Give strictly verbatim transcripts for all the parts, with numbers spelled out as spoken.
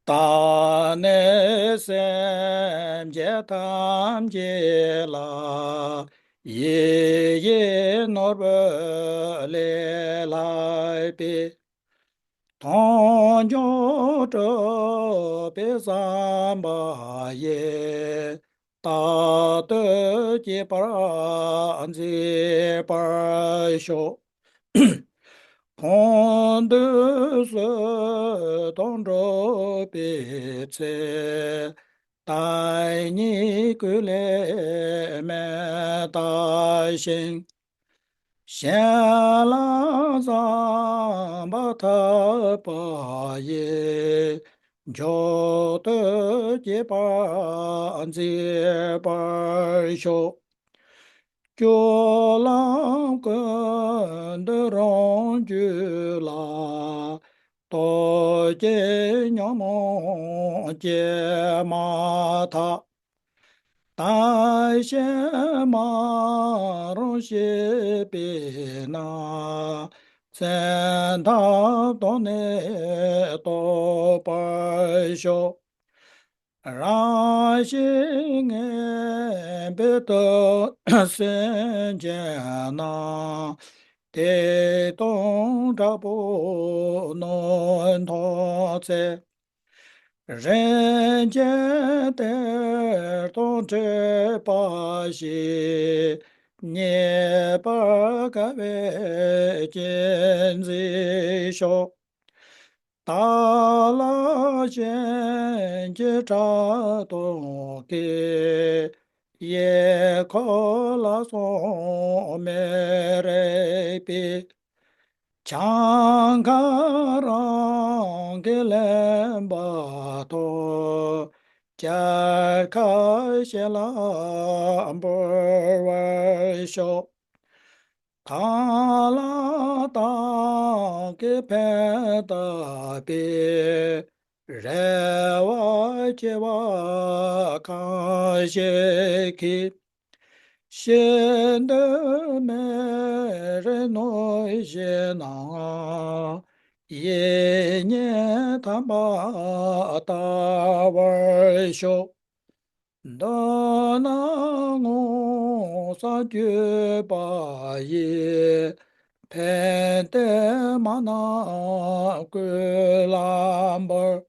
ད་ནི་སེམས་ཅན་ཐམས་ཅད་ལ། ཡིད་བཞིན་ནོར་བུ་ལས་ལྷག་པའི། མཐོང་ཆོས་སྤྲུལ་པའི་བསམ་པ་ཡིས། རྟག་ཏུ་སྐྱེད་པར་མཛད་པར་ཤོག། ཁོང་དུ་བསོད་དང་འགྲོགས་པའི་ཚེ། བདག་ཉིད་ཀུན་ལས་མི་འདའ་ཞིང་། གཞན་ལ་བསམ་པ་ཐག་པ་ཡིས། མཆོག་ཏུ་སྐྱེད་པར་མཛད་པར་ཤོག། སྤྱོད་ལམ་ཀུན་ཏུ་རང་རྒྱུད་ལ། རྟོག་གེའི་ཉོན་མོངས་སྐྱེས་མ་ཐག། བདག་གཞན་མ་རུངས་ཤེས་པས་ན། བཙན་ཐབས་དང་ནི་བཟློག་པར་ཤོག། རང་བཞིན་ངན་པའི་དུག་སེལ་བྱེད་ན། བདེ་སྟོང་དྲག་པོའི་སྣོད་འཐོར་ཚེ། རིན་ཆེན་གཏེར་དང་འཕྲད་པ་ཞིག། རྙེད་པར་དཀའ་བའི་རྐྱེན་མཛད་ཤོག། བདག་ལ་གཞན་གྱིས་ཕྲག་དོག་གིས། གཡས་འཁོར་ལ་སོགས་མི་རིགས་པའི། གྱངས་ཁ་རང་གིས་ལེན་པ་དང་། བྱད་ཁ་གཞན་ལ་འབུལ་བར་ཤོག། གང་ལ་བདག་གིས་ཕན་བཏགས་པའི། རེ་བ་ཆེ་བ་གང་ཞིག་གིས། ཤིན་ཏུ་མི་རིགས་གནོད་བྱེད་ན། ཡིད་གཉིས་ཐར་པ་བལྟ་བར་ཤོག། མདོར་ན་མངོན་སུམ་བརྒྱུད་པ་ཡིས། ཕན་བདེ་མ་ནམ་ཀུན་ལ་འབུལ།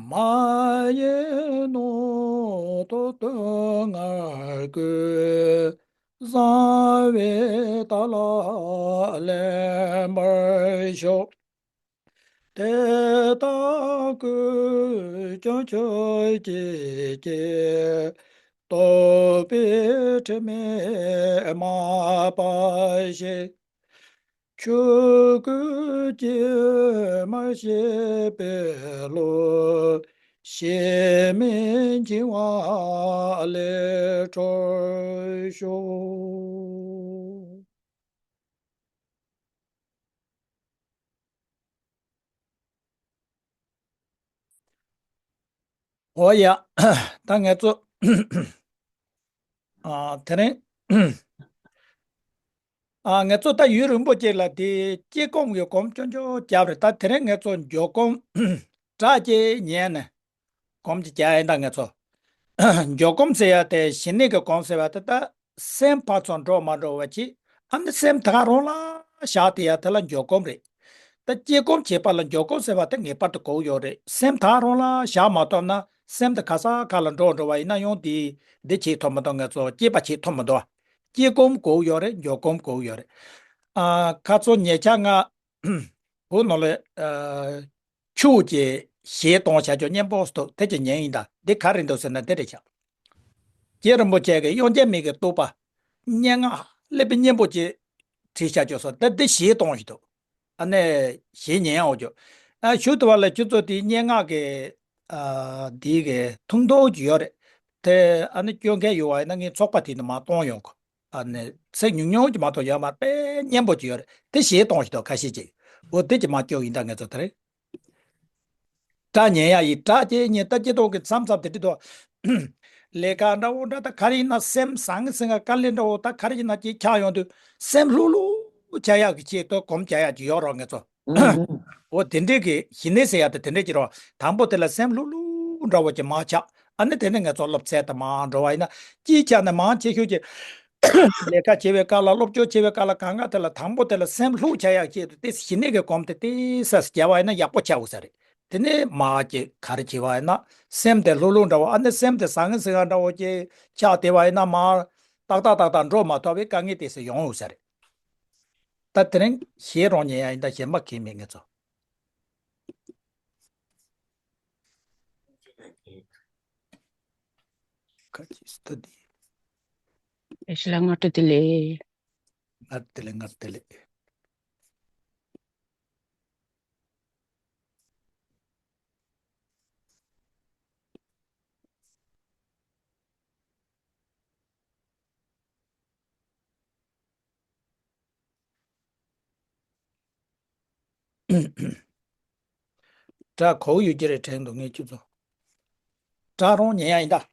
མ་ཡིན་རྣོ་རྟུལ་དུག་ལྔ་ཀུན། བཟང་བའི་བདག་ལ་ལེན་པར་ཤོག། དེ་དག་ཀུན་ཀྱང་ཁྱོད་ཀྱིས་ཀྱེ། རྟོག་པའི་དྲི་མས་མ་སྦགས་ཤིང་། ཆོས་སྐུ་ཇི་མར་བཤད་པའི་བློ། ཞེན་མེད་འཆིང་བ་ལས་གྲོལ་ཤོག། འོ་ཡ། ད་ང་ཚོ་ཨ་དེ་རིང་ཨ་ང་ཚོ་ད་ཡུན་རིང་པོ་ཅིག་ལ་དེ་དཀྱིལ་སྒོམ་གྱི་སྒོམ་ཅོ་ཅོ་བརྒྱབ་རེད། ད་དེ་རིང་ང་ཚོ་འཇོག་སྒོམ་སྒྲ་གཅིག་ཉན་ནས། སྒོམ་གཅིག་རྒྱག་ཡིན་ད་ང་ཚོ། འཇོག་སྒོམ་ཟེར་ཡ་དེ་ཞི་གནས་ཀྱི་སྒོམ་ཟེར་བ་དེ་ད་སེམས་ཕར་ཚུར་འགྲོ་མ་འགྲོ་བ་གཅིག། ཨ་ནི་སེམས་ད་ག་རང་ལ་བཞག་དེ་ཡ་དེ་ལ་འཇོག་སྒོམ་རེད། ད་དཀྱིལ་སྒོམ་བྱེད་པ་ལ་འཇོག་སྒོམ་ཟེར་བ་དེ་ངེས་པར་དུ་དགོས་ཡོད་རེད། སེམས་ད་ག་རང་ལ་བཞག་མ་ཐུབ་ན་སེམས་དེ་ག་ས་ག་ལ་འགྲོ་འགྲོ་བ་ཡིན་ན་ཡང་དེ་འདི་བྱེད་ཐུབ་མི་འདུག་ང་ཚོ་སྐྱེས་པ་བྱེད་ཐུབ་མི་འདུག་དཀྱིལ་སྒོམ་དགོས་ཡོད་རེད། འཇོག་སྒོམ་དགོས་ཡོད་རེད། ཨ་ཁ་ཚོ་ཉེ་ཆར་ང་བོད་ནང་ལ་ཨ། ཆུ་གི་གཞས་གཏོང་བྱ་རྒྱུ་སྙན་པོ་སྟོབས་དེ་ཀྱི་ཉན་ཡིན་ད། འདི་ག་རེ་འདུག་ཟེར་ན་འདི་རེད་ཤག་རྗེ་རིན་པོ་ཆེ་གི་དབྱངས་ཅན་མའི་གི་བསྟོད་པ་སྙན་ངག་ཀླད་པའི་སྙན་པོ་ཅིག་བྲིས་བྱ་རྒྱུ་སོགས་ད་འདི་གཞས་གཏོང་བཞིན་འདུག་ཨ་ནི་གཞས་ཉན་ཡང་འོ་རྒྱུ། ཨ་ཞུ་དུ་བ་ལ་ཁྱོད་ཚོ་དེའི་སྙན་ངག་གི་ཨ་འདི་གི་ཐུང་ཐུང་ཅིག་ཡོད་རེད། དེ་ཨ་ནི་སྐྱོན་མཁན་ཡོད་བ་ཡིན་ན་ངས་ཚོགས་པ་དེ་ནས་མར་གཏོང་ཡོང་གོ་ཨ་ནི་ཚིག་ཉུང་ཉུང་ཅིག་མ་གཏོགས་ཡོད་མ་རེད། དཔེ་སྙན་པོ་ཅིག་ཡོད་རེད། དེ་གཞས་གཏོང་ཞིག་དང་ཁ་ཤས་ཅིག་འོ་དེ་ཅིག་མ་སྐྱོ་ཡིན་ད་ངས་ཚོ་ད་རེད། སྒྲ་ཉན་ཡ་ཡི་སྒྲ་ཅིག་ཉན་ད་སྐྱེ་ཐོག་གི་མཚམས་མཚམས་དེ་འདྲི་དོ། ལས་ཀ་འདྲ་བོ་འདྲ་ད་ག་རེ་ཡིན་ན་སེམས་བཟང་ངི་སེང་ག་དཀའ་ལས་འདྲ་བོ་ད་ག་རེ་ཡིན་ན་ཅིག་ཆགས་ཡོང་དུས་སེམས་ལྷུག་ལྷུག་བྱ་ཡག་གི་ཆེད་དུ་གོམས་བྱ་ཡག་ཅིག་ཡོད་རོགས་ངས་ཚོ། ཨུམ། འོ་དེ་འདྲས་ཀྱི་ཞི་གནས་ཟེར་ཡ་དེ་དེ་འདྲས་ཀྱི་རོ། དང་པོ་དེ་ལ་སེམས་ལྷུག་ལྷུག་འདྲ་བོ་ཅིག་མར་ཆགས། ཨ་ནི་དེ་ནས་ངས་ཚོ་སློབ་ཚན་དུ་མར་འགྲོ་བ་ཡིན་ན། སྤྱིའི་ཆ་ནས་མང་ཆེ་ཤོས་ཀྱི་ལས་ཀ་བྱེད་པའི་སྐབས་ལ། སློབ་སྦྱོང་བྱེད་པའི་སྐབས་ལ། གང་ག་དེ་ལ་དང་པོ་དེ་ལ་སེམས་ལྷུག་ཆགས་ཡག་ཆེད་དུ་དེ་ཞི་གནས་ཀྱི་སྒོམ་དེ་ཏོག་ཙམ་རྒྱབ་པ་ཡིན་ན་ཡག་པོ་ཆགས་འོང་ས་རེད། དེ་ནས་མར་ཅིག་ག་རེ་བྱེད་པ་ཡིན་ན། སེམས་དེ་ལྷུག་ལྷུག་འདྲ་བོ། ཨ་ནི་སེམས་དེ་ཟང་ངེ་ཟིང་ངེ་འདྲ་བོ་ཅིག་ཆགས་བསྡད་པ་ཡིན་ན། མར་ཏག་ཏག་ཏག་ཏག་འགྲོ་མ་ཐུབ་པའི་དཀའ་ངལ་དེ་ཚོ་ཡོང་འོང་ས་རེད། ད་དེ་རིང་གཞས་རང་ཉན་ཡ་ཡིན་ད། གཞན་པ་གང་ཡང་མེད་ངེད་ཚོ། ཁ་ཅིག་སྟོད་དེ། ཨེ་ཤི་ལ་ང་སྟོད་དེ་ལས། ང་སྟོད་དེ་ལས། ང་སྟོད་དེ་ལས། སྒྲ་གོ་ཡོད་ཀྱི་རེད་དྲན་འདུག་ངས་ཁྱོད་ཚོ། སྒྲ་རང་ཉན་ཡ་ཡིན་ད།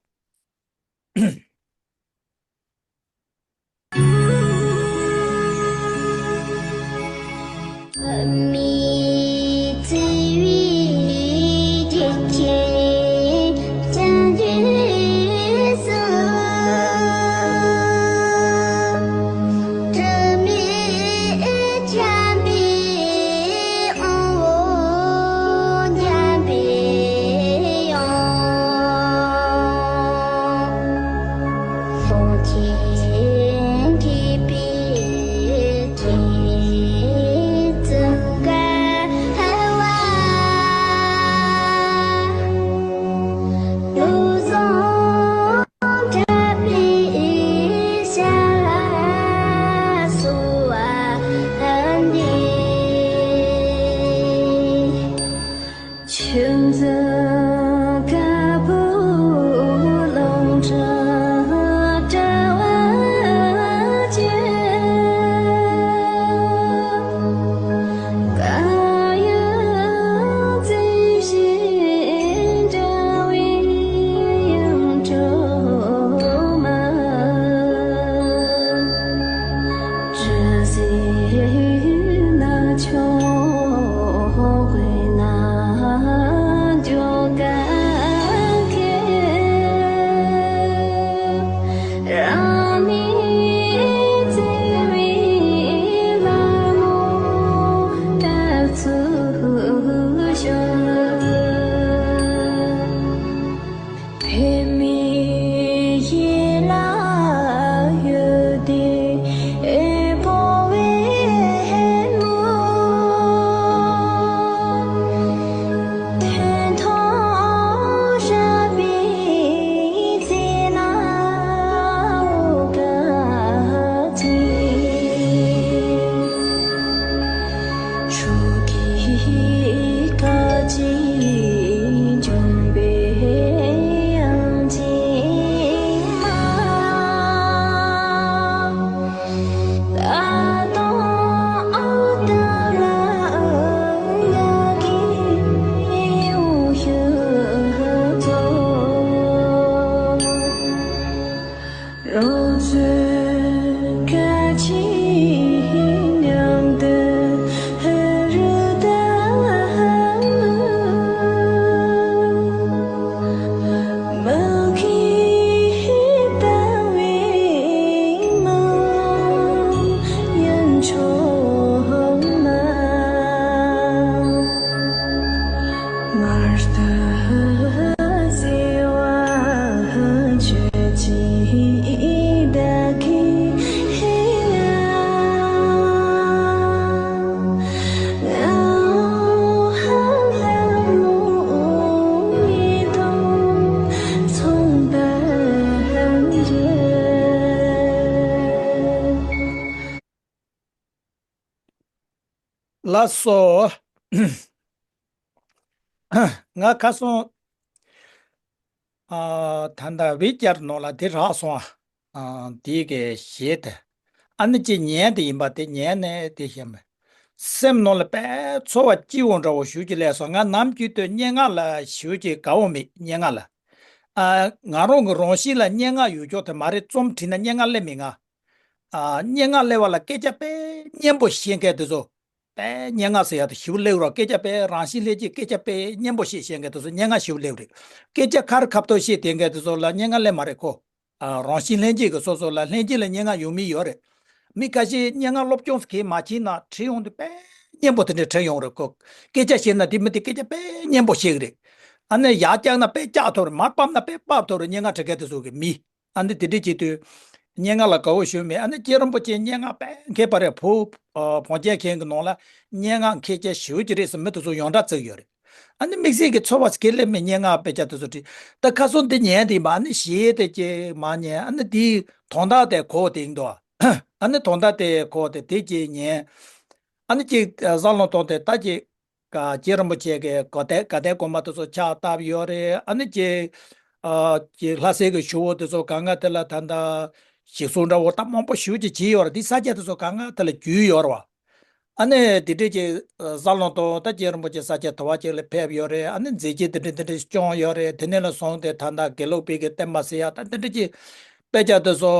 ལགས་སོ། ང་ཁ་སང་ཨ་ད་ལྟ་ཝི་ཅར་ནང་ལ་དེ་རག་སོང་ཨ། ཨ་དེ་གའི་གཞས་དེ། ཨ་ནི་ཅིག་ཉན་དེ་ཡིན་པ་དེ་ཉན་ནས་དེ་བཤད་མེད། སེམས་ནང་ལ་དཔེ་ཚོར་བ་སྐྱིད་པོ་འདྲ་བོ་ཞེ་ཅིག་སླེབས་སོང་། ང་ནམ་རྒྱུན་དུ་སྙན་ངག་ལ་ཞེ་ཅིག་དགའ་བོ་མེད། སྙན་ངག་ལ། ཨ་ང་རང་གི་རང་གཤིས་ལ་སྙན་ངག་ཡོད་ཆོག་དེ་མ་རེད། རྩོམ་བྲིས་ན་སྙན་ངག་སླེབས་མེད་ང་། ཨ་སྙན་ངག་སླེབས་པ་ལ་སྐད་ཆ་དཔེ་སྙན་པོ་བཤད་མཁན་དེ་ཚོ། དཔེ་སྙན་ངག་ཟེར་ཡག་དེ་ཞིབ་སླེབས་རོགས། སྐད་ཆ་དཔེ་རང་བཞིན་ལྷན་སྐྱེས་སྐད་ཆ་དཔེ་སྙན་པོ་བཤད་ཤེས་མཁན་དེ་ཚོ་སྙན་ངག་ཞིབ་སླེབས་རེད། སྐད་ཆ་ཁ་རི་ཁ་ཐོག་བཤད་བསྡད་མཁན་དེ་ཚོ་ལ་སྙན་ངག་སླེབས་མ་རེད་ཁོ། ཨ། རང་བཞིན་ལྷན་སྐྱེས་ཀྱི་སོ་སོ་ལ་ལྷན་སྐྱེས་ལ་སྙན་ངག་ཡོང་མི་ཡོད་རེད། མི་ཁ་ཤས་སྙན་ངག་སློབ་སྦྱོང་གིས་མ་བྱས་ན་བྲིས་ཡོང་དུས་དཔེ་སྙན་པོ་དེ་འདྲ་བྲིས་ཡོང་རེད་ཁོ། སྐད་ཆ་བཤད་ན་དེ་མི་དེ་སྐད་ཆ་དཔེ་སྙན་པོ་བཤད་གི་རེད། ཨ་ནི་ཡར་བཀྱགས་ན་དཔེ་བཀྱགས་ཐུབ་རེད། མར་ཕབ་ན་དཔེ་ཕབ་ཐུབ་རེད། སྙན་ངག་འབྲི་མཁན་དེ་ཚོ་གི་མི། ཨ་ནི་དེ་འདྲས་བྱེད་དུས། སྙན་ངག་ལ་དགའ་བོ་ཞུ་མེད། ཨ་ནི་རྗེ་རིན་པོ་ཆེ་སྙན་ངག་དཔེ་མཁས་པ་རེད། བོད་ཨ་བོད་རྒྱལ་མཁན་གྱི་ནང་ལ་སྙན་ངག་མཁས་ཅན་ཞེ་པོ་ཅིག་རེད་ཟེར་མི་དེ་ཚོ་ཡོངས་གྲགས་བརྩི་གི་ཡོད་རེད། ཨ་ནི་དམིགས་བསལ་གྱི་ཚོར་བ་ཞིག་སླེབས་མེད། སྙན་ངག་དཔེ་ཆ་དེ་ཚོ་བྲིས། ད་ཁ་སང་འདི་ཉན་དེ་མ་ནི་གཞས་དེ་ཅིག་མ་ཉན། ཨ་ནི་དེའི་དོན་དག་དེ་གོ་དེ་ཡིན་དོ། ཨ་ནི་དོན་དག་དེ་གོ་དེ་དེ་ཅིག་ཉན། ཨ་ནི་ཅིག་བསམ་བློ་གཏོང་དེ་ད་ཅིག་རྗེ་རིན་པོ་ཆེ་གི་དགའ་ལྡན་དགའ་ལྡན་དགོན་པ་དེ་ཚོ་ཕྱག་བཏབ་ཡོད་རེད། ཨ་ནི་ཅིག་ཨ། ཅིག་ལྷ་སའི་གི་ཞུ་བོ་དེ་ཚོ་གང་ག་དེ་ལ་ད་ལྟ་ཞིག་གསོ་འདྲ་བོ་ད་མང་པོ་ཞེ་པོ་ཅིག་བྱས་ཡོད་རེད། དེ་ས་ཆ་དེ་ཚོ་གང་ག་དེ་ལ་རྒྱུས་ཡོད་རེད་བ། ཨ་ནི་དེ་འདྲས་ཀྱི་བསམ་བློ་གཏོང་། ད་རྗེ་རིན་པོ་ཆེ་ས་ཆ་དུ་བ་ཅིག་ལ་ཕེབས་ཡོད་རེད། ཨ་ནི་མཛད་རྗེས་དེ་འདྲས་དེ་འདྲས་སྐྱོང་ཡོད་རེད། དེ་ནས་ལ་བཟུང་སྟེ་ད་ལྟ་དགེ་ལུགས་པའི་གི་བསྟན་པ་ཟེར་ཡག་ད་དེ་འདྲས་ཀྱི་དཔེ་ཆ་དེ་ཚོ་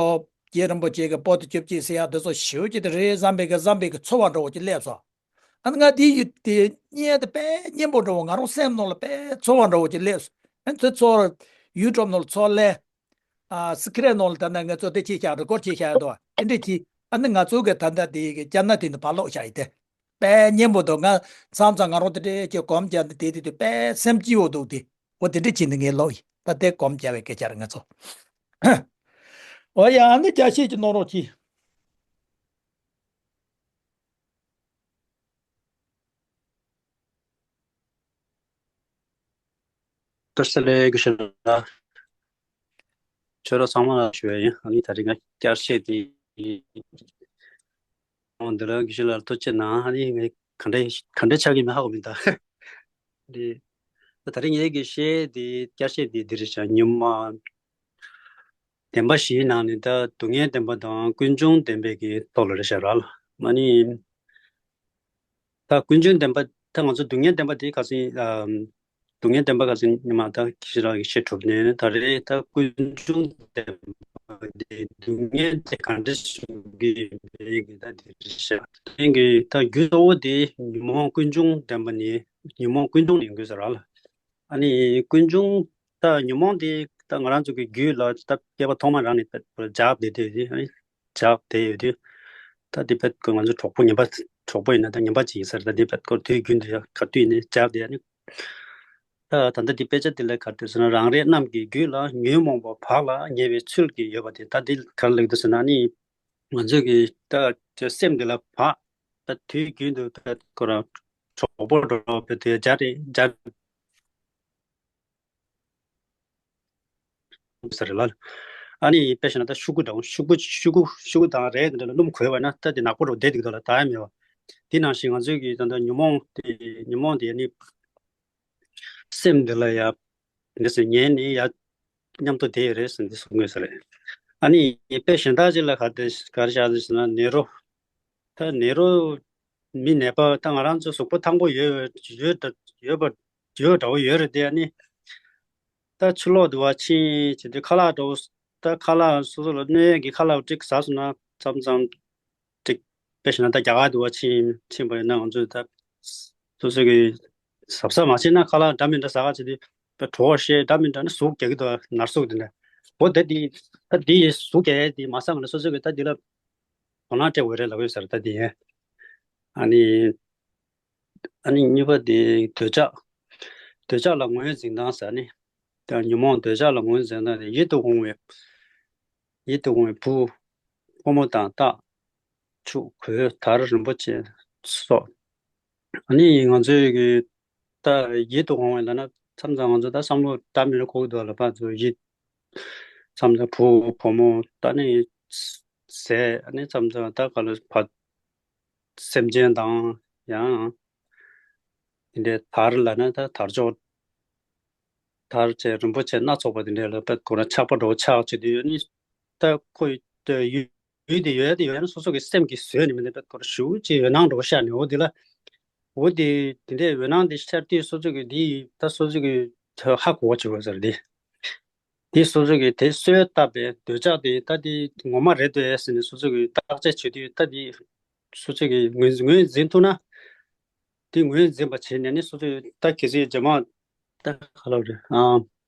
རྗེ་རིན་པོ་ཆེ་གི་པོ་ཏི་བཅུ་གཅིག་ཟེར་ཡག་དེ་ཚོ་ཞེ་པོ་ཅིག་དེ་རེད་བསམ་པའི་གི་བསམ་པའི་གི་ཚོར་བ་འདྲ་བོ་ཅིག་སླེབས་སོང་། ཨ་ནི་ང་དེ་ཡི་དེ་བརྙན་དེ་དཔེ་སྙན་པོ་འདྲ་བོ་ང་རང་སེམས་ནང་ལ་དཔེ་ཚོར་བ་འདྲ་བོ་ཅིག་སླེབས་སོང་། ཨ་ནི་དེ་ཚོ་ཡུ་ཊུབ་ནང་ལ་ཚུར་ལེན། ཨ། སི་ཀི་རིན་ནང་ལ་ད་ནི་ང་ཚོ་དེ་ཅིག་བཞག་རེ་ཀོཌ་ཅིག་བཞག་ཡོད་དོ། དེ་འདྲས་ཅིག་ཨ་ནི་ང་ཚོ་གི་ད་ལྟ་དེ་གི་རྒྱ་ནག་དེ་ནི་ཕར་ལོག་བཞག་ཡི་དེ། དཔེ་སྙན་པོ་འདུག་ང་མཚམས་མཚམས་ང་རང་དེ་འདྲས་ཀྱི་སྒོམ་རྒྱག་ནི་དེ་དེ་དུས་དཔེ་སེམས་སྐྱིད་པོ་འདུག་དེ། འོ་དེ་འདྲས་བྱས་ནས་ངས་ཀློག་ཡིན། ད་དེ་སྒོམ་རྒྱག་པའི་སྐད་ཆ་རེད་ང་ཚོ། འོ་ཡ། ཨ་ནི་བརྒྱ་བཤད་ཅིག་གནང་རོགས་གྱིས། བཀྲ་ཤིས་བདེ་ལེགས་དགེ་བཤེས་ལགས། ཁྱོད་རང་ཚང་མ་ལ་ཞུ་ཡ་ཡིན། ཨ་ནི་ད་རེས་ང་བསྐྱར་བཤད་དེ། འོ་འདི་ལ་དགེ་བཤེས་ལགས་ཐུགས་རྗེ་གནང་། ཨ་ནི་ངས་ག་འདྲ་ག་འདྲ་ཆགས་ཀྱི་མེད་ཧ་གོ་མི་འདུག་དེ་ད་རེས་ངའི་དགེ་བཤད་དེ་བསྐྱར་བཤད་དེ་འདི་རེད་ཤག་ཉི་མ། བདེན་པ་བཞིའི་ནང་ནས་ད་སྡུག་བསྔལ་བདེན་པ་དང་ཀུན་འབྱུང་བདེན་པའི་གི་ཐོག་ལ་རེད་ཤག་ར་ལ། མ་ནི། ད་ཀུན་འབྱུང་བདེན་པ། ད་ང་ཚོ་སྡུག་བསྔལ་བདེན་པ་དེ་ག་ཚོད་ཡིན། ཨམ། སྡུག་བསྔལ་བདེན་པ་ག་ཚོད་ཡིན་ཉི་མ་ད་ཁྱེད་རང་གི་བཤད་གྲུབ་ནས་ད་རེད། ད་ཀུན་འབྱུང་བདེན་པ་དེ་སྡུག་བསྔལ་དེ་ག་འདྲ་བྱུང་གི་ཡོད་མེད་ཀྱི་ད་དེ་རེད་ཤག་དེང་གི་ད་རྒྱུ་གཙོ་བོ་དེ་ཉོན་མོངས་ཀུན་འབྱུང་བདེན་པ་ནི་ཉོན་མོངས་ཀུན་འབྱུང་ནས་ཡོང་གི་ཟེར་ར་ལ། ཨ་ནི་ཀུན་འབྱུང་ད་ཉོན་མོངས་དེ་ད་ང་རང་ཚོ་གི་རྒྱུད་ལ་ད་སྐྱེ་བ་ཐོག་མ་རང་ནས་ད་འཇགས་བསྡད་དེ་དེ་ཨ་ནི་འཇགས་བསྡད་ཡོད་དུས། ད་དེ་བེད་ཀོ་ང་ཚོ་གྲོགས་པོ་ངན་པ་གྲོགས་པོ་ཡིན་ན་ད་ངན་པ་ཅིག་ཡིན་ས་རེད། ད་དེ་བེད་ཀོ་དུས་རྒྱུན་དུ་ཡང་ག་དུས་ནས་འཇགས་བསྡད་ཨ་ནི། ད་ད་ལྟ་དེ་དཔེ་ཆ་དེ་ལ་ག་རེ་འདུག་ཟེར་ན་རང་རེའི་རྣམས་ཀྱི་རྒྱུད་ལ་ཉོན་མོངས་པ་བག་ལ་ཉལ་བའི་ཚུལ་གྱིས་ཡོད་པ་དེ་ད་དེ་ག་རེ་ལབ་འདུག་ཟེར་ན་ཨ་ནི། ང་ཚོ་གི་ད་སེམས་འདི་ལ་བག་ད་དུས་རྒྱུན་དུ་བེད་ཀོ་རང་གྲོགས་པོ་འགྲོ་བེད་དུ་འཇགས་རེད་འཇགས། ཟེར་ལ། ཨ་ནི་དཔེ་བཞག་ན་ད་ཤུ་གུ་འདྲ་བོ་ཤུ་གུ་ཤུ་གུ་ཤུ་གུ་དང་རས་དེ་འདྲ་ལ་སྣུམ་གོས་པ་ན་ད་དེ་ནག་པོ་འདྲ་བོ་བསྡད་འདུག་ད་ལ་ད་ཡ་མེད་པ། དེ་ནང་བཞིན་ང་ཚོའི་གི་ད་ལྟ་ཉོན་མོངས་དེ་ཉོན་མོངས་དེ་ཨ་ནི་སེམས་འདི་ལ་ཡ་འདི་ཟེར་ཉན་ནས་ཡ་མཉམ་དུ་བསྡད་ཡོད་རེད་ཟེར་འདི་གསུང་གི་ཡོད་ས་རེད། ཨ་ནི་དཔེ་གཞན་དག་ཅིག་ལ་ག་དེ་ག་རེ་བཞག་ཟེར་ན་ནེ་རོ། ད་ནེ་རོ་མི་ནད་པ་ད་ང་རང་ཚོ་གཟུགས་པོ་ཐང་པོ་ཡོད་ཡོད་ཡོད་ད་ཡོད་པ་ཡོད་འདྲ་བོ་ཡོད་རེད་དེ། ཨ་ནི་ད་ཕྱི་ལོགས་དུ་བ་ཕྱིན་བྱས་དུས་ཁ་ལག་འདྲ་བོ་ད་ཁ་ལག་སོ་སོ་ལ་གནོད་ཡས་ཀྱི་ཁ་ལག་ཅིག་ཟ་སོང་ན་མཚམས་མཚམས་ཅིག་དཔེ་བཞག་ན་ད་རྒྱ་གར་དུ་བ་ཕྱིན་ཕྱིན་པ་ཡིན་ན་ང་ཚོས་ད་སོ་སོ་གི་གཟབ་གཟབ་མ་བྱས་ན་ཁ་ལག་འདྲ་མི་འདྲ་ཟ་ག་བྱས་དུས་དཔེ་གྲོད་ཤེད་འདྲ་མི་འདྲ་ནི་ཟུག་རྒྱག་གི་འདུག་ནར་ཟུག་དེ་འདྲ། འོ་ད་འདི་ད་འདི་ཟུག་རྒྱག་ཡས་འདི་མ་བསམ་ན་སོ་སོ་གི་ད་འདི་ལ་དོ་སྣང་སྤྲད་དགོས་རེད་ལབ་ཡོད་ཟེར། ད་འདི་ཡས་ཨ་ནི། ཨ་ནི་གཉིས་པ་དེ་འདོད་ཆགས། འདོད་ཆགས་ལ་ངོས་འཛིན་སྟངས་ཟེར་ནི། དང་ཉོན་མོངས་འདོད་ཆགས་ལ་ངོས་འཛིན་སྟངས་དེ་ཡིད་དུ་འོང་བའི། ཡིད་དུ་འོང་བའི་བུ། ཕོ་མོ་དང་རྟགས། ཕྱུགས་གོས་དར་རིན་པོ་ཆེ་སོགས། ཨ་ནི་ང་ཚོའི་གི་ད་ཡིད་དུ་འོང་བའི་ལབ་ན་མཚམས་མཚམས་ང་ཚོ་ད་བསམ་བློ་ད་མི་རུ་འཁོར་གི་འདུག་ལ་ཕར་ཚུར་ཡིད། མཚམས་མཚམས་བུ་བུ་མོ་ད་ནི་ཟས་ཨ་ནི་མཚམས་མཚམས་ད་ག་ལ་བ། སེམས་ཅན་དང་ཡང་། དེ་འདྲའི་དར་ལབ་ན་ད་དར་ལྕོག་དར་ཆེ་རིན་པོ་ཆེ་སྣ་ཚོགས་པ་དེ་འདྲའི་ལ་དཔེ་ཁོ་རང་ཆགས་པ་འདྲ་བོ་ཆགས་བྱེད་དུས་ཡོད་ནི། ད་ཁོ་ཡུལ་དེ་ཡོད་དེ་ཡོད་ན་སོ་སོ་གི་སེམས་ཀྱིས་བཟོས་ནི་མིན་ནི་དཔེ་ཁོ་རང་ཞེ་པོ་ཅིག་འོད་སྣང་འདྲ་བོ་ཤར་ནས་འོ་དེ་ལ། འོ་དེ་དེ་འདྲའི་འོད་སྣང་དེ་ཤར་དུས་སོ་སོ་གི་དེ་ད་སོ་སོ་གི་ཧ་གོ་བ་བྱེད་དགོས་ཟེར་དེ། དེ་སོ་སོ་གི་དེ་གསོས་བཏབ་པའི་འདོད་ཆགས་དེ་ད་དེ་ངོ་མ་རེད་འདོད་ཟེར་ནས་སོ་སོ་གི་བརྟག་དཔྱད་བྱེད་དུས་ད་དེ་སོ་སོ་གི་ངོས་ངོས་འཛིན་ཐུབ་ན་ དེ་ངོས་འཛིན་པ་བྱས་ནས་ནི་སོ་སོའི་ད་གལ་སྲིད་རྗེས་མ་ད་ག་ལབ་རེད། ཨ།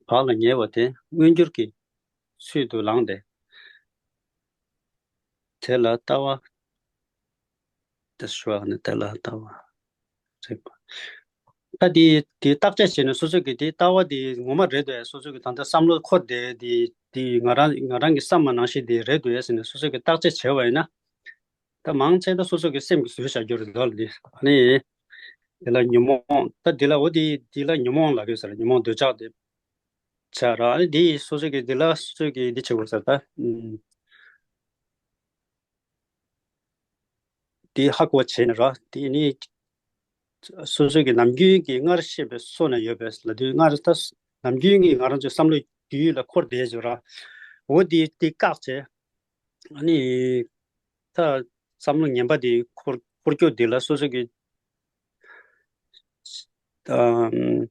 བག་ལ་ཉལ་བ་དེ་མངོན་གྱུར་གྱི་ཚུལ་དུ་ལངས་ཏེ། དེ་ལ་ལྟ་བ། དེ་ཞུ་བ་ནི་དེ་ལ་ལྟ་བ་རེད་པ། ད་དེ་དེ་བརྟག་དཔྱད་བྱས་ནས་སོ་སོ་གི་དེ་ལྟ་བ་དེ་ངོ་མ་རེད་འདུག་ཨེ། སོ་སོ་གི་ད་ལྟ་བསམ་བློ་འཁོར་བསྡད་དེ་དེ་ང་རང་ང་རང་གི་བསམ་པ་ནང་བཞིན་དེ་རེད་འདུག་ཨེ་ཟེར་ནས་སོ་སོ་གི་བརྟག་དཔྱད་བྱས་པ་ཡིན་ན། ད་མང་ཆེ་ད་སོ་སོ་གི་སེམས་ཀྱིས་བཟོས་བཞག་རྒྱུ་རེད་འདུག་ལ། དེ་ཨ་ནི་དེ་ལ་ཉོན་མོངས། ད་དེ་ལ་འོ་དེ་དེ་ལ་ཉོན་མོངས་ལབ་ཡོད་ཟེར། ཉོན་མོངས་འདོད་ཆགས་དེ་བྱ་ར། ཨ་ནི་དེ་སོ་སོ་གི་དེ་ལ་སོ་སོ་གི་དེ་བྱེད་དགོས་ཟེར། ད་ཨུམ། དེ་ཧ་གོ་བ་བྱས་ནས་ར། དེ་ནི་སོ་སོ་གི་ནམ་རྒྱུན་གྱི་སྔར་བཤད་པའི་སོ་ན་ཡོད་པའི་ལ་དུས་སྔར་ད་ནམ་རྒྱུན་གྱི་ང་རང་ཚོའི་བསམ་བློ་རྒྱུད་ལ་འཁོར་བསྡད་ཡོད་ར། འོ་དེ་དེ་བཀག་བྱས། ཨ་ནི་ད་བསམ་བློ་ངན་པ་དེ་འཁོར་འཁོར་སྐྱོད་དེ་ལ་སོ་སོ་གི་ཨམ།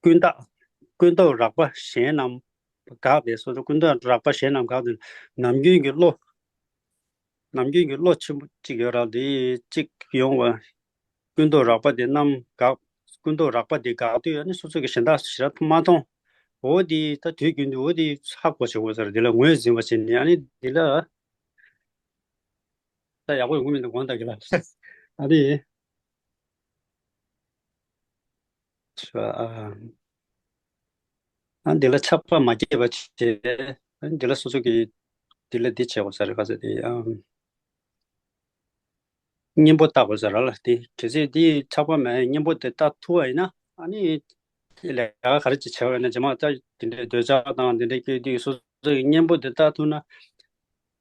ཀུན་བརྟགས། ཀུན་རྟོག་རགས་པ་གཞན་རྣམས་འགགས་པས། སོ་སོ་ཀུན་རྟོག་རགས་པ་གཞན་རྣམས་འགགས་ཏེ་ནམ་རྒྱུན་གྱི་བློ། ནམ་རྒྱུན་གྱི་བློ་ཆེན་པོ་གཅིག་ཡོད་ར། དེ་གཅིག་ཡོང་བ། ཀུན་རྟོག་རགས་པ་དེ་རྣམས་འགག་ཀུན་རྟོག་རགས་པ་དེ་འགག་དུས་ཨ་ནི་སོ་སོ་གི་གཞན་དག་ཞེ་དྲག་མ་མཐོང་། འོ་དེ་ད་དུས་རྒྱུན་དུ་འོ་དེ་ཧ་གོ་བྱེད་དགོས་ཟེར། དེ་ལ་ངོས་འཛིན་པ་བྱས་ནས་ཨ་ནི་དེ་ལ་ད་ཡག་པོ་ཡོང་གི་མི་འདུག་དགོངས་དག་གི་ལ། ཨ་ནི། ཨ། ཨ་འདི་ལ་ཆགས་པ་མ་སྐྱེས་པ་བྱས། ཨ་འདི་ལ་སོ་སོ་གི་འདི་ལ་འདི་བྱེད་དགོས་ས་རེད། ག་ཚོད་དེ་ཨ། གཉེན་པོ་བལྟ་དགོས་ས་ར་ལ། དེ་གལ་སྲིད་འདི་ཆགས་པ་མེད་གཉེན་པོ་དེ་བལྟ་ཐུབ་པ་ཡིན་ན་ཨ་ནི་དེ་ལས་ཀ་ག་རེ་ཅིག་བྱས་པ་ཡིན་ན་རྗེས་མ་ད་འདི་འདྲའི་འདོད་ཆགས་དང་འདི་འདྲའི་སྐྱེ་དུས་སོ་སོ་གི་གཉེན་པོ་དེ་བལྟ་ཐུབ་ན་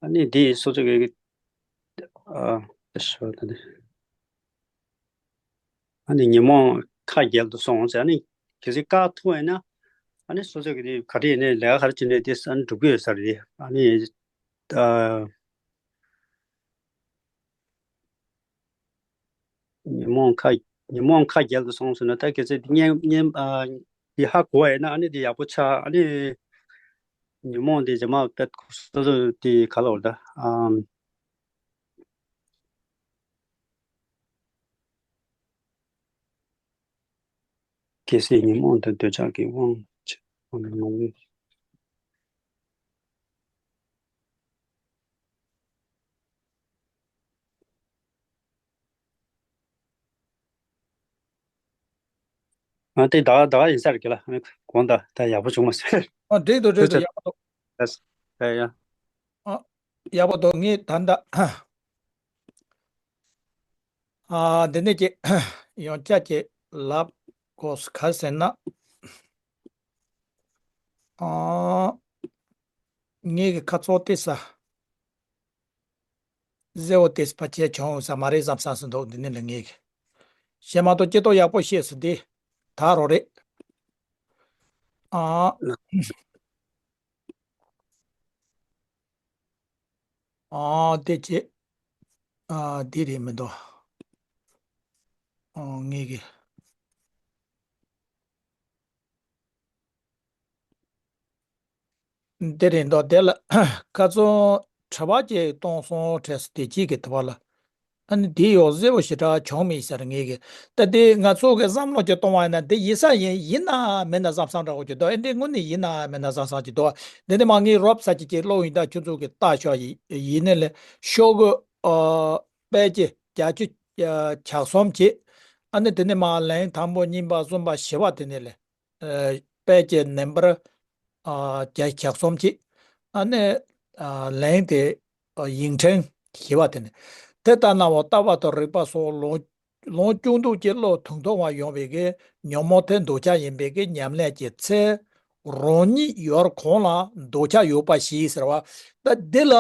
ཨ་ནི་འདི་སོ་སོ་གི་ཨ་ཞོ་ད་འདི། ཨ་ནི་ཉོན་མོངས་ཁ་རྒྱལ་དུ་སོང་ཟེར། ཨ་ནི་གལ་སྲིད་བཀག་ཐུབ་པ་ཡིན་ན་ཨ་ནི་སོ་སོ་གི་དེ་ག་རེ་ཡིན་ནའི་ལས་ཀ་ག་རེ་བྱེད་ནའི་དེ་ཨ་ནི་འགྲུབ་ཀྱི་ཡོད་ས་རེད། ཨ་ནི་ཨ། ཉོན་མོངས་ཁ་ཉོན་མོངས་ཁ་རྒྱལ་དུ་སོང་ཟེར་ན་ད་གལ་སྲིད་དེ་གཉེན་གཉེན་ཨ་དེ་ཧ་གོ་བ་ཡིན་ན་ཨ་ནི་དེ་ཡག་པོ་ཆགས། ཨ་ནི་ཉོན་མོངས་དེ་རྗེས་མ་དཔེ་སོ་སོ་དེ་ག་ལ་བར་ད་ཨ། གལ་སྲིད་ཉོན་མོངས་དང་འདོད་ཆགས་ཀྱི་དབང་ཆ་དབང་མ་ཡིན། ང་དེ་ད་ད་ཡིན་ས་རེད་ཀྱི་ལ། ཨ་ནི་གོང་ད་ད་ཡག་པོ་བྱུང་མ་སོང་། ཨ་འགྲིག་འདུག་འགྲིག་འདུག་ཡག་པོ་འདུག་ཡ་ཡ། ཨ་ཡག་པོ་འདུག་ངས་ད་ད། ཨ་འདི་ནས་ཀྱི་ཡང་བསྐྱར་གྱི་ལབ་དགོས་ག་ཟེར་ན། ཨ་ངེད་ཀྱི་ཁ་ཚོགས་དེ་ས་གཟེ་བོ་དེ་ཕ་ཆེ་བྱུང་ས་མ་རེད་བསམ་བསམ་སུ་འདུག་འདི་ནས་ལ་ངེད་ཀྱི་ཞེ་མ་གཏོགས་སྐྱེ་ཐོག་ཡག་པོ་ཤེས་སུ་དེ་ད་རོ་རེད། ཨ། ཨ་དེ་ཅི། ཨ་དེ་རེད་མི་འདུག་ཨ་ངེད་ཀྱི། དེ་རེད་འདུག་དེ་ལ་ཁ་ཚོན་དྲི་བ་ཅིག་གཏོང་སོང་བྲེས་དེ་གཅིག་གི་དུ་བ་ལ། ཨ་ནི་དེ་ཡོག་གཟེ་བོ་ཞེ་དྲག་བྱུང་མེད་ཟེར་ངེད་ཀྱི། ད་དེ་ང་ཚོ་གི་བསམ་བློ་ཅིག་གཏོང་བ་ཡིན་ན་དེ་ཡིན་ས་ཡིན་ཡིན་ན་མིན་ན་བསམ་བསམ་འདྲ་བོ་ཅིག་འདུག་ཨེ་འདྲའི་དངོས་གནས་ཡིན་ན་མིན་ན་བསམ་བསམ་ཅིག་འདུག་དེ་ནས་མ་ངའི་རོབ་ས་ཅིག་ཅིག་ཀློག་ཡིན། ད་ཁྱོད་ཚོ་གི་ལྟ་ཤོག་ཡིན་ནས་ལས་ཤོག་གུ་ཨ་དཔེ་ཅིག་བརྒྱད་ཅུ་གྱ་གསུམ་ཅིག་ཨ་ནི་དེ་ནས་མ་ལན་དང་པོ་གཉིས་པ་གསུམ་པ་བཞི་པ་དེ་ནས་ལས། ཨ་དཔེ་ཀྱི་ནམ་བར་ཨ་བརྒྱ་ཁྱབ་གསུམ་གཅིག་ཨ་ནི་ཨ་ལན་དེ་ཨ་ཡིག་ཕྲེང་བཞི་པ་དེ་ནི། དེ་ལྟ་ན་འོ་ལྟ་བ་དང་རིགས་པ་སོགས་ལོངས་ལོངས་སྤྱོད་ལྡོག་ཀྱི་བློ་དུང་ཐོང་བ་ཡོང་བའི་གི་ཉོན་མོངས་དེ་འདོད་ཆགས་ཡིན་པའི་གི་ཉམས་ལེན་གྱི་ཚེ། རང་ཉིད་ཡོད་གོང་ལ་འདོད་ཆགས་ཡོད་པ་ཞིག་ཟེར་བ། ད་འདི་ལ།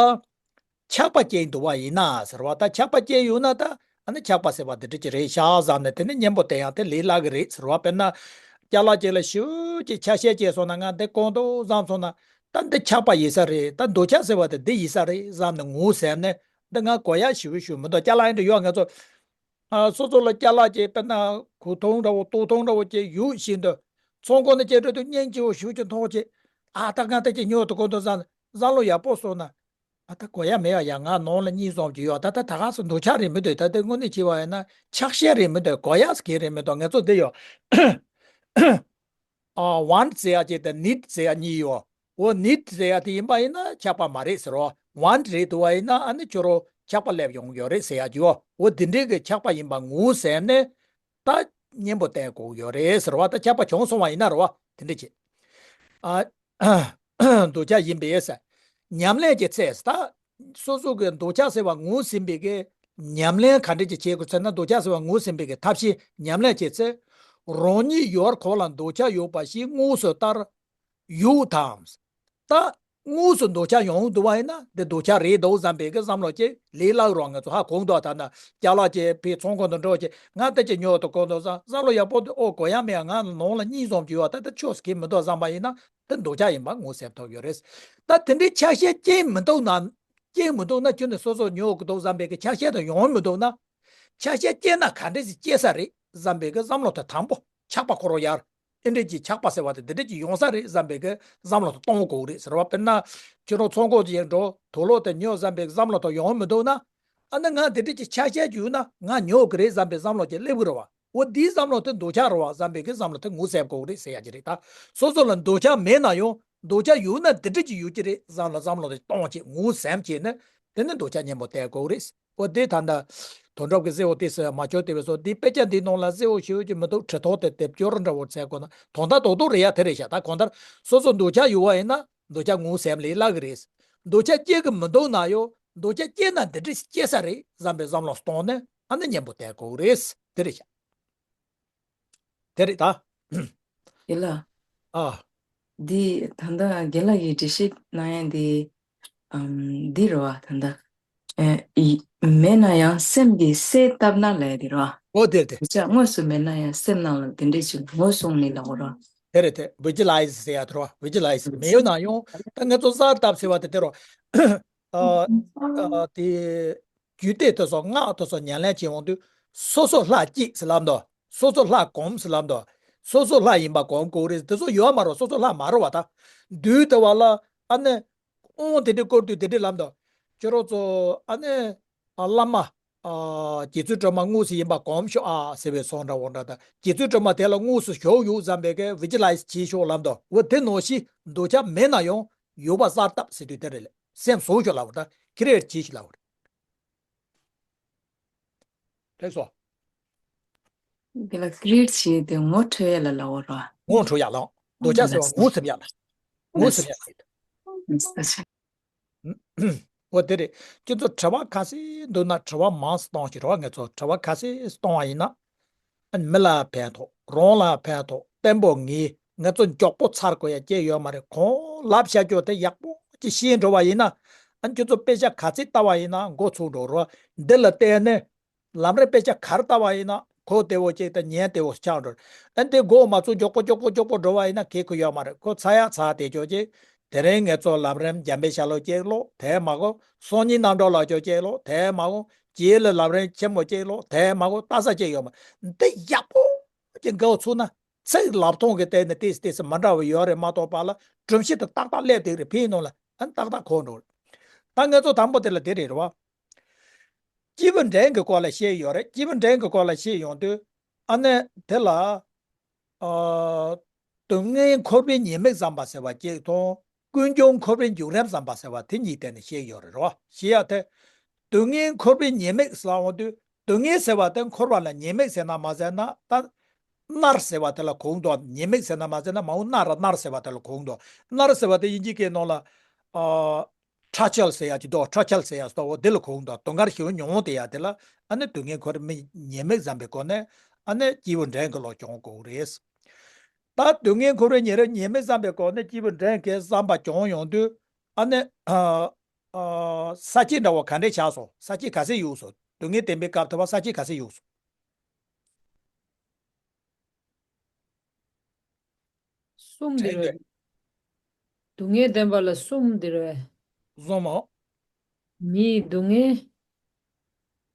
ཆགས་པ་སྐྱེས་འདུག་པ་ཡིན་ན་ཟེར་བ། ད་ཆགས་པ་སྐྱེས་ཡོད་ན་ད་ཨ་ནི་ཆགས་པ་ཟེར་བ་དེ་འདྲ་ཅིག་རེད་ཤག་བསམ་ནས་དེ་ནི་གཉེན་པོ་དེ་ཡང་དེ་ལས་སླ་གི་རེད་ཟེར་བ། དཔེར་ན་ཅ་ལག་ཅིག་ལ་ཞེ་པོ་ཅིག་ཆ་ཤས་སྐྱེས་སོང་ན་ང་འདི་གོན་འདུག་བསམ་སོང་ན་ད་འདི་ཆགས་པ་ཡིན་ས་རེད། ད་འདོད་ཆགས་ཟེར་བ་དེ་འདི་ཡིན་ས་རེད་བསམ་ནས་ངུ་ཟེར་ནས་འདི་ང་གོ་ཡག་ཞེ་པོ་ཞིག་མི་འདུག་ཅ་ལག་ཡིན་འདྲ་ཡོད། ང་ཚོ་ཨ་སོ་སོ་ལ་ཅ་ལག་ཅིག་དཔེར་ན་གོས་ཐུང་འདྲ་བོ་སྟོད་ཐུང་འདྲ་བོ་ཅིག་ཡོད་བཞིན་དུ་ཚོང་ཁང་ནས་ཅིག་འགྲོ་དུས་སྙིང་རྗེ་བོ་ཞེ་པོ་ཅིག་མཐོང་ཅིག་ཨ་ད་ང་ད་ཅིག་ཉོ་དུ་གོན་འདུག་བསམ་བསམ་བློ་ཡག་པོ་སོང་ན། ད་གོ་ཡ་མེད་ཡ། ཡ་ང་ནང་ལ་གཉིད་སོང་གི་ཡོད། ད་ད་ད་ག་སུ་འདོད་ཆགས་རེད་མི་འདོད། ད་ད་དངོས་གནས་བྱས་པ་ཡིན་ན་ཆགས་ཞེན་རེད་མི་འདོད། གོ་ཡ་ཟེར་གི་རེད་མི་འདུག་ང་ཚོ་འདི་ཡོད། ཨ་want་ཟེར་ཡ་ཅིག་དང་need་ཟེར་ཡ་གཉིས་ཡོད། འོ་need་ཟེར་ཡ་དེ་ཡིན་པ་ཡིན་ན་ཆགས་པ་མ་རེད་ཟེར་རོ། want་རེད་འདུག་པ་ཡིན་ན་ཨ་ནི་ཁྱོད་རོ་ཆགས་པ་སླེབས་ཡོང་གི་ཡོད་རེད་ཟེར་ཡ་ཅིག་ཡོད། འོ་འདི་འདྲའི་གི་ཆགས་པ་ཡིན་པ་ངོས་ཟིན་ནས་ད་གཉེན་པོ་བསྟེན་དགོས་ཡོད་རེད་ཟེར་བ། ད་ཆགས་པ་བྱུང་སོང་བ་ཡིན་ན་རོ་དེ་འདྲ་བྱེད། ཨ། འདོད་ཆགས་ཡིན་པས་ཟེར། ཉམས་ལེན་གྱི་ཚེ་ད་སོ་སོ་གི་འདོད་ཆགས་ཟེར་བ་ངོས་ཟིན་པའི་གི་ཉམས་ལེན་ག་འདྲ་ཅིག་བྱེད་དགོས་ཟེར་ན། འདོད་ཆགས་ཟེར་བ་ངོས་ཟིན་པའི་གི་ཐབས་ཤེས་ཉམས་ལེན་བྱེད་ཚེ། རང་ཉིད་ཡོད་ཁོ་ལ་འདོད་ཆགས་ཡོད་པ་ཞིག་དངོས་སུ་ལྟར་ཡོད་དམ། ད་དངོས་སུ་འདོད་ཆགས་ཡོང་འདུག་པ་ཡིན་ན་འདི་འདོད་ཆགས་རེད་འདུག་བསམ་པའི་གི་བསམ་བློ་ཅིག་ལས་སླ་རུང་ང་ཚོ་ཧ་གོ་འདུག་ད་ན་ཅ་ལག་ཅིག་ཕའི་ཚོང་ཁང་དུ་འགྲོ་ཅིག་ང་ལྟ་ཅིག་ཉོ་དུ་གོ་འདུག་བསམ། བསམ་བློ་ཡག་པོ་འདུག་ཨོ་གོ་ཡ་མེད་ཡ། ང་ནང་ལ་གཉིད་སོང་གི་ཡོད། ད་ད་ཆོག་ཟེར་གི་མི་འདུག་བསམ་པ་ཡིན་ན་དེ་འདོད་ཆགས་ཡིན་པ་ངོས་ཟིན་ཐུབ་ཡོད་རེད། ད་དེ་འདྲའི་ཆ་ཤས་སྐྱེ་མི་འདུག་ན། སྐྱེ་མི་འདུག་ན་ཁྱོད་ནས་སོ་སོ་ཉོ་གི་འདུག་བསམ་པའི་གི་ཆ་ཤས་དང་ཡོང་མི་འདུག་ན། ཆ་ཤས་སྐྱེ་ན་ག་འདྲ་ཞིག་སྐྱེ་ས་རེད་བསམ་པའི་གི་བསམ་བློ་དེ་དང་པོ་ཆགས་པ་ཁོ་རང་ཡར། ཨེ་འདྲ་ཅིག་ཆགས་པ་ཟེར་བ་དེ་འདི་འདྲ་ཅིག་ཡོང་ས་རེད་བསམ་པའི་གི་བསམ་བློ་དེ་གཏོང་དགོས་རེད་ཟེར་བ། དཔེར་ན་ཁྱོད་རང་ཚོང་ཁང་ཅིག་འགྲོ་དུག་ལོག་དེ་ཉོ་བསམ་པའི་གི་བསམ་བློ་དེ་ཡོང་མི་འདུག་ན། ཨ་ནི་ང་འདི་འདྲ་ཅིག་ཆ་ཤས་བརྒྱུད་ན་ང་ཉོ་གི་རེད་བསམ་པའི་བསམ་བློ་ཅིག་སླེབས་ཀྱི་རེད་བ། འོ་འདིའི་བསམ་བློ་དེ་འདོད་ཆགས་རེད་བ་བསམ་པའི་གི་བསམ་བློ་དེ་ངོས་ཟིན་དགོས་རེད་ཟེར་ཡ་ཅིག་རེད། ད་སོ་སོ་ལ་འདོད་ཆགས་མེད་ན་ཡང་འདོད་ཆགས་ཡོད་ན་འདི་འདྲ་ཅིག་ཡོད་ཀྱི་རེད་བསམ་ལ་བསམ་བློ་དེ་གཏོང་བྱེད་ངོས་ཟིན་བྱེད་ནས་དེ་ནི་འདོད་ཆགས་གཉེན་པོ་བསྟེན་དགོས་རེད། འོ་དེ་ད་ལྟ་དོན་གྲུབ་ཀྱི་གསལ་བོ་དེ་ཟེར་མ་བྱོས་དེ་བས་སོ། འདི་དཔེ་ཆ་འདིའི་ནང་ལ་གསལ་བོ་ཞུ་རྒྱུ་མི་འདུག་དྲི་ཐོག་དེ་དེབ་སྐྱོར་འདྲ་བོ་བྱས་དགོས་ན་དོན་དག་རྡོག་རྡོག་རེད་ཡ་དེ་རེད་ཤག་ད་གང་ལྟར་སོ་སོ་འདོད་ཆགས་ཡོད་པ་ཡིན་ན་འདོད་ཆགས་ངོས་ཟིན་ལས་སླ་གི་རེད། འདོད་ཆགས་སྐྱེ་གི་མི་འདུག་ན་ཡང་འདོད་ཆགས་སྐྱེ་ན་འདི་འདྲ་སྐྱེ་ས་རེད་བསམ་པའི་བསམ་བློ་གཏོང་ནས་ཨ་ནི་གཉེན་པོ་བསྟེན་དགོས་རེད། དེ་རེད་ཤག་དེ་རེད་ད། དེ་ལ། ཨ། འདི་ད་ལྟ་རྒན་ལགས་ཀྱིས་འགྲེལ་བཤད་གནང་ཡ་འདི། ཨམ། འདི་རེད་བ་ད་ལྟ། ཨེ། ཡི། མེད་ན་ཡང་སེམས་ཀྱིས་གསལ་བཏབ་ན་ལབ་ཡ་འདི་རེད་བ། འོ་དེ་རེད་དེ། བྱ་དངོས་སུ་མེད་ན་ཡང་སེམས་ནང་ལ་དེ་འདྲས་ཅིག་ངོས་བཟུང་ནས་ལབ་དགོས་རེད་བ། དེ་རེད་དེ། visualize་ཟེར་ཡ་དེ་རེད་བ། visualize་མེད་ན་ཡང་ད་ངེད་ཚོ་གསལ་བཏབ་ཟེར་བ་དེ་དེ་རེད་བ། ཨ། ཨ། དེ། རྒྱུད་སྡེ་དེ་ཚོ་སྔགས་དེ་ཚོ་ཉམས་ལེན་བྱེད་ཡོང་དུས་སོ་སོ་ལྷ་གཅིག་ཟེར་ལབ་འདུག་སོ་སོ་ལྷ་སྒོམ་ཟེར་ལབ་འདུག་སོ་སོ་ལྷ་ཡིན་པ་སྒོམ་དགོས་རེད། དེ་ཚོ་ཡོད་མ་རེད། སོ་སོ་ལྷ་མ་རེད་བ་ད། དུས་དེ་བ་ལ་ཨ་ནི་དབང་དེ་འདྲ་བསྐུར་དུས་དེ་འདྲ་ལབ་འདུག་ཁྱོད་རང་ཚོ་ཨ་ནི་ཨ་བླ་མ་ཨ་རྗེ་བཙུན་སྒྲོལ་མ་དངོས་སུ་ཡིན་པ་སྒོམ་ཤོག་ཨ་ཟེར་བའི་སོང་འདྲ་བོ་འདྲ་ད། རྗེ་བཙུན་སྒྲོལ་མ་དེ་ལ་དངོས་སུ་བཞུགས་ཡོད་བསམ་པའི་གི་visualize་བྱེད་ཤོག་ལབ་འདུག་འོ་དེ་ནང་བཞིན་འདོད་ཆགས་མེད་ན་ཡང་ཡོད་པ་གསལ་བཏབ་ཟེར་དུས་དེ་རེད་ལ། སེམས་བཟུང་ཤོག་ལབ་པ་དང་create་བྱེད་ཤོག་ལབ་པ་རེད། ལེགས་སོ། འདི་ལ་create་བྱེད་དེ་ངོ་འཕྲོད་ཡ་ལ་ལབ་པ་རེད། ངོ་འཕྲོད་ཡ་ལ། འདོད་ཆགས་ཟེར་བ་ངོ་ཟིན་ཡ་ལ། ངོ་ཟིན་ཡ་ལ། འོ་དེ་རེད། ཁྱེད་ཚོ་དྲི་བ་ག་ཚོད་འདུག་ན་དྲི་བ་མང་ཙམ་གཏོང་ཞིག་རེད་བ། ངེད་ཚོ་དྲི་བ་ག་ཚོད་གཏོང་བ་ཡིན་ན། ཨ་ནི་མི་ལ་ཕན་ཐོགས། རང་ལ་ཕན་ཐོགས། བརྟན་པོ་ངེས། ང་ཚོ་མགྱོགས་པོ་ཚར་དགོས་ཡ་ཅིག་ཡོད་མ་རེད། གང་ལབ་བཞག་རྒྱུ་དེ་ཡག་པོ་ཅིག་ཤེས་འགྲོ་བ་ཡིན་ན། ཨ་ནི་ཁྱོད་ཚོ་དཔེ་ཆ་ག་ཚོད་ལྟ་བ་ཡིན་ན་འགོ་ཚུགས་འགྲོ་རོགས། འདི་ལ་བརྟེན་ནས་ལམ་རིམ་དཔེ་ཆ་ག་རེ་ལྟ་བ་ཡིན་ན་གོ་བདེ་བོ་ཅིག་དང་ཉན་བདེ་བོ་ཆགས་འགྲོ། ཨ་ནི་དེ་འགོ་མ་ཚུགས་མགྱོགས་པོ་མགྱོགས་པོ་མགྱོགས་པོ་འགྲོ་བ་ཡིན་ན་གལ་ཁུ་ཡོད་མ་རེད། ཁོ་ཚར་ཡ་ཚར་བསྡད་ཆོག་ཅིག་དེ་རིང་ངེད་ཚོ་ལམ་རིམ་འཇམ་དཔལ་ཤར་ལྷོ་གཅིག་ཀློག་དེ་མ་གོ་སང་ཉིན་རྣམ་གྲོལ་ལག་ཆོག་གཅིག་ཀློག་དེ་མ་གོ་རྗེས་ལ་ལམ་རིམ་ཆེན་མོ་གཅིག་ཀློག་དེ་མ་གོ་ལྟ་ས་གཅིག་ཡོད་མ་རེད། འདི་ཡག་པོ་ཅིག་འགོ་ཚུགས་ན། ཚིག་ལབ་སྟངས་ཀྱི་སྟེང་ནས་ཏོག་ཙམ་ཏོག་ཙམ་མ་འདྲ་བ་ཡོད་རེད་མ་གཏོགས་པ་ལ་སྒྲོམ་གཞི་དེ་ཏག་ཏག་སླེབས་བསྡད་རེད། ཕའི་ནང་ལ་ཨ་ནི་ཏག་ཏག་གོ་འགྲོ་རེད། ད་ངེད་ཚོ་དང་པོ་དེ་ལ་དེ་རེད་རེད་བ། སྐྱེས་བུ་འབྲིང་གི་སྐོར་ལ་བཤད་ཡོད་རེད། སྐྱེས་བུ་འབྲིང་གི་སྐོར་ལ་བཤད་ཡོང་དུས་ཨ་ནི་དེ་ལ་ཨ་སྡུག་བསྔལ་འཁོར་བའི་ཉེས་དམིགས་བསམ་པ་ཟེར་བ་གཅིག་དང་ཀུན་འབྱུང་འཁོར་བའི་འཇུག་རིམ་བསམ་པ་ཟེར་བ་དེ་གཉིས་སྟེང་ནས་བཤད་ཡོད་རེད་རེད་བ། བཤད་ཡ་དེ་སྡུག་བསྔལ་འཁོར་བའི་ཉེས་དམིགས་ཟེར་འོང་དུས། སྡུག་བསྔལ་ཟེར་བ་དེ་འཁོར་བ་ལ་ཉེས་དམིགས་ཟེར་ན་མ་ཟེར་ན་ད་མནར་ཟེར་བ་དེ་ལ་གོ་གི་འདུག་ཉེས་དམིགས་ཟེར་ན་མ་ཟེར་ན་མ་འོ་མནར་ར་མནར་ཟེར་བ་དེ་ལ་གོ་གི་འདུག་མནར་ཟེར་བ་དེ་དབྱིན་ཇིའི་སྐད་ནང་ལ་ཨ་ཊོར་ཅར་ཟེར་ཡ་ཅིག་འདུག་ཊོར་ཅར་ཟེར་ཡ་ཟེར་བ་དེ་ལ་གོ་གི་འདུག་སྡུག་བསྔལ་ཞེ་པོ་མྱོང་བསྡད་ཡ་དེ་ལ་ཨ་ནི་སྡུག་བསྔལ་འཁོར་བའི་ཉེས་དམིགས་བསམ་པའི་སྒོ་ནས་ཨ་ནི་སྐྱེས་བུ་འབྲིང་གི་བློ་སྦྱོང་དགོས་རེད། ད་སྡུག་བསྔལ་འཁོར་བའི་ཉེས་རེ་ཉེས་དམིགས་བསམ་པའི་སྒོ་ནས་སྐྱེས་བུ་འབྲིང་གི་བསམ་པ་སྦྱོང་ཡོང་དུས་ཨ་ནི་ཨ་ཨ་ས་བཅད་འདྲ་བོ་ག་འདྲས་ཆགས་སོང་། ས་བཅད་ག་ཚད་ཡོད་སོང་། སྡུག་བསྔལ་བདེན་པའི་སྐབས་དེ་བ་ས་བཅད་ག་ཚད་ཡོད་སོང་། གསུམ་དེ་རེད། སྡུག་བསྔལ་བདེན་པ་ལ་གསུམ་དེ་རེད། གསུམ་མོ། མིའི་སྡུག་བསྔལ།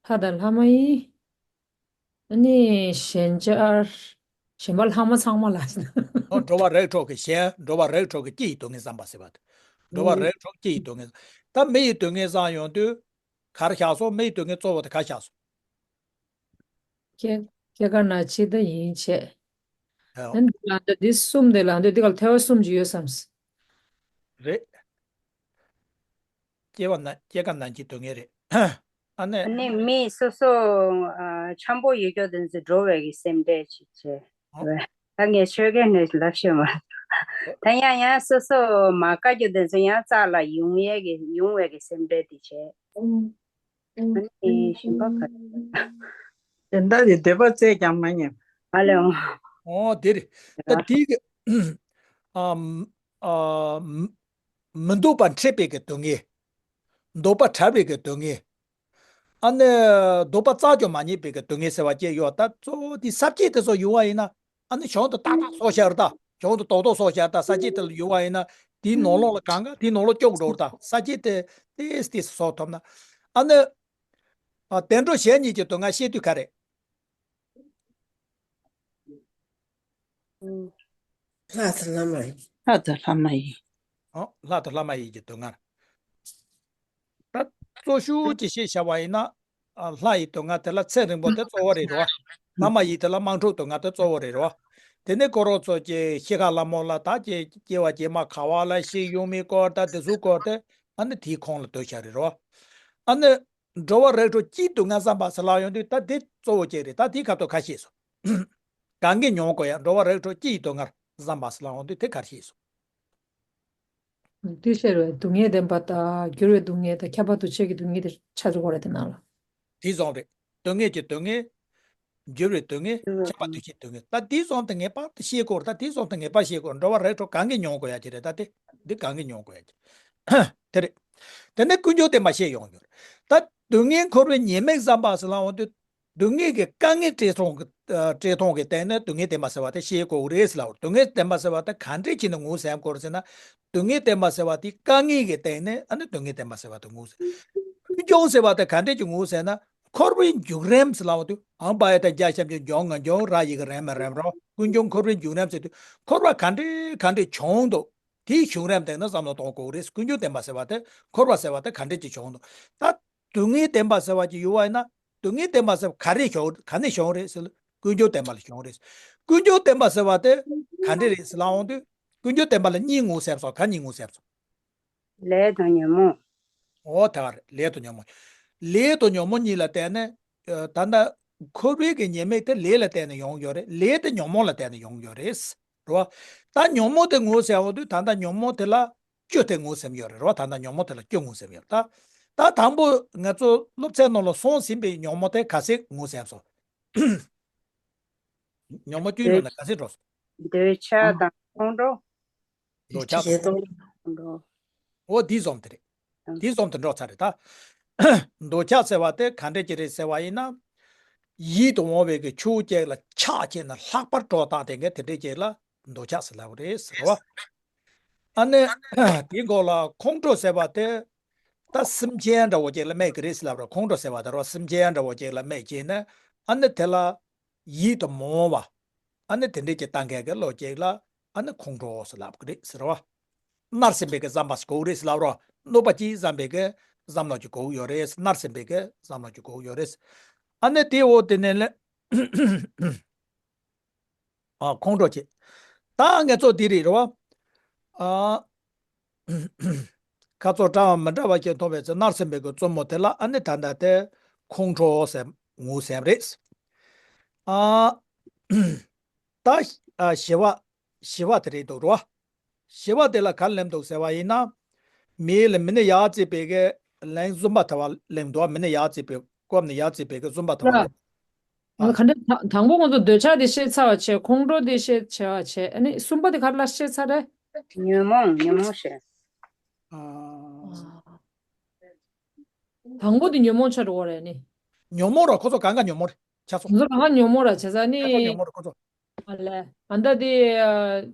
ལྷ་དང་ལྷ་མ་ཡིན། ཨ་ནི་གཞན་ཅར། གཞན་པ་ལྷག་མ་ཚང་མ་ལ། འོ་འགྲོ་བ་རིགས་དྲུག་གི་གཞན། འགྲོ་བ་རིགས་དྲུག་གི་སྤྱི་ཡི་སྡུག་བསྔལ་བསམ་པ་ཟེར་བ་དེ། འགྲོ་བ་རིགས་དྲུག་སྤྱི་ཡི་སྡུག་བསྔལ། ད་མི་ཡི་སྡུག་བསྔལ་བསམ་ཡོང་དུས་ག་རེ་བཞག་སོང་། མི་ཡི་སྡུག་བསྔལ་གཙོ་བོ་དེ་ག་བཞག་སོང་། སྐྱེ་སྐྱེ་རྒ་ན་འཆི་དང་ཡིད་ཆེས། ཨོ། ཨ་ནི་ལ་འདི་འདི་གསུམ་དེ་ལ་འདི་འདི་ག་ལ་ཐེ་བ་གསུམ་ཅིག་ཡོད་བསམ། རེད། སྐྱེ་བ་ན་སྐྱེ་རྒ་ན་འཆི་སྡུག་བསྔལ་རེད། ཨ་ནི། ཨ་ནི་མི་སོ་སོ་ཨ་འཆམ་པོ་ཡོད་རྒྱུ་དེ་ཚོ་འགྲོ་བའི་གི་སེམས་ཁྲལ་ཅིག་བྱས། ཨོ། ད་ངས་ཆོས་རྒན་ནས་ལབ་ཤེས་མ། ད་ཡང་ཡང་སོ་སོ་མ་དཀའ་རྒྱུ་དེ་ཚོ་ཡང་རྩ་ལ་ཡོང་ཡས་གི་ཡོང་བའི་གི་སེམས་ཁྲལ་དེ་བྱས། ཨ་ནི་ཞིམ་པ་ག་དེ་འདྲ་དེ་འདོད་པ་བཙལ་ཀྱང་མ་ཉན། ཨ་ལེ་འོང་། ཨོ་དེ་རེད། ད་དེ་གི་ཨམ་ཨམ་མི་འདོད་པ་འཕྲད་པའི་གི་སྡུག་བསྔལ། འདོད་པ་བྲལ་བའི་གི་སྡུག་བསྔལ། ཨ་ནི་འདོད་པ་རྩ་ཅོ་མ་རྙེད་པའི་གི་སྡུག་བསྔལ་ཟེར་བ་སྐྱེ་ཡོད། ད་གཙོ་བོ་དེ་ས་བཅད་དེ་ཚོ་ཡོད་པ་ཡིན་ན། ཨ་ནི་བྱང་དུ་ཏག་ཏག་སོགས་ཤར་ད། བྱང་དུ་རྡོག་རྡོག་སོགས་ཤར་ད། ས་བཅད་དེ་ལ་ཡོད་པ་ཡིན་ན། དེའི་ནང་ལོགས་ལ་གང་ག་དེའི་ནང་ལོགས་སྐྱོག་འགྲོ་ད། ས་བཅད་དེ་ཏེས་ཏེས་སོགས་ཐོབ་ན། ཨ་ནི་ཨ་བདེ་འགྲོ་གཞན་གཉིས་ཀྱི་སྡུག་བསྔལ་ཤེས་དུས་ག་རེད། ལྷ་དང་ལྷ་མ་ཡིན། ལྷ་དང་ལྷ་མ་ཡིན། ཨོ་ལྷ་དང་ལྷ་མ་ཡིན་གྱི་སྡུག་བསྔལ། ད་གཙོ་ཤུགས་ཀྱིས་བཤད་བྱ་བ་ཡིན་ན། ཨ་ལྷ་ཡི་སྡུག་བསྔལ་དེ་ལ་ཚེ་རིང་པོ་དེ་གཙོ་བོ་རེད་རོ། ལྷ་མ་ཡིན་དེ་ལ་དམངས་ཁྲོད་སྡུག་བསྔལ་དེ་གཙོ་བོ་རེད་རོ། དེ་ནས་ཁོ་རང་ཚོ་ཀྱི་ཤི་ཁ་ལ་མོ་ལ་ད་ཀྱི་སྐྱེ་བ་རྗེས་མ་ག་བ་ལ་ཤི་ཡོང་མི་སྐོར་ད་དེ་ཚོའི་སྐོར་དེ་ཨ་ནི་དེའི་ཁོངས་ལ་སྡོད་བྱ་རེད་རོ། ཨ་ནི་འགྲོ་བ་རིགས་དྲུག་སྤྱིའི་སྡུག་བསྔལ་བསམ་པ་ཟེར་ལབ་ཡོང་དུས་ད་དེ་གཙོ་བོ་ཅིག་རེད། ད་དེའི་ཁ་ཐོག་ཁ་ཤས་སོ། གང་གིས་མྱོང་དགོས་ཡ། འགྲོ་བ་རིགས་དྲུག་སྤྱིའི་སྡུག་བསྔལ་བསམ་པ་ཟེར་ལབ་ཡོང་དུས་དེ་ག་རེ་ཤེས་སོ། དུས་ཤེས་རེད། སྡུག་བསྔལ་བདེན་པ་དང་འགྱུར་བའི་སྡུག་བསྔལ་དང་ཁྱབ་པ་འདུ་བྱེད་ཀྱི་སྡུག་བསྔལ་དེ་ཆ་འཇོག་དགོས་རེད་དེ་ནང་ལ། དེ་བཟུང་རེད། སྡུག་བསྔལ་གྱི་སྡུག་བསྔལ། འགྱུར་བའི་སྡུག་བསྔལ། ཁྱབ་པ་འདུ་བྱེད་སྡུག་བསྔལ། ད་དེ་བཟུང་དེ་ངེས་པར་དུ་ཤེས་དགོས་རེད། ད་དེ་བཟུང་དེ་ངེས་པར་ཤེས་དགོས། འགྲོ་བ་རིགས་དྲུག་གང་གིས་མྱོང་དགོས་ཡ་ཅིག་རེད། ད་དེ་འདི་གང་གིས་མྱོང་དགོས་ཡ་ཅིག་དེ་རེད། དེ་ནས་ཀུན་འབྱུང་བདེན་པ་བཤད་ཡོང་རྒྱུ་རེད། ད་སྡུག་བསྔལ་འཁོར་བའི་ཉེས་དམིགས་བསམ་པ་ཟེར་ལབ་ཡོང་དུས། སྡུག་བསྔལ་གྱི་དཀའ་ངལ་འཕྲད་སྟངས་ཀྱི་ཨ་འཕྲད་སྟངས་ཀྱི་སྟེང་ནས་སྡུག་བསྔལ་བདེན་པ་ཟེར་བ་དེ་ཤེས་དགོས་རེད་ཟེར་ལབ། སྡུག་བསྔལ་བདེན་པ་ཟེར་བ་དེ་ག་འདྲས་བྱས་ནས་ངོས་ཟིན་དགོས་རེད་ཟེར་ན། སྡུག་བསྔལ་བདེན་པ་ཟེར་བ་དེ་དཀའ་ངལ་གྱི་སྟེང་ནས་ཨ་ནི་སྡུག་བསྔལ་བདེན་པ་ཟེར་བ་དེ་ངོས་ཟིན། ཀུན་འབྱུང་ཟེར་བ་དེ་ག་འདྲས་ཀྱི་ངོས་ཟིན་ན། འཁོར་བའི་འཇུག་རིམ་ཟེར་ལབ་དུས་ཨང་པ་ཡ་དང་རྒྱ་ཞབས་ཀྱུ་འབྱུང་ང་འབྱུང་ར་ཡི་གེ་རེམ་མ་རེམ་རོ། ཀུན་འབྱུང་འཁོར་བའི་འཇུག་རིམ་ཟེར་དུས་འཁོར་བ་ག་འདྲས་ག་འདྲས་བྱུང་འདུག་དེའི་བྱུང་རིམ་སྟེང་ན་བསམ་བློ་གཏོང་དགོས་རེད། ཀུན་འབྱུང་བདེན་པ་ཟེར་བ་དེ་འཁོར་བ་ཟེར་བ་དེ་ག་འདྲས་ཀྱི་བྱུང་འདུག་ད་སྡུག་བསྔལ་བདེན་པ་ཟེར་བ་ཅིག་ཡོད་པ་ཡིན་ན། སྡུག་བསྔལ་བདེན་པ་ཟེར་བ་ག་རེ་བྱུང་ག་ནས་བྱུང་རེད་ཟེར་ན། ཀུན་འབྱུང་བདེན་པ་ལ་བྱུང་རེད། ཀུན་འབྱུང་བདེན་པ་ཟེར་བ་དེ་ག་འདྲས་རེད་ཟེར་ལབ་འོང་དུས། ཀུན་འབྱུང་བདེན་པ་ལ་གཉིས་ངོས་ཟིན་སོང་། ག་གཉིས་ངོས་ཟིན་སོང་། ལས་དང་ཉོན་མོངས། འོ་དེ་ག་རེད། ལས་དང་ཉོན་མོངས། ལས་དང་ཉོན་མོངས་གཉིས་ལ་བརྟེན་ནས་ཨ་ད་ལྟ་འཁོར་བའི་གི་ཉེས་དམིགས་དེ་ལས་ལ་བརྟེན་ནས་ཡོང་ཡོད་རེད། ལས་དེ་ཉོན་མོངས་ལ་བརྟེན་ནས་ཡོང་ཡོད་རེད། རེད་བ། ད་ཉོན་མོངས་དེ་ངོས་ཟིན་འོང་དུས་ད་ལྟ་ཉོན་མོངས་དེ་ལ་སྐྱོ་དེ་ངོས་ཟིན་ཡོད་རེད། རེད་བ། ད་ལྟ་ཉོན་མོངས་དེ་ལ་སྐྱོ་ངོས་ཟིན་ཡོད། ད་ད་དང་པོ་ང་ཚོ་སློབ་ཚན་ནང་ལ་སོང་ཟིན་པའི་ཉོན་མོངས་དེ་ག་ཚོད་ངོས་ཟིན་སོང་། ཉོན་མོངས་བཅུའི་ནང་ནས་ག་ཚོད་འགྲོ་སོང་། འདོད་ཆགས་དང་ཁོང་ཁྲོ། འདོད་ཆགས་དང་། ཁོང་ཁྲོ། འོ་དེའི་བཟུང་དེ་རེད། དེའི་བཟུང་དེ་འགྲོ་ཚར་རེད་ད། འདོད་ཆགས་ཟེར་བ་དེ་ག་འདྲས་ཅིག་རེད་ཟེར་བ་ཡིན་ན། ཡིད་དུ་འོང་བའི་གི་ཆོས་ཅིག་ལ་ཆགས་བྱས་ན་ལྷག་པར་སྤྲོ་བཏང་དེ་འདྲས་ཅིག་ལ་འདོད་ཆགས་ཟེར་ལབ་རེད་ཟེར་བ། ཨ་ནི་དེའི་འགོ་ལ་ཁོང་ཁྲོ་ཟེར་བ་དེ། ད་སེམས་ཅན་འདྲ་བོ་ཅིག་ལ་སྨད་གི་རེད་ཟེར་ལབ་རེད། ཁོང་ཁྲོ་ཟེར་བ་དེ་རོ་སེམས་ཅན་འདྲ་བོ་ཅིག་ལ་སྨད་བྱས་ན། ཨ་ནི་དེ་ལ་ཡིད་དུ་མི་འོང་བ། ཨ་ནི་དེ་འདྲས་ཀྱི་ལྟ་མཁན་གྱི་བློ་ཅིག་ལ་ཨ་ནི་ཁོང་ཁྲོ་ཟེར་ལབ་གི་རེད་ཟེར་བ། མནར་ཟིན་པའི་གི་བསམ་པ་ཞིག་དགོས་རེད་ཟེར་ལབ་རོ། གནོད་པ་ཅིག་བསམ་པའི་གི་བསམ་བློ་ཅིག་དགོས་ཡོད་རེད། མནར་ཟིན་པའི་གི་བསམ་བློ་ཅིག་དགོས་ཡོད་རེད། ཨ་ནི་དེ་འོ་དེ་ནས་ལས། ཨ་ཁོང་ཁྲོ་བྱེད། ད་ངེད་ཚོ་འདི་རེད་རེད་བ། ཨ་ཁ་ཚོ་འདྲ་བ་མི་འདྲ་བ་ཞིག་མཐོང་བའི་ཚེ་མནར་ཟིན་པའི་གི་རྩུབ་མོ་དེ་ལ་ཨ་ནི་ད་ལྟ་དེ་ཁོང་ཁྲོ་ཟེར་ངོས་ཟིན་རེད། ཨ་ད་ཨ་ཞི་བ་ཞི་བ་དེ་རེད་འདུག་རེད་བ། ཞི་བ་དེ་ལ་ག་ལེན་འདུག་ཟེར་བ་ཡིན་ན། མིའི་ལ་མི་ནི་ཡར་བརྩིས་པའི་གི་ལན་བཟུམ་པ་དེ་བ་ལེན་འདུག་མི་ནི་ཡར་བརྩིས་པའི་སྐོམ་ནི་ཡར་བརྩིས་པའི་གི་བཟུམ་པ་དེ་བ་ལེན། ང་ཚོ་ག་འདྲ་དང་དང་པོ་ང་ཚོ་འདོད་ཆགས་དེ་བཤད་ཚར་བ་བྱས། ཁོང་ཁྲོ་དེ་བཤད་བྱས་པ་བྱས། ཨ་ནི་གསུམ་པ་དེ་ག་རེ་ལ་བཤད་ཚར་རེད། ཉོན་མོངས་ཉོན་མོངས་བཤད། ཨ། དང་པོ་དེ་ཉོན་མོངས་ཆགས་འགྲོ་བ་རེད་ནི། ཉོན་མོངས་ར་ཁོ་ཚོ་གང་ག་ཉོན་མོངས་རེད་ཆགས་སོང་། ང་ཚོ་གང་ག་ཉོན་མོངས་ར་བྱས་ཙང་ནི། ཆགས་སོང་ཉོན་མོངས་ར་ཁོ་ཚོ། ཨ་ལས་ཨ་ད་དེ་ཨ།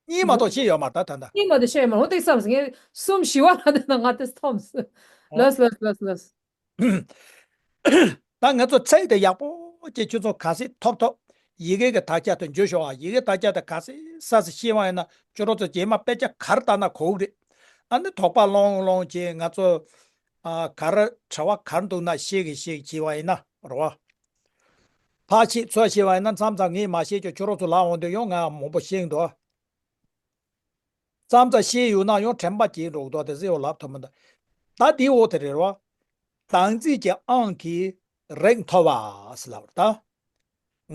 གཉིས་མ་གཏོགས་ཤེས་ཡོད་མ་རེད་ད་ད་ལྟ། གཉིས་མ་གཏོགས་ཤེས་ཡོད་མ་རེད། འོ་དེ་བསམ་སོང་། ངས་གསུམ་ཞི་བ་ལ་དེ་ན་ང་དེ་འཐོམས་སོང་། ལོས་ལོས་ལོས་ལོས། ད་ང་ཚོ་ཚིག་དེ་ཡག་པོ་ཅིག་ཁྱོད་ཚོ་ག་ཚོད་ཐོབ་ཐོབ་ཡི་གེ་གི་དག་ཆ་དེ་འཇོ་ཤོག་ཨ། ཡི་གེ་དག་ཆ་དེ་ག་ཚོད་ས་ས་ཤེས་པ་ཡིན་ན་ཁྱོད་རང་ཚོ་རྗེས་མ་དཔེ་ཆ་ག་རེ་ལྟ་ན་གོ་གི་རེད། ཨ་ནི་དོགས་པ་སློང་སློང་བྱས་ང་ཚོ་ཨ་ག་རེ་དྲི་བ་ག་རེ་འདུག་ན་ཤེས་གི་ཤེས་གི་བྱས་པ་ཡིན་ན་རེད་བ། ཕར་ཕྱིན་ཚུར་ཕྱིན་པ་ཡིན་ན་མཚམས་མཚམས་ངས་མ་ཤེས་ཀྱང་ཁྱོད་རང་ཚོ་ལབ་འོང་དུས་ཡང་ང་མང་པོ་ཤེས་འདུག་མཚམས་མཚམས་ཤེས་ཡོད་ན་ཡང་དྲན་པ་བརྗེད་འགྲོ་གི་འདུག་དེ་ཚོ་ཡང་ལབ་ཐུབ་མི་འདུག་ད་དེའི་འོག་དེ་རེད་བ། བདག་འཛིན་གྱི་དབང་གིས་རིགས་མཐོ་བ་ཟེར་ལབ་རེད་ད།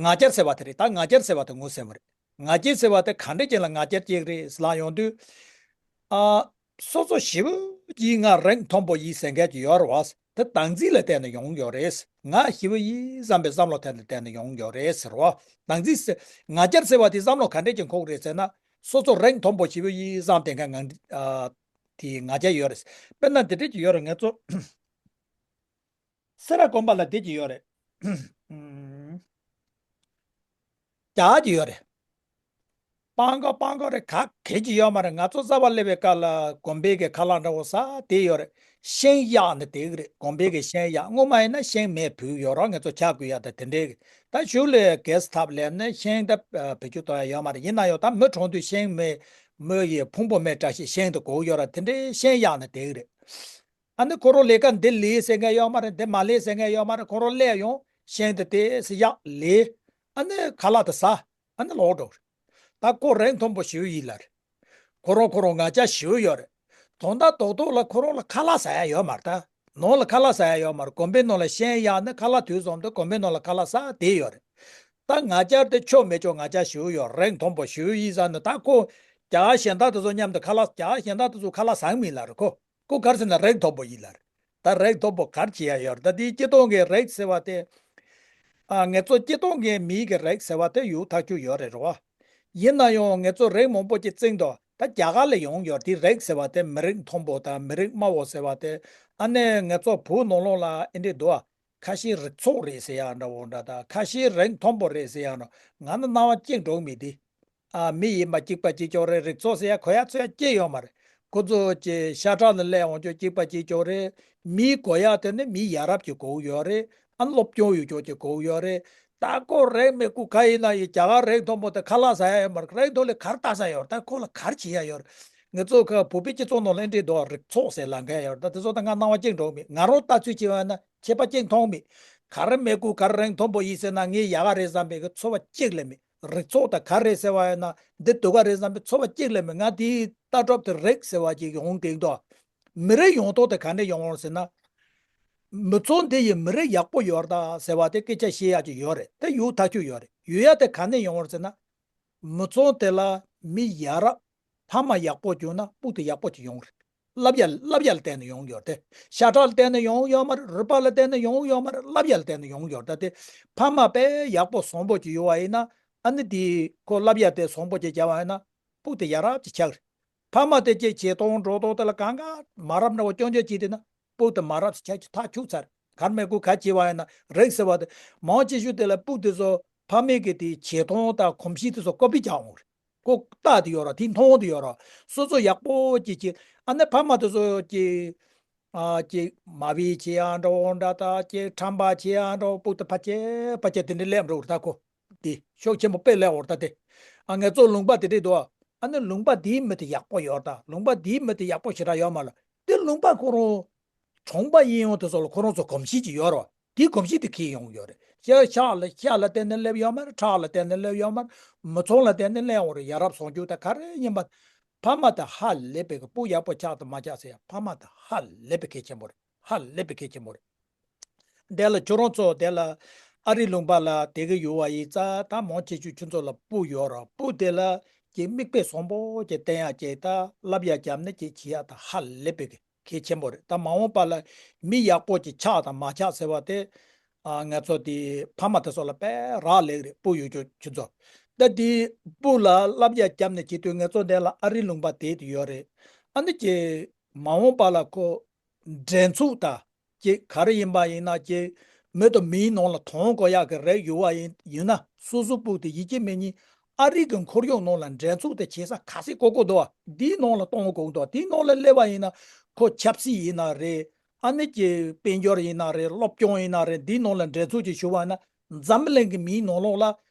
ང་རྒྱལ་ཟེར་བ་དེ་རེད་ད། ང་རྒྱལ་ཟེར་བ་དེ་ངོ་ཟེར་མ་རེད། ང་རྒྱལ་ཟེར་བ་དེ་ག་འདྲས་ཅན་ལ་ང་རྒྱལ་ཅིག་རེད་ཟེར་ལབ་ཡོང་དུས། ཨ། སོ་སོ་ཞེ་པོ་ཅིག་ང་རིགས་མཐོན་པོ་ཡིན་ཟེར་མཁན་ཅིག་ཡོད་རེད་བ། དེ་བདག་འཛིན་ལ་བརྟེན་ནས་ཡོང་གི་ཡོད་རེད། ང་ཞེ་པོ་ཡིན་བསམ་པའི་བསམ་བློ་དེ་ལ་བརྟེན་ནས་ཡོང་གི་ཡོད་རེད་ཟེར་བ། བདག་འཛིན་ཟེར། ང་རྒྱལ་ཟེར་བ་དེ་བསམ་བློ་ག་འདྲས་ཅིག་འཁོར་གི་རེད་ཟེར་ན། སོ་སོ་རིགས་མཐོན་པོ་ཞེ་པོ་ཡིན་བསམ་བསྡད་མཁན་ང་། ཨ། དེ་ང་རྒྱལ་ཡོད་རེད། དཔེར་ན་འདི་འདྲས་ཅིག་ཡོད་རེད། ང་ཚོ་སེ་ར་དགོན་པ་ལ་འདི་ཅིག་ཡོད་རེད། ཨུམ། རྒྱ་གར་གྱི་ཡོད་རེད། སྤང་ཁ་སྤང་ཁ་རེད། ག་གེ་ཅིག་ཡོད་མ་རེད། ང་ཚོ་རྩ་བ་སླེབས་པའི་སྐབས་ལ་དགོན་པའི་གི་ཁ་ལག་འདྲ་བོ་ཟ་དེ་ཡོད་རེད། ཤིང་གཡག་ནི་དེ་གི་རེད། དགོན་པའི་གི་ཤིང་གཡག་སྔོན་མ་ཡིན་ན་ཤིང་མེ་བུད་ཡོད་རེད། ང་ཚོ་ཆ་བགོས་ཡག་དང་དེ་འདྲའི་གི། ད་གཞུག་ལ་གེ་སི་ཐབ་ལེབ་ནས་ཤིང་ད་བེད་སྤྱོད་གཏོང་ཡག་ཡོད་མ་རེད། ཡིན་ན་ཡང་ད་མི་གྲོངས་དུས་ཤིང་མེ་མེ་ཡི་ཕུང་པོ་མེ་བཀྲ་ཤིས་ཤིང་དུ་གོ་ཡོད་རེད། དེ་འདྲའི་ཤིང་གཡག་ནི་དེ་གི་རེད། ཨ་ནི་ཁོ་རང་ལས་ཀ་འདི་ལས་ཟེར་མཁན་ཡོད་མ་རེད། འདི་མ་ལས་ཟེར་མཁན་ཡོད་མ་རེད། ཁོ་རང་སླེབས་ཡོང་ཤིང་དེ་དེ་སི་གཡག་ལས། ཨ་ནི་ཁ་ལག་དེ་ཟ། ཨ་ནི་ལོག་འགྲོ་རེད། ད་ཁོ་རིགས་མཐོན་པོ་ཞེ་པོ་ཡིན་ལབ་རེད། ཁོ་རང་ཁོ་རང་ང་རྒྱལ་ཞེ་པོ་ཡོད་རེད། དོན་དག་རྡོག་རྡོག་ལ་ཁོ་རང་ལ་ཁ་ལག་ཟ་ཡག་ཡོད་མ་རེད་ད། ནང་ལ་ཁ་ལག་ཟ་ཡག་ཡོད་མ་རེད། དགོན་པའི་ནང་ལ་ཤིང་གཡག་ནི་ཁ་ལག་དུས་ཙམ་དུ་དགོན་པའི་ནང་ལ་ཁ་ལག་ཟ་བསྡད་ཡོད་རེད། ད་ང་རྒྱལ་དེ་ཆོ་མེད་ཆོ་ང་རྒྱལ་ཞེ་པོ་ཡོད། རིགས་མཐོན་པོ་ཞེ་པོ་ཡིན་ཟེར་ནས། ད་ཁོ་རྒྱ་གར་གཞན་དག་དེ་ཚོ་མཉམ་དུ་ཁ་ལག་རྒྱ་གར་གཞན་དག་དེ་ཚོ་ཁ་ལག་ཟ་གི་མིན་ལབ་རེད་ཁོ། ཁོ་ག་རེ་ཟེར་ན་རིགས་མཐོན་པོ་ཡིན་ལབ་རེད། ད་རིགས་མཐོན་པོ་ག་རེ་བྱེད་ཡག་ཡོད་རེད། ད་དེའི་སྤྱིར་བཏང་གི་རིགས་ཟེར་བ་དེ། ཨ། ང་ཚོ་སྤྱིར་བཏང་གི་མིའི་གི་རིགས་ཟེར་བ་དེ་ཡོད་ཐག་ཆོད་ཡོད་རེད་རེད་བ། ཡིན་ན་ཡང་ང་ཚོ་རིགས་མང་པོ་ཅིག་བརྩིས་འདུག་ད་རྒྱ་གར་ལ་ཡོང་ཡོད་རེད། དེ་རིགས་ཟེར་བ་དེ་མི་རིགས་མཐོན་པོ་དང་མི་རིགས་དམའ་བོ་ཟེར་བ་དེ། ཨ་ནི་ང་ཚོ་བོད་ནང་ལོགས་ལ་ཨེ་འདྲས་འདུག་ཨ། ཁ་ཤས་རིགས་ཚོགས་རེད་ཟེར་ཡག་འདྲ་བོ་འདྲ་དང་། ཁ་ཤས་རིགས་མཐོན་པོ་རེད་ཟེར་ཡག་འདྲ། ང་ནི་སྣང་བ་གཅིག་འགྲོ་གི་མེད་དེ། ཨ། མི་ཡིན་པ་གཅིག་པ་གཅིག་རྐྱང་རེད། རིགས་ཚོགས་ཟེར་ཡག་གོ་ཡག་ཚོར་ཡག་གཅིག་ཡོད་མ་རེད། ཁོ་ཚོ་ཀྱི་ཤ་ཁྲག་ལ་སླེབས་འོང་ཆོག་གཅིག་པ་གཅིག་རྐྱང་རེད། མིའི་གོ་ཡག་དེ་ནི་མི་ཡ་རབས་ཀྱི་གོ་ཡོད་རེད། ཨ། སློབ་སྦྱོང་ཡོད་ཆོག་གི་གོ་ཡོད་རེད། ད་ཁོ་རིགས་མི་དགོས་ག་ཡིན་ན་ཡིན། རྒྱ་གར་རིགས་མཐོན་པོ་དེ་ཁ་ལག་ཟ་ཡག་ཡོད་མ་རེད། རིགས་མཐོ་ལ་ག་རེ་ལྟ་ས་ཡོད་རེད། ད་ཁོ་ལ་ག་རེ་བྱེད་ཡག་ཡོད་རེད། ང་ཚོ་ཁ་བོད་པའི་སྤྱི་ཚོགས་ནང་ལ་ཨེ་འདྲས་འདུག་ཨ། རིགས་ཚོགས་ཟེར་ལབ་མཁན་ཡོད་རེད། ད་དེ་ཚོ་ད་ང་སྣང་བ་གཅིག་འགྲོ་གི་མེད། ང་རང་ལྟ་ཚུལ་བྱས་པ་ན་ཁྱད་པར་གཅིག་མཐོང་གི་མེད། ག་རེ་མི་དགོས་ག་རེ་རིགས་མཐོན་པོ་ཡིན་ཟེར་ན་ངས་ཡག་ག་རེད་བསམ་པའི་གི་ཚོར་བ་གཅིག་ལས་མེད། རིགས་ཚོགས་དང་ག་རེ་ཟེར་བ་ཡིན་ན་འདི་སྡུག་ག་རེད་བསམ་པའི་ཚོར་བ་གཅིག་ལས་མེད། ང་དེའི་ལྟ་གྲུབ་དེ་རིགས་ཟེར་བ་ཅིག་ཡོང་གི་འདུག་མི་རིགས་ཡོང་སྟངས་དེ་ག་འདྲས་ཡོང་བ་ཟེར་ན། མི་ཚང་འདི་ཡི་མི་རིགས་ཡག་པོ་ཡོད་རེད་ད་ཟེར་བ་དེ་སྐད་ཆ་བཤད་ཡག་ཅིག་ཡོད་རེད། དེ་ཡོད་ཐག་ཆོད་ཡོད་རེད། ཡོད་ཡག་དེ་ག་ནས་ཡོང་བ་ཟེར་ན། མི་ཚང་དེ་ལ་མི་ཡ་རབས་ཕ་མ་ཡག་པོ་བྱུང་ན་སྤུ་དེ་ཡག་པོ་ཅིག་ཡོང་རེད། བསླབ་ཡ་བསླབ་ཡ་ལ་བརྟེན་ནས་ཡོང་ཡོད་རེད། དེ་ཤ་ཁྲག་ལ་བརྟེན་ནས་ཡོང་ཡོད་མ་རེད། རུས་པ་ལ་བརྟེན་ནས་ཡོང་ཡོད་མ་རེད། བསླབ་ཡ་ལ་བརྟེན་ནས་ཡོང་ཡོད་རེད། ད་དེ་ཕ་མ་དཔེ་ཡག་པོ་བཟང་པོ་ཅིག་ཡོད་པ་ཡིན་ན། ཨ་ནི་དེ་ཁོ་བསླབ་ཡ་དེ་བཟང་པོ་ཅིག་བྱས་པ་ཡིན་ན་སྤུ་དེ་ཡ་རབས་ཅིག་ཆགས་རེད། ཕ་མ་དེ་ཅིག་བྱེད་སྟངས་འགྲོ་སྟངས་དེ་ལ་གང་ག་མ་རབས་འདྲ་བོ་རྐྱང་རྐྱང་བྱས་བསྡད་ན་སྤུ་དེ་མ་རབས་ཅིག་ཆགས་ཀྱི་ཐག་ཆོད་ཚར། ག་རེ་མི་དགོས་ག་བྱས་པ་ཡིན་ན། རིགས་ཟེར་བ་དེ་མང་ཆེ་ཤོས་དེ་ལ་སྤུ་དེ་ཚོ་ཕ་མའི་གི་དེ་བྱེད་སྟངས་དང་གོམས་གཤིས་དེ་ཚོ་ཀོ་པི་རྒྱག་འོང་རེད། ཁོ་ལྟ་དེ་ཡོད་ར། དེ་མཐོང་དེ་ཡོད་ར། སོ་སོ་ཡག་པོ་ཅིག་ཅིག་ཨ་ནི་ཕ་མ་དེ་ཚོ་ཅིག་ཨ་ཅིག་མ་བི་བྱེད་ཡག་འདྲ་བོ་འདྲ་དང་། ཅིག་ཁྲམ་པ་བྱེད་ཡག་འདྲ་བོ། སྤུ་དེ་ཕ་ཆེ་ཕ་ཆེ་དེ་འདྲ་སླེབས་འགྲོ་གི་རེད། ད་ཁོ་དེ་ཤུགས་ཆེན་པོ་དཔེ་སླེབས་འོང་རེད་ད། དེ་ཨ་ང་ཚོ་ལུང་པ་དེ་འདྲས་འདུག་ཨ་ནི་ལུང་པ་དེའི་མི་དེ་ཡག་པོ་ཡོད་ར། ད་ལུང་པ་དེའི་མི་དེ་ཡག་པོ་ཞེ་དྲག་ཡོད་མ་རེད། དེ་ལུང་པ་ཁོ་རང་གྲོང་པ་ཡིན་ཡང་དེ་ཚོ་ལ་ཁོ་རང་ཚོ་གོམས་གཤིས་ཅིག་ཡོད་ར། དེའི་གོམས་གཤིས་དེ་འཁྱེར་ཡོང་གི་ཡོད་རེད། ཤ་ཤ་ལ་ཤ་ལ་བརྟེན་ནས་སླེབས་ཡོད་མ་རེད། ཁྲག་ལ་བརྟེན་ནས་སླེབས་ཡོད་མ་རེད། མི་ཚང་ལ་བརྟེན་ནས་སླེབས་ཡོང་རེད། ཡ་རབས་བཟང་སྤྱོད་དང་ག་རེ་ཡིན་པ། ཕ་མ་དེ་ཧ་ལས་པའི་གི་སྤུ་ཡག་པོ་ཆགས་དང་མ་ཆགས་ཟེར་ཡ། ཕ་མ་དེ་ཧ་ལས་པའི་གལ་ཆེན་པོ་རེད། ཧ་ལས་པའི་གལ་ཆེན་པོ་རེད། དེ་ལ་ཁྱོད་རང་ཚོ་དེ་ལ་ཨ་རི་ལུང་པ་ལ་དེ་གི་ཡོད་པ་ཡིན་ཙང་། ད་མང་ཆེ་ཤོས་ཁྱོད་ཚོ་ལ་སྤུ་ཡོད་ར། སྤུ་དེ་ལ་ཀྱི་མིག་དཔེ་བཟང་པོ་ཅིག་བསྟན་ཡག་ཅིག་དང་བསླབ་ཡག་བརྒྱབ་ནས་ཅིག་བྱེད་ཡག་དེ་ཧ་ལས་པའི་གི་གལ་ཆེན་པོ་རེད། ད་མ་འོངས་པ་ལ་མི་ཡག་པོ་ཅིག་ཆགས་དང་མ་ཆགས་ཟེར་བ་དེ། ཨ་ང་ཚོ་དེ་ཕ་མ་དེ་ཚོ་ལ་དཔེ་རག་ལས་རེད། སྤུ་ཡོད་ཆོག་ཁྱོད་ཚོ། ད་དེ་སྤུ་ལ་བསླབ་ཡག་བརྒྱབ་ནས་བྱེད་དུས་ང་ཚོ་འདི་ལ་ཨ་རི་ལུང་པ་དེ་དེ་ཡོད་རེད། ཨ་ནི་ཀྱི་མ་འོངས་པ་ལ་ཁོ་འགྲན་ཚུགས་དང་ཅིག་ག་རེ་ཡིན་པ་ཡིན་ན་ཅིག་མི་དང་མིའི་ནང་ལ་དོན་གོ་ཡག་གི་རིགས་ཡོད་པ་ཡིན་ཡིན་ན། སོ་སོ་སྤུ་དེ་ཡིད་ཆེས་མེད་ཉིན་ཨ་རི་གི་ཁོར་ཡུག་ནང་ལ་འགྲན་ཚུགས་དེ་བྱེད་ས་ག་ཚོད་དཀོན་པོ་འདུག་པ། འདིའི་ནང་ལ་གཏོང་དགོས་འདུག་དེའི་ནང་ལ་སླེབས་པ་ཡིན་ན་ཁོ་ཆབ་སྲིད་ཡིན་ན་རེད། ཨ་ནི་ཀྱི་དཔལ་འབྱོར་ཡིན་ན་རེད། སློབ་སྦྱོང་ཡིན་ན་རེད། འདིའི་ནང་ལ་འགྲན་ཚུགས་ཅིག་ཞུགས་པ་ཡིན་ན་འཛམ་གླིང་གི་མིའི་ནང་ལོགས་ལ་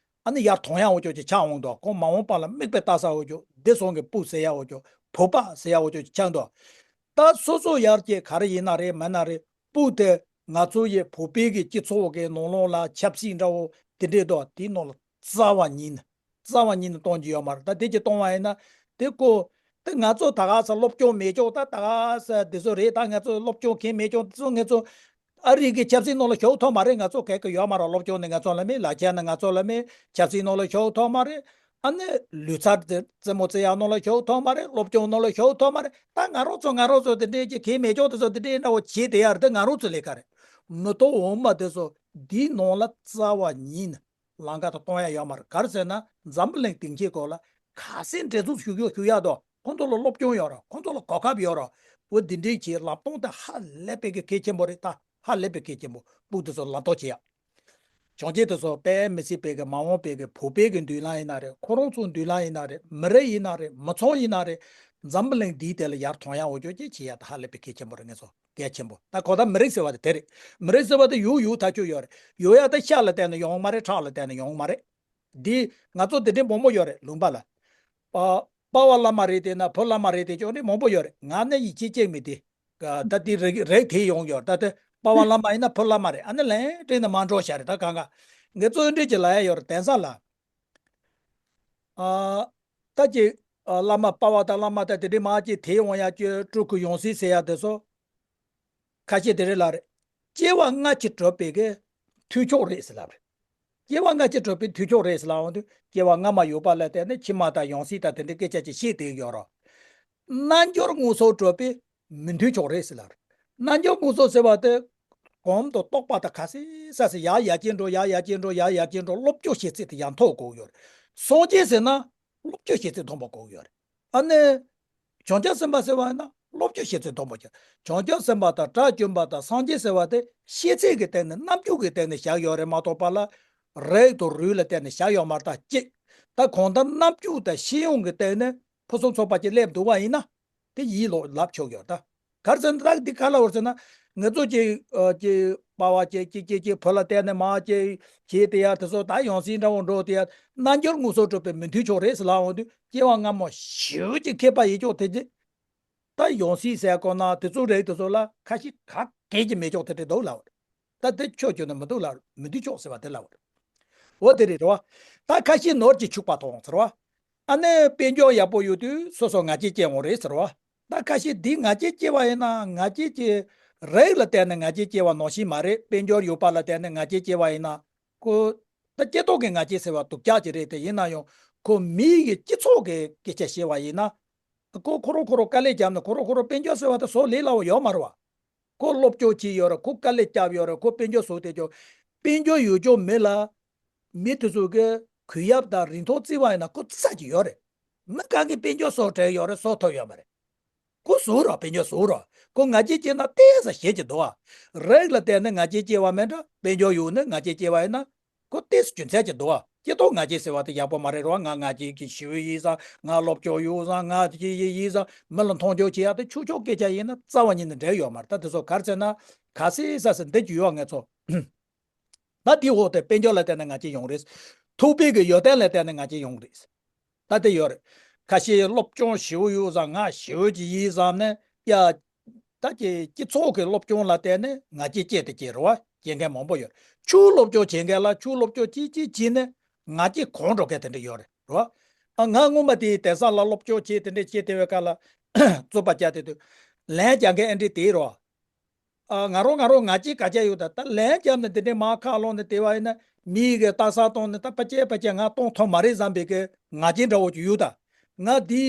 ཨ་ནི་ཡར་ཐོན་ཡག་འོ་ཅོག་ཅིག་ཆགས་འོང་འདུག་ཁོ་མ་འོངས་པ་ལ་མིག་དཔེ་ལྟ་ས་འོ་ཅོག་བདེ་སོང་གི་སྤུ་ཟེར་ཡག་འོ་ཅོག་བོད་པ་ཟེར་ཡག་འོ་ཅོག་ཆགས་འདུག་ད་སོ་སོ་ཡར་གྱི་ག་རེ་ཡིན་ན་རེད་མིན་ན་རེད། སྤུ་དེ་ང་ཚོ་ཡི་བོད་པའི་གི་སྤྱི་ཚོགས་ཀྱི་ནང་ལོགས་ལ་ཆབ་སྲིད་འདྲ་བོ་དེ་འདྲས་འདུག་དེའི་ནང་ལ་རྩ་བ་ཉིད་ནས་རྩ་བ་ཉིད་ནས་གཏོང་རྒྱུ་ཡོད་མ་རེད། ད་དེ་ཅིག་གཏོང་བ་ཡིན་ན་དེ་ཀོ་དེ་ང་ཚོ་ད་ག་ས་སློབ་སྦྱོང་མེད་ཅོག་ད་ད་ག་ས་དེ་ཚོ་རེད། ད་ང་ཚོ་སློབ་སྦྱོང་མཁན་མེད་ཅོག་དེ་ཚོ་ང་ཚོ་ཨ་རི་གི་ཆབ་སྲིད་ནང་ལ་ཞུགས་ཐུབ་མ་རེད། ང་ཚོ་ག་གེ་ཡོད་མ་རེད། སློབ་སྦྱོང་ནི་ང་ཚོ་ལ་མེད། ལག་ཆ་ནི་ང་ཚོ་ལ་མེད། ཆབ་སྲིད་ནང་ལ་ཞུགས་ཐུབ་མ་རེད། ཨ་ནི་ལུས་རྩལ་རྩེད་མོ་རྩེ་ཡག་ནང་ལ་ཞུགས་ཐུབ་མ་རེད། སློབ་སྦྱོང་ནང་ལ་ཞུགས་ཐུབ་མ་རེད། ད་ང་རང་ཚོ་ང་རང་ཚོ་དེ་འདྲའི་ཅིག་གལ་མེད་ཅོག་དེ་ཚོ་དེ་འདྲའི་འདྲ་བོ་བྱེད་བསྡད་ཡག་རེད། དེ་ང་རང་ཚོ་ལས་ཀ་རེད། མི་ཐོག་འོག་མ་དེ་ཚོ་འདིའི་ནང་ལ་རྩ་བ་ཉིད་ནས་ལམ་ཁ་དུ་གཏོང་ཡག་ཡོད་མ་རེད། ག་རེ་ཟེར་ན་འཛམ་བུ་གླིང་སྡིངས་ཆའི་སྐོར་ལ་ག་ཚད་འགྲན་ཚོགས་ཞུགས་ཡག་ཞུགས་ཡག་དང་ཁོང་ཚོ་ལ་སློབ་སྦྱོང་ཡོད་རེད། ཁོང་ཚོ་ལ་གོ་སྐབས་ཡོད་རེད། འོ་འདི་འདྲའི་ཆེད་ལམ་སྟོན་དེ་ཧ་ལས་པའི་གི་གལ་ཆེན་པོ་རེད། ད་ཧ་ལས་པའི་གལ་ཆེན་པོ་སྤུ་དེ་ཚོ་ལམ་སྟོན་བྱེད་ཡག་བྱུང་རྗེས་དེ་ཚོ་དཔེ་མི་སྲིད་པའི་གི་མ་འོངས་པའི་གི་བོད་པའི་གི་མདུན་ལམ་ཡིན་ན་རེད། ཁོ་རང་ཚོ་མདུན་ལམ་ཡིན་ན་རེད། མི་རིགས་ཡིན་ན་རེད། མི་ཚང་ཡིན་ན་རེད། འཛམ་བུ་གླིང་འདིའི་དེ་ལ་ཡར་ཐོན་ཡག་འོ་ཅོག་ཅིག་བྱེད་ཡག་ད་ཧ་ལས་པའི་གལ་ཆེན་པོ་རེད། ངེད་ཚོ་གལ་ཆེན་པོ་ད་གོ་ད་མི་རིགས་ཟེར་བ་དེ་དེ་རེད། མི་རིགས་ཟེར་བ་དེ་ཡོད་ཡོད་ཐག་ཆོད་ཡོད་རེད། ཡོད་ཡག་ད་ཤ་ལ་བརྟེན་ནས་ཡོང་མ་རེད། ཁྲག་ལ་བརྟེན་ནས་ཡོང་མ་རེད། འདི་ང་ཚོ་དེ་འདྲའི་མང་པོ་ཡོད་རེད། ལུང་པ་ལ། པ་པ་བ་བླ་མ་རེད་དེ་ན་བུ་བླ་མ་རེད་དེ་ཅོག་འདྲའི་མང་པོ་ཡོད་རེད། ང་ནི་ཡིད་ཆེས་བཅས་མི་དེ། ད་དེ་རིགས་རིགས་དེ་ཡོང་ཡོད་ད་དེ་པ་བ་བླ་མ་ཡིན་ན་བུ་བླ་མ་རེད། ཨ་ནི་ལན་སྤྲད་ན་མ་འགྲོ་ཤ་རེད། ད་གང་ག་ངེད་ཚོ་འདྲའི་ཅིག་ལ་ཡ་ཡོད་རེད། དེང་སང་ལ། ཨ། ད་ཅིག་ཨ། བླ་མ་པ་བ་དང་བླ་མ་དང་དེ་འདྲའི་མ་ཅིག་དེ་འོང་ཡ་ཅོ་སྤྲུལ་སྐུ་ཡང་སྲིད་ཟེར་ཡ་དེ་ཚོ། ཁ་ཤས་དེ་རེད་ལ་རེད། སྐྱེ་བ་སྔ་ཕྱི་གྲུབ་པའི་གི་མཐུན་ཕྱོགས་རེད་ཟེར་ལབ་རེད། སྐྱེ་བ་སྔ་ཕྱི་གྲུབ་པའི་མཐུན་ཕྱོགས་རེད་ཟེར་ལབ་འོང་དུས་སྐྱེ་བ་སྔ་མ་ཡོད་པ་ལ་བརྟེན་ནས་ཕྱི་མ་དང་ཡང་སྲིད་དང་དེ་འདྲའི་སྐད་ཆ་ཅིག་བཤད་བསྡད་ཡོད་རེད། རྣལ་འབྱོར་སྔོན་སོང་གྲུབ་པའི་མི་མཐུན་ཕྱོགས་རེད་ཟེར་ལབ་རེད། རྣལ་འབྱོར་སྔོན་སོང་ཟེར་བ་དེ་གོང་དུ་རྟོགས་པ་དང་ཁ་སེ་ས་སེ་ཡར་ཡར་རྒྱས་འགྲོ་ཡར་ཡར་རྒྱས་འགྲོ་ཡར་ཡར་རྒྱས་འགྲོ་སློབ་སྦྱོང་བྱེད་ཚད་དེ་ཡར་མཐོ་དགོས་ཡོད་རེད། སངས་རྒྱས་ཟེར་ན་སློབ་སྦྱོང་བྱེད་ཚད་མཐོན་པོ་དགོས་ཡོད་རེད། ཨ་ནི། བྱང་ཆུབ་སེམས་དཔའ་ཟེར་བ་ཡིན་ན་སློབ་སྦྱོང་བྱེད་ཚད་མཐོན་པོ་བྱ། བྱང་ཆུབ་སེམས་དཔའ་དང་དགྲ་བཅོམ་པ་དང་སངས་རྒྱས་ཟེར་བ་དེ་ཤེས་ཚད་ཀྱི་སྟེང་ནས་རྣམ་འགྱུར་གྱི་སྟེང་ནས་བཞག་ཡོད་རེད་མ་གཏོགས་པ་ལ། རིགས་དང་རུས་ལ་བརྟེན་ནས་བཞག་ཡོད་མ་རེད། ད་གཅིག་ད་གང་ལྟར་རྣམ་འགྱུར་དང་ཤེས་ཡོན་གྱི་སྟེང་ནས་ཕུན་སུམ་ཚོགས་པ་ཅིག་སླེབས་འདུག་པ་ཡིན་ན། དེ་ཡིད་ལོག་ལབ་ཆོག་ཡོད་ད། ག་རེ་ཟེར་ན་ད་འདི་ག་ལ་བར་ཟེར་ན། ང་ཚོ་ཅིག་ཨ་ཅིག་པ་བ་ཅིག་ཅིག་ཅིག་ཅིག་བུ་ལ་བརྟེན་ནས་མ་ཅིག་བྱས་ཏེ་ཡ་དེ་ཚོ་ད་ཡང་སྲིད་འདྲ་བོ་འགྲོ་དེ་ཡ་རྣལ་འབྱོར་སྔོན་སོང་གྲུབ་པའི་མི་མཐུན་ཕྱོགས་རེད་ཟེར་ལབ་འོང་དུས་སྐྱེ་བ་སྔ་མ་ཞེ་པོ་ཅིག་མཁས་པ་ཡིན་ཆོག་དེ་ཅིག་ད་ཡང་སྲིད་ཟེར་གོ་ན་དེ་ཚོ་རིགས་དེ་ཚོ་ལ་ཁ་ཞིག་ག་གེ་ཅིག་མེད་ཆོག་དེ་འདྲ་འདུག་ལབ། ད་དེ་ཆོས་བརྗོད་ན་མི་འདུག་ལ་མི་འདུག་ཆོག་ཟེར་བ་དེ་ལ་འོ་དེ་རེད་རེད་བ། ད་ཁ་ཤས་ནོར་གྱིས་ཕྱུག་པ་མཐོང་ཟེར་བ། ཨ་ནི་དཔལ་འབྱོར་ཡག་པོ་ཡོད་དུས་སོ་སོ་ང་རྒྱལ་སྐྱེ་འོང་རེད་ཟེར་བ། ད་ཁ་ཤས་འདི་ང་རྒྱལ་སྐྱེ་བ་ཡིན་ན་ང་རྒྱལ་གྱི་རིགས་ལ་བརྟེན་ནས་ང་རྒྱལ་སྐྱེ་བ་ནང་བཞིན་མ་རེད། དཔལ་འབྱོར་ཡོད་པ་ལ་བརྟེན་ནས་ང་རྒྱལ་སྐྱེ་བ་ཡིན་ན། ཁོ་ད་སྐྱེ་སྟོབས་ཀྱི་ང་རྒྱལ་ཟེར་བ་སྡུག་ཅག་ཅིག་རེད་དེ་ཡིན་ན་ཡང་ཁོ་མི་ཡི་སྤྱི་ཚོགས་ཀྱི་སྐད་ཆ་བཤད་བ་ཡིན་ན། ཁོ་ཁོ་རང་ཁོ་རང་དཀའ་ལས་བརྒྱབ་ནས་ཁོ་རང་ཁོ་རང་དཔལ་འབྱོར་ཟེར་བ་དེ་བཟོ་ལས་སླ་བོ་ཡོད་མ་རེད་བ། ཁོ་སློབ་སྦྱོང་བྱས་ཡོད་རེད། ཁོ་དཀའ་ལས་བརྒྱབ་ཡོད་རེད། ཁོ་དཔལ་འབྱོར་བཟོ་བསྡད་ཀྱང་དཔལ་འབྱོར་ཡོད་ཀྱང་མི་ལ་མི་དེ་ཚོ་གི་གུས་ཡབ་དང་རིན་ཐང་བརྩི་བ་ཡིན་ན་ཁོ་བརྩི་ས་ཅིག་ཡོད་རེད། མི་གང་གིས་དཔལ་འབྱོར་བཟོ་བྲལ་ཡོད་རེད། བཟོ་ཐུབ་ཡོད་མ་རེད། ཁོ་བཟོ་རོགས་དཔལ་འབྱོར་བཟོ་རོགས་ཁོ་ང་རྒྱལ་སྐྱེས་ན་ཏོག་ཙམ་ཞེད་ཀྱི་འདུག་ཨ། རིགས་ལ་བརྟེན་ནས་ང་རྒྱལ་སྐྱེ་བ་མིན་འགྲོ། དཔལ་འབྱོར་ཡོད་ནས་ང་རྒྱལ་སྐྱེ་བ་ཡིན་ན། ཁོ་ཏོག་ཙམ་རྒྱུ་མཚན་ཅིག་འདུག་ཨ། སྐྱེ་སྟོབས་ང་རྒྱལ་ཟེར་བ་དེ་ཡག་པོ་མ་རེད་རོ། ང་ང་རྒྱལ་གྱི་ཞི་བའི་ཡིན་ཙང་ང་སློབ་སྦྱོང་ཡོད་ཙང་ང་དེ་ཡི་ཡིན་ཙང་མི་ལ་མཐོང་ཆུང་བྱེད་ཡག་དེ་ཆོས་ཕྱོགས་སྐད་ཆ་ཡིན་ན་རྩ་བ་ཉིད་ནས་འབྲེལ་ཡོད་མ་རེད། ད་དེ་ཚོ་ག་རེ་ཟེར་ན་ག་སེ་ས་སེ་འདི་རྒྱུ་ཡོད་ངེད་ཚོ། ད་དེའི་འོག་ཏུ་དཔལ་འབྱོར་ལ་བརྟེན་ནས་ང་རྒྱལ་ཡོང་རེད། ཐུབ་པའི་གི་ཡོན་ཏན་ལ་བརྟེན་ནས་ང་རྒྱལ་ཡོང་རེད། ད་དེ་ཡོད་རེད། ཁ་ཤས་སློབ་སྦྱོང་ཞེ་པོ་ཡོད་ཙང་ང་ཞེ་པོ་ཅིག་ཡིན་བསམ་ནས་ཡ། ད་ཀྱི་སྤྱི་ཚོགས་ཀྱི་སློབ་སྦྱོང་ལ་བརྟེན་ནས་ང་རྒྱལ་སྐྱེས་དེ་སྐྱེས་རེད་བ། སྐྱེ་མཁན་མང་པོ་ཡོད་རེད། ཆོས་སློབ་སྦྱོང་བྱེད་མཁན་ལ་ཆོས་སློབ་སྦྱོང་ཅིག་ཅིག་བྱས་ནས་ང་རྒྱལ་གོང་འགྲོ་མཁན་དེ་འདྲ་ཡོད་རེད་རེད་བ། ཨ་ང་སྔོན་མ་དེའི་དེང་སང་ལ་སློབ་སྦྱོང་བྱས་དེ་འདྲ་བྱས་དེ་བའི་སྐབས་ལ་རྩོད་པ་བརྒྱབ་དེ་དུས་ལན་རྒྱག་མཁན་ཨེ་འདྲས་དེ་རེད་བ། ཨ་ང་རང་ང་རང་ང་རྒྱལ་ག་རྒྱ་ཡོད་ད། ད་ལན་བརྒྱབ་ནས་དེ་འདྲའི་མར་ཁ་ལོང་ནས་དེ་བ་ཡིན་ན་མིའི་གི་ལྟ་ས་གཏོང་ནས་ད་ཕ་ཅེ་ཕ་ཅེ་ང་གཏོང་ཐུབ་མ་རེད་བསམ་པའི་གི་ང་རྒྱལ་འདྲ་བོ་ཅིག་ཡོད་ད། ང་འདི་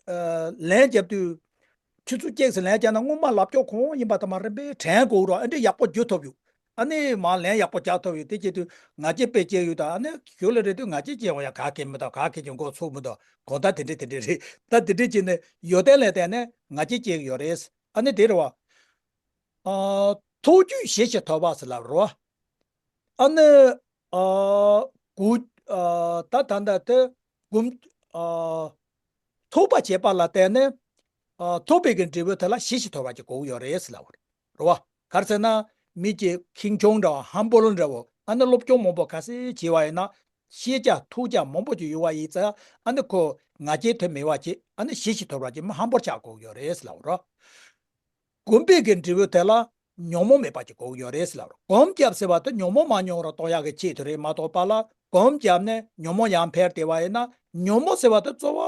ཨ་ལན་བརྒྱབ་དུས་ཆུ་ཚོད་གཅིག་ཙམ་ལན་བརྒྱབ་ན་སྔོན་མ་ལབ་ཀྱོག་གང་ཡིན་པ་དང་མ་རིམ་པས་དྲན་དགོས་རོགས་ཨ་འདྲས་ཡག་པོ་བརྒྱུད་ཐུབ་ཡོད། ཨ་ནི་མར་ལན་ཡག་པོ་རྒྱག་ཐུབ་ཡོད། དེ་བྱེད་དུས་ང་རྒྱལ་དཔེ་སྐྱེ་ཡོད་ད། ཨ་ནི་ཞོར་ལ་རེད་དུས་ང་རྒྱལ་སྐྱེ་འོང་ཡ་ག་གེ་མི་ད་ག་གེ་ཀྱང་མགོ་ཚོས་མི་ད་གང་ད་དེ་འདྲས་དེ་འདྲས་རེད། ད་དེ་འདྲས་བྱས་ནས་ཡོན་ཏན་ལ་བརྟེན་ནས་ང་རྒྱལ་སྐྱེ་གི་ཡོད་རེད། ཨ་ནི་དེ་རེད་བ། ཨ་ཐུགས་རྒྱུད་ཞི་ཞིང་དུལ་བ་ཟེར་ལབ་རོ། ཨ་ནི་ཨ་གུ་ཨ་ད་ད་ལྟ་དེ་གུམ་ཨ་ཐུག་པ་བྱེད་པ་ལ་བརྟེན་ནས་ཨ་ཐུག་པའི་གི་འབྲས་བུ་དེ་ལ་ཞི་ཞིང་དུལ་བ་ཅིག་དགོས་ཀྱི་ཡོད་རེད་ཟེར་ལབ་རོ། ག་རེ་ཟེར་ན་མི་གཅིག་ཁེངས་སྐྱུང་འདྲ་བ་ཧམ་པོ་ལོ་འདྲ་བོ་ཨ་ནི་སློབ་སྦྱོང་མང་པོ་ག་ཚད་བྱས་པ་ཡིན་ན་ ཤེས་བྱ་ཐོས་བྱ་མང་པོ་ཅིག་ཡོད་པ་ཡིན་ཙང་ཨ་ནི་ཁོ་ང་རྒྱལ་དོན་མེད་པ་ཅིག་ཨ་ནི་ཞི་ཞིང་དུལ་བ་ཅིག་མི་ཧམ་པོར་ཆགས་དགོས་ཡོད་རེད་ལབ་རོ། གོམས་པའི་གི་འབྲས་བུ་དེ་ལ་ཉོན་མོངས་མེད་པ་ཅིག་དགོས་ཡོད་རེད་ལབ་རོ། གོམས་བརྒྱབ་ཟེར་བ་དེ་ཉོན་མོངས་མ་མྱོང་རུ་གཏོང་ཡག་གི་ཆེད་དུ་རེད་མ་གཏོགས་པ་ལ་གོམས་བརྒྱབ་ནས་ཉོན་མོངས་ཡར་འཕེལ་བསྡད་པ་ཡིན་ན་ཉོན་མོངས་ཟེར་བ་དེ་གཙོ་བོ།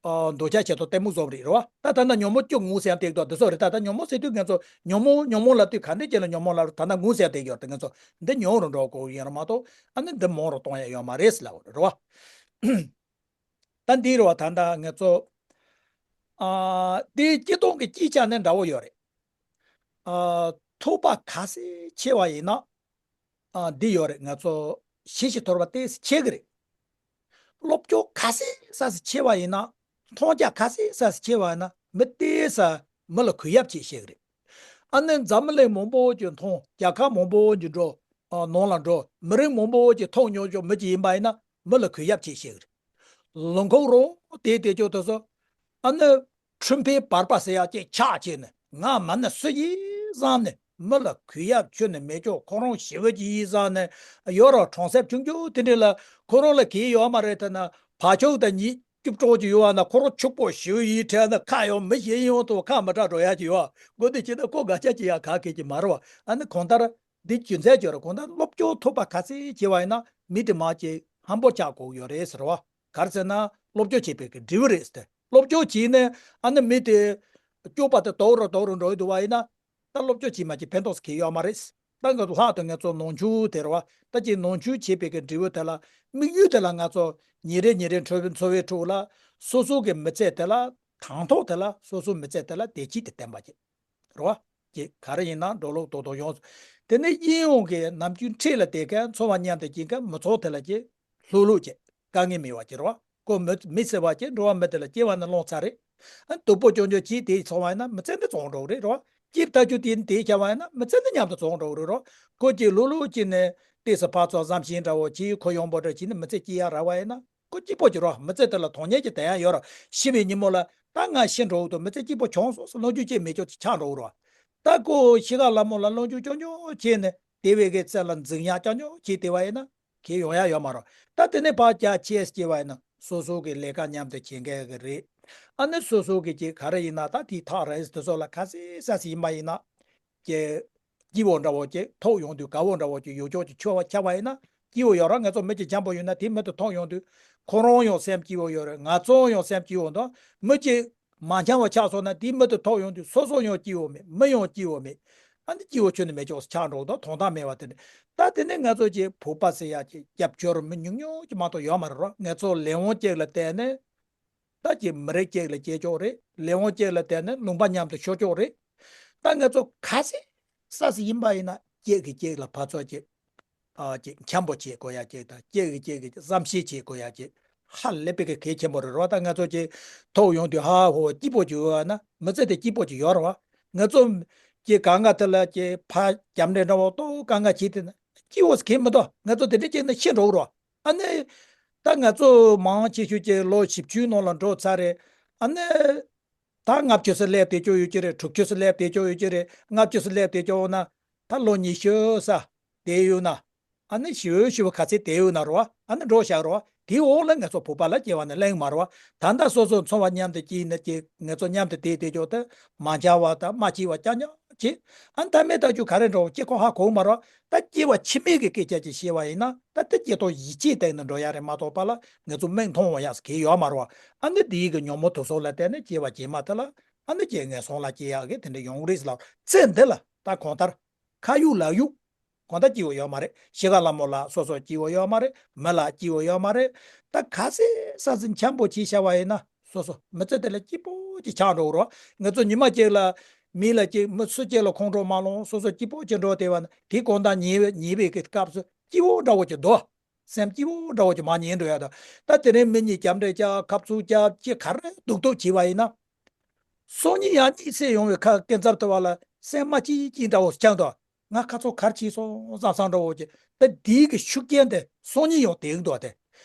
ཨ། འདོད་ཆགས་ཞེ་སྡང་གཏི་མུག་གསུམ་རེད་རེད་བ། ད་ད་ལྟ་ཉོན་མོངས་བཅུ་ངོས་ཟིན་བསྡད་ཀྱོག་འདི་ཚོ་རེད། ད་ལྟ་ཉོན་མོངས་ཟེར་དུས་ང་ཚོ་ཉོན་མོངས་ཉོན་མོངས་ལབ་དུས་ག་འདྲ་ཅིག་ལ་ཉོན་མོངས་ལབ་རུང་ད་ལྟ་ངོས་ཟིན་བསྡད་ཀྱོག་དེ་ང་ཚོ་འདི་མྱོང་རུ་འགྲོ་དགོས་ཡིན་ར་མ་གཏོགས་ཨ་ནི་འདི་མྱོང་རུ་གཏོང་ཡ་ཡོད་མ་རེད་ལབ་རེད་བ། ད་འདི་རེད་བ། ད་ལྟ་ང་ཚོ་ཨ་འདི་སྤྱིར་བཏང་གི་སྤྱིའི་ཆ་ནས་འདྲ་བོ་ཡོད་རེད། ཨ་ཐོས་པ་ག་ཚོད་ཆེ་བ་ཡིན་ན། ཨ་འདི་ཡོད་རེད། ང་ཚོ་ཞི་ཞིང་དུལ་བ་ཏོག་ཙམ་ཆེ་གི་རེད། སློབ་སྦྱོང་ག་ཚོད་ས་ཚོད་ཆེ་བ་ཡིན་ན། མཐོང་རྒྱ་ག་ཚོད་ས་ཚོད་ཆེ་བ་ཡིན་ན་མི་ཏོག་ཙམ་མི་ལ་གུས་ཡབ་ཆེ་ཤེས་གི་རེད། ཨ་ནི་འཛམ་གླིང་མང་པོ་ཅིག་མཐོང་། རྒྱལ་ཁབ་མང་པོ་ཅིག་འགྲོ། ཨ་ནང་ལ་འགྲོ། མི་རིགས་མང་པོ་ཅིག་ཐོག་ཉོ་ཆོག་མི་ཅིག་ཡིན་པ་ཡིན་ན་མི་ལ་གུས་ཡབ་ཆེ་ཤེས་གི་རེད། ལུང་ཁུག་རོ་དེ་དེ་ཅོག་དེ་ཚོ། ཨ་ནི། འཁྲུན་པའི་བར་པ་ཟེར་ཡག་ཅིག་ཆགས་བྱས་ནས་ང་མ་ནི་སུ་ཡིན་བསམ་ནས་མི་ལ་གུས་ཡབ་ཁྱོན་ནས་མེད་ཅོག་ཁོ་རང་ཞི་བ་ཅིག་ཡིན་བསམ་ནས་ཡོད་ར། གྲོང་གསེབ་ཆུང་ཆུང་དེ་འདྲ་ལ་ཁོ་རང་ལ་གལ་ཡོད་མ་རེད། ཐ་ན་བག་ཆགས་དང་ཉིད་སྐྱུག་བྲོ་ཅིག་ཡོད་བ་ན་ཁོ་རང་ཕྱུག་པོ་ཞི་བ་ཡིན་ཁྲལ་ན་ཁ་ཡང་མི་གཞན་ཡང་དུ་ཁ་མི་གྲག་འགྲོ་ཡག་ཅིག་ཡོད། མགོ་དེ་བྱས་ན་ཁོ་དགའ་ཆ་ཅིག་ཡག་ག་གེ་ཅིག་མ་རེད་བ། ཨ་ནི་གང་ལྟར། འདི་རྒྱུ་མཚན་ཅིག་རེད། གང་ལྟར་སློབ་སྦྱོང་ཐོབ་པ་ག་ཚོད་བྱས་པ་ཡིན་ན་མི་དེ་མར་ཅིག་ཧམ་པོ་ཆགས་དགོས་ཡོད་རེད་ཟེར་བ། ག་རེ་ཟེར་ན་སློབ་སྦྱོང་བྱེད་པའི་གི་འབྲས་བུ་རེད་ཟེར་ཏེ། སློབ་སྦྱོང་བྱས་ནས་ཨ་ནི་མི་དེ་སྐྱོ་པ་དེ་དོག་རུ་དོག་རུ་འགྲོ་ཡི་འདུག་བ་ཡིན་ན། ད་སློབ་སྦྱོང་བྱས་མ་བྱས་ཕན་ཐོགས་སུ་གི་ཡོད་མ་རེད། ད་ང་ཚོ་ལྷག་ཏུ་ང་ཚོ་ནང་ཆོས་དེ་རེད་བ། ད་ཅིག་ནང་ཆོས་བྱེད་པའི་གི་འབྲས་བུ་དེ་ལ་དམིགས་ཡུལ་དེ་ལ་ང་ཚོ་ཉིན་རེ་ཉིན་རེ་འཚོ་བའི་འཚོ་བའི་ཁྲོད་ལ་སོ་སོ་གི་མི་ཚེ་དེ་ལ་དང་ཐོག་དེ་ལ་སོ་སོ་མི་ཚེ་དེ་ལ་བདེ་སྐྱིད་དེ་བསྟན་པ་བྱེད། རེད་བ། ཅིག་ག་རེ་ཡིན་ན་འགྲོ་ལུགས་རྡོག་རྡོག་ཡོངས་སུ། དེ་ནས་གཡས་གཡོན་གྱི་ནམ་རྒྱུན་འཁྲིས་ལ་བསྡད་མཁན་འཚོ་བ་མཉམ་དུ་སྐྱེལ་མཁན་མི་ཚོགས་དེ་ལ་ཅིག་ལྷོད་ལྷོད་བྱེད། དཀའ་ངལ་མེད་པ་ཅིག་རེད་བ། ཁོ་མི་མི་ཟེར་བ་ཅིག་འགྲོ་བ་མི་དེ་ལ་སྐྱེ་བ་ནི་བླངས་ཚར་རེད། ཨ་སྡུག་པོ་སྐྱོན་བརྗོད་བྱས་དེ་སོང་བ་ཡིན་ན་མི་ཚེ་འདི་བཙོང་འགྲོ་གི་རེད་རེད་བ། སྐྱིད་ཐག་ཆོད་དེ་དེ་བྱ་བ་ཡིན་ན་མི་ཚེ་འདི་མཉམ་དུ་བཙོང་འགྲོ་གི་རེད་རེད་བ། ཁོ་ཅིག་ལྷོད་ལྷོད་བྱས་ནས་ཏོག་ཙམ་ཕར་ཚུར་བསམ་ཤེས་འདྲ་བོ་བྱས། ཁོ་ཡོང་པོ་འདྲ་བྱས་ནས་མི་ཚེ་སྐྱེལ་ཡག་རག་པ་ཡིན་ན། ཁོ་སྐྱིད་པོ་ཅིག་རེད། མི་ཚེ་དེ་ལ་དོན་གཉེར་གྱི་དེ་ཡང་ཡོད་ར། ཤི་བའི་ཉིན་མོ་ལ་ད་ང་ཤི་འགྲོ་འདུག་མི་ཚེ་སྐྱིད་པོ་བྱུང་སོང་ཟེར་ལོ་རྒྱུས་ཅིག་མེད་ཅོག་ཅིག་ཆགས་འགྲོ་གི་རེད། ད་ཁོ་ཤི་ཁ་ལ་མོ་ལ་ལོ་རྒྱུས་རྐྱང་རྐྱང་བྱས་ནས་དེ་བས་ཀྱི་རྩ་ལ་འཛིང་ཡག་རྐྱང་རྐྱང་བྱས་དེ་བ་ཡིན་ན་ཁྱེད་ཡོང་ཡག་ཡོད་མ་རེད། ད་དེ་ནས་ཕར་རྒྱ་ཆེ་སྐྱེ་བ་ཡིན་ན་སོ་སོ་གི་ལས་ཀ་མཉམ་དུ་བྱེད་མཁན་གི་རེད། ཨ་ནི་སོ་སོ་གི་ཅིག་ག་རེ་ཡིན་ན་ད་དེའི་ཐག་རིང་དེ་ཚོ་ལ་ག་ཚོད་ས་ཚོད་ཡིན་པ་ཡིན་ན། ཀྱི་སྐྱིད་པོ་འདྲ་བོ་ཅིག་ཐོབ་ཡོང་དུས་དགའ་བོ་འདྲ་བོ་ཅིག་ཡོད་ཅོག་ཅིག་ཆོད་པ་ཆགས་པ་ཡིན་ན་སྐྱིད་པོ་ཡོད་ར། ང་ཚོ་མི་གཅིག་འཇམ་པོ་ཡོད་ན་དེ་མི་དེ་ཐོབ་ཡོང་དུས་ཁོ་རང་ཡང་སེམས་སྐྱིད་པོ་ཡོད་རེད། ང་ཚོ་ཡང་སེམས་སྐྱིད་པོ་འདུག་མི་གཅིག་མ་འཇམ་པོ་ཆགས་སོང་ན་དེ་མི་དེ་ཐོབ་ཡོང་དུས་སོ་སོ་ཡང་སྐྱིད་པོ་མེད། མི་ཡང་སྐྱིད་པོ་མེད། ཨ་ནི་སྐྱིད་པོ་ཁྱོན་ནས་མེད་ཅོག་ཆགས་འགྲོ་གི་འདུག་དོན་དག་མེད་པ་དེ་ནི། ད་དེ་ནས་ང་ཚོ་ཅིག་བོད་པ་ཟེར་ཡག་ཅིག་སྐྱབས་བཅོལ་མི་ཉུང་ཉུང་ཅིག་མ་གཏོགས་ཡོད་མ་རེད་ར། ང་ཚོ་ལས་དབང་ཅིག་ལ་བརྟེན་ནས། ད་ཀྱི་མི་རིགས་གཅིག་ལ་སྐྱེས་ཆོག་རེད། ལས་དབང་གཅིག་ལ་བརྟེན་ནས་ལུང་པ་མཉམ་དུ་ཤོར་ཆོག་རེད། ད་ང་ཚོ་ག་ཚོད་ས་ཚོད་ཡིན་པ་ཡིན་ན་གཅིག་གིས་གཅིག་ལ་ཕར་ཚུར་གཅིག་ཨ་ཅིག་འཆམ་པོ་བྱེད་དགོས་ཡ་གཅིག་དང་གཅིག་གིས་གཅིག་གི་བསམ་ཤེས་བྱེད་དགོས་ཡ་གཅིག་ཧ་ལས་པའི་གི་གལ་ཆེན་པོ་རེད་རོ། ད་ང་ཚོ་གཅིག་ཐོབ་ཡོང་དུས་ཧ་ཧོ་སྐྱིད་པོ་ཅིག་ཡོད་ན་མི་ཚེ་དེ་སྐྱིད་པོ་ཅིག་ཡོད་རེད་བ། ང་ཚོ་གཅིག་གང་ག་དེ་ལ་གཅིག་ཕར་རྒྱབ་འདྲེ་འདྲ་བོ་ཏོག་གང་ག་བྱེད་དེ་ན་སྐྱིད་པོ་ཟེར་གི་མི་འདུག་ང་ཚོ་དེ་འདྲ་བྱས་ན་ཤི་འགྲོ་གི་རེད་བ། ཨ་ནི། ད་ང་ཚོ་མང་ཆེ་ཤོས་ཀྱི་ལོ་བཞི་བཅུའི་ནང་ལ་འགྲོ་ཚར་རེད། ཨ་ནི། ད་ལྔ་བཅུ་ཙམ་སླེབས་བསྡད་ཀྱོག་ཡོད་ཀྱི་རེད། དྲུག་ཅུ་ཙམ་སླེབས་བསྡད་ཀྱོག་ཡོད་ཀྱི་རེད། ལྔ་བཅུ་ཙམ་སླེབས་བསྡད་ཀྱོག་ན་ད་ལོ་ཉི་ཤུ་ཙམ་བསྡད་ཡོད་ན། ཨ་ནི་ཞེ་པོ་ཞེ་པོ་ག་ཚོད་བསྡད་ཡོད་ན་རེད་བ། ཨ་ནི་འགྲོ་བཞག་རེད་བ། དེའི་འོག་ལ་ང་ཚོ་བོད་པ་ལ་སྐྱེ་བ་ནི་གླེང་མ་རེད་བ། ད་ལྟ་སོ་སོ་འཚོ་བ་མཉམ་དུ་སྐྱེལ་ནས་ཀྱི་ང་ཚོ་མཉམ་དུ་བསྡད་བསྡད་ཀྱོག་དེ་མ་འཆམ་པ་དང་མ་སྐྱིད་པ་རྐྱང་རྐྱང་བྱེད། ཨ་ནི་ད་མེད་ད་ཆུ་ག་རེ་འགྲོ་སྐྱེ་ཁོ་ཧ་གོ་མ་རེད་བ། ད་སྐྱེ་བ་ཕྱི་མའི་གི་སྐད་ཆ་ཅིག་བཤད་པ་ཡིན་ན་ད་ལྟ་སྐྱེ་སྟོང་ཡིད་ཆེས་བསྡད་ནས་འགྲོ་ཡ་རེད་མ་གཏོགས་པ་ལ་ང་ཚོ་མིག་མཐོང་བ་ཡག་ཟེར་གི་ཡོད་མ་རེད་བ། ཨ་ནི་དེའི་གི་ཉོན་མོངས་དུག་གསུམ་ལ་བརྟེན་ནས་སྐྱེ་བ་རྗེས་མ་དེ་ལ་ཨ་ནི་སྐྱེ་ངན་སོང་ལ་སྐྱེ་ཡག་གི་དེ་འདྲ་ཡོང་གི་རེད་ལབ། ཚེ་འདི་ལ་ད་གང་ལྟར་ཁ་ཡུག་ལག་ཡུག་གང་ལྟར་སྐྱིད་པོ་ཡོད་མ་རེད། ཤི་ཁ་ལ་མོ་ལ་སོ་སོ་སྐྱིད་པོ་ཡོད་མ་རེད། མི་ལ་སྐྱིད་པོ་ཡོད་མ་རེད། ད་ག་ཚོད་ས་ཚོད་འཆམ་པོ་བྱས་བཞག་པ་ཡིན་ན་སོ་སོ་མི་ཚེ་དེ་ལ་སྐྱིད་པོ་ཅིག་ཆགས་འགྲོ་གི་རེད། ང་ཚོ་ཉི་མ་གཅིག་ལ་མི་ལ་གཅིག་མི་སུ་གཅིག་ལ་ཁོང་ཁྲོ་མ་ལངས་སོ་སོ་སྐྱིད་པོ་ཅིག་འགྲོ་བསྡད་པ་ན་དེ་གང་ལྟར་ཉལ་བའི་ཉལ་བའི་གི་སྐབས་སུ་སྐྱིད་པོ་འདྲ་བོ་ཅིག་འདུག་སེམས་སྐྱིད་པོ་འདྲ་བོ་ཅིག་མར་ཉལ་འགྲོ་ཡ་དང་། ད་དེ་རིང་མི་གཉིས་རྒྱབ་འདྲེ་རྒྱག་ཁ་བཙུགས་རྒྱག་ཅིག་ག་རེ་སྡུག་སྡུག་བྱས་པ་ཡིན་ན། སང་ཉིན་ཡང་གཉིད་སད་ཡོང་བའི་ཁ་སྐད་ཚབ་ཐུབ་པ་ལ་སེམས་མ་སྐྱིད་སྐྱིད་འདྲ་བོ་ཆགས་འདུག་ང་ཁ་ཚོ་གར་ཕྱིན་སོང་བསམ་བསམ་འདྲ་བོ་ཅིག་ད་དེའི་གི་ཤུགས་རྐྱེན་དེ་སང་ཉིན་ཡང་དེ་གི་འདུག་སྟེ།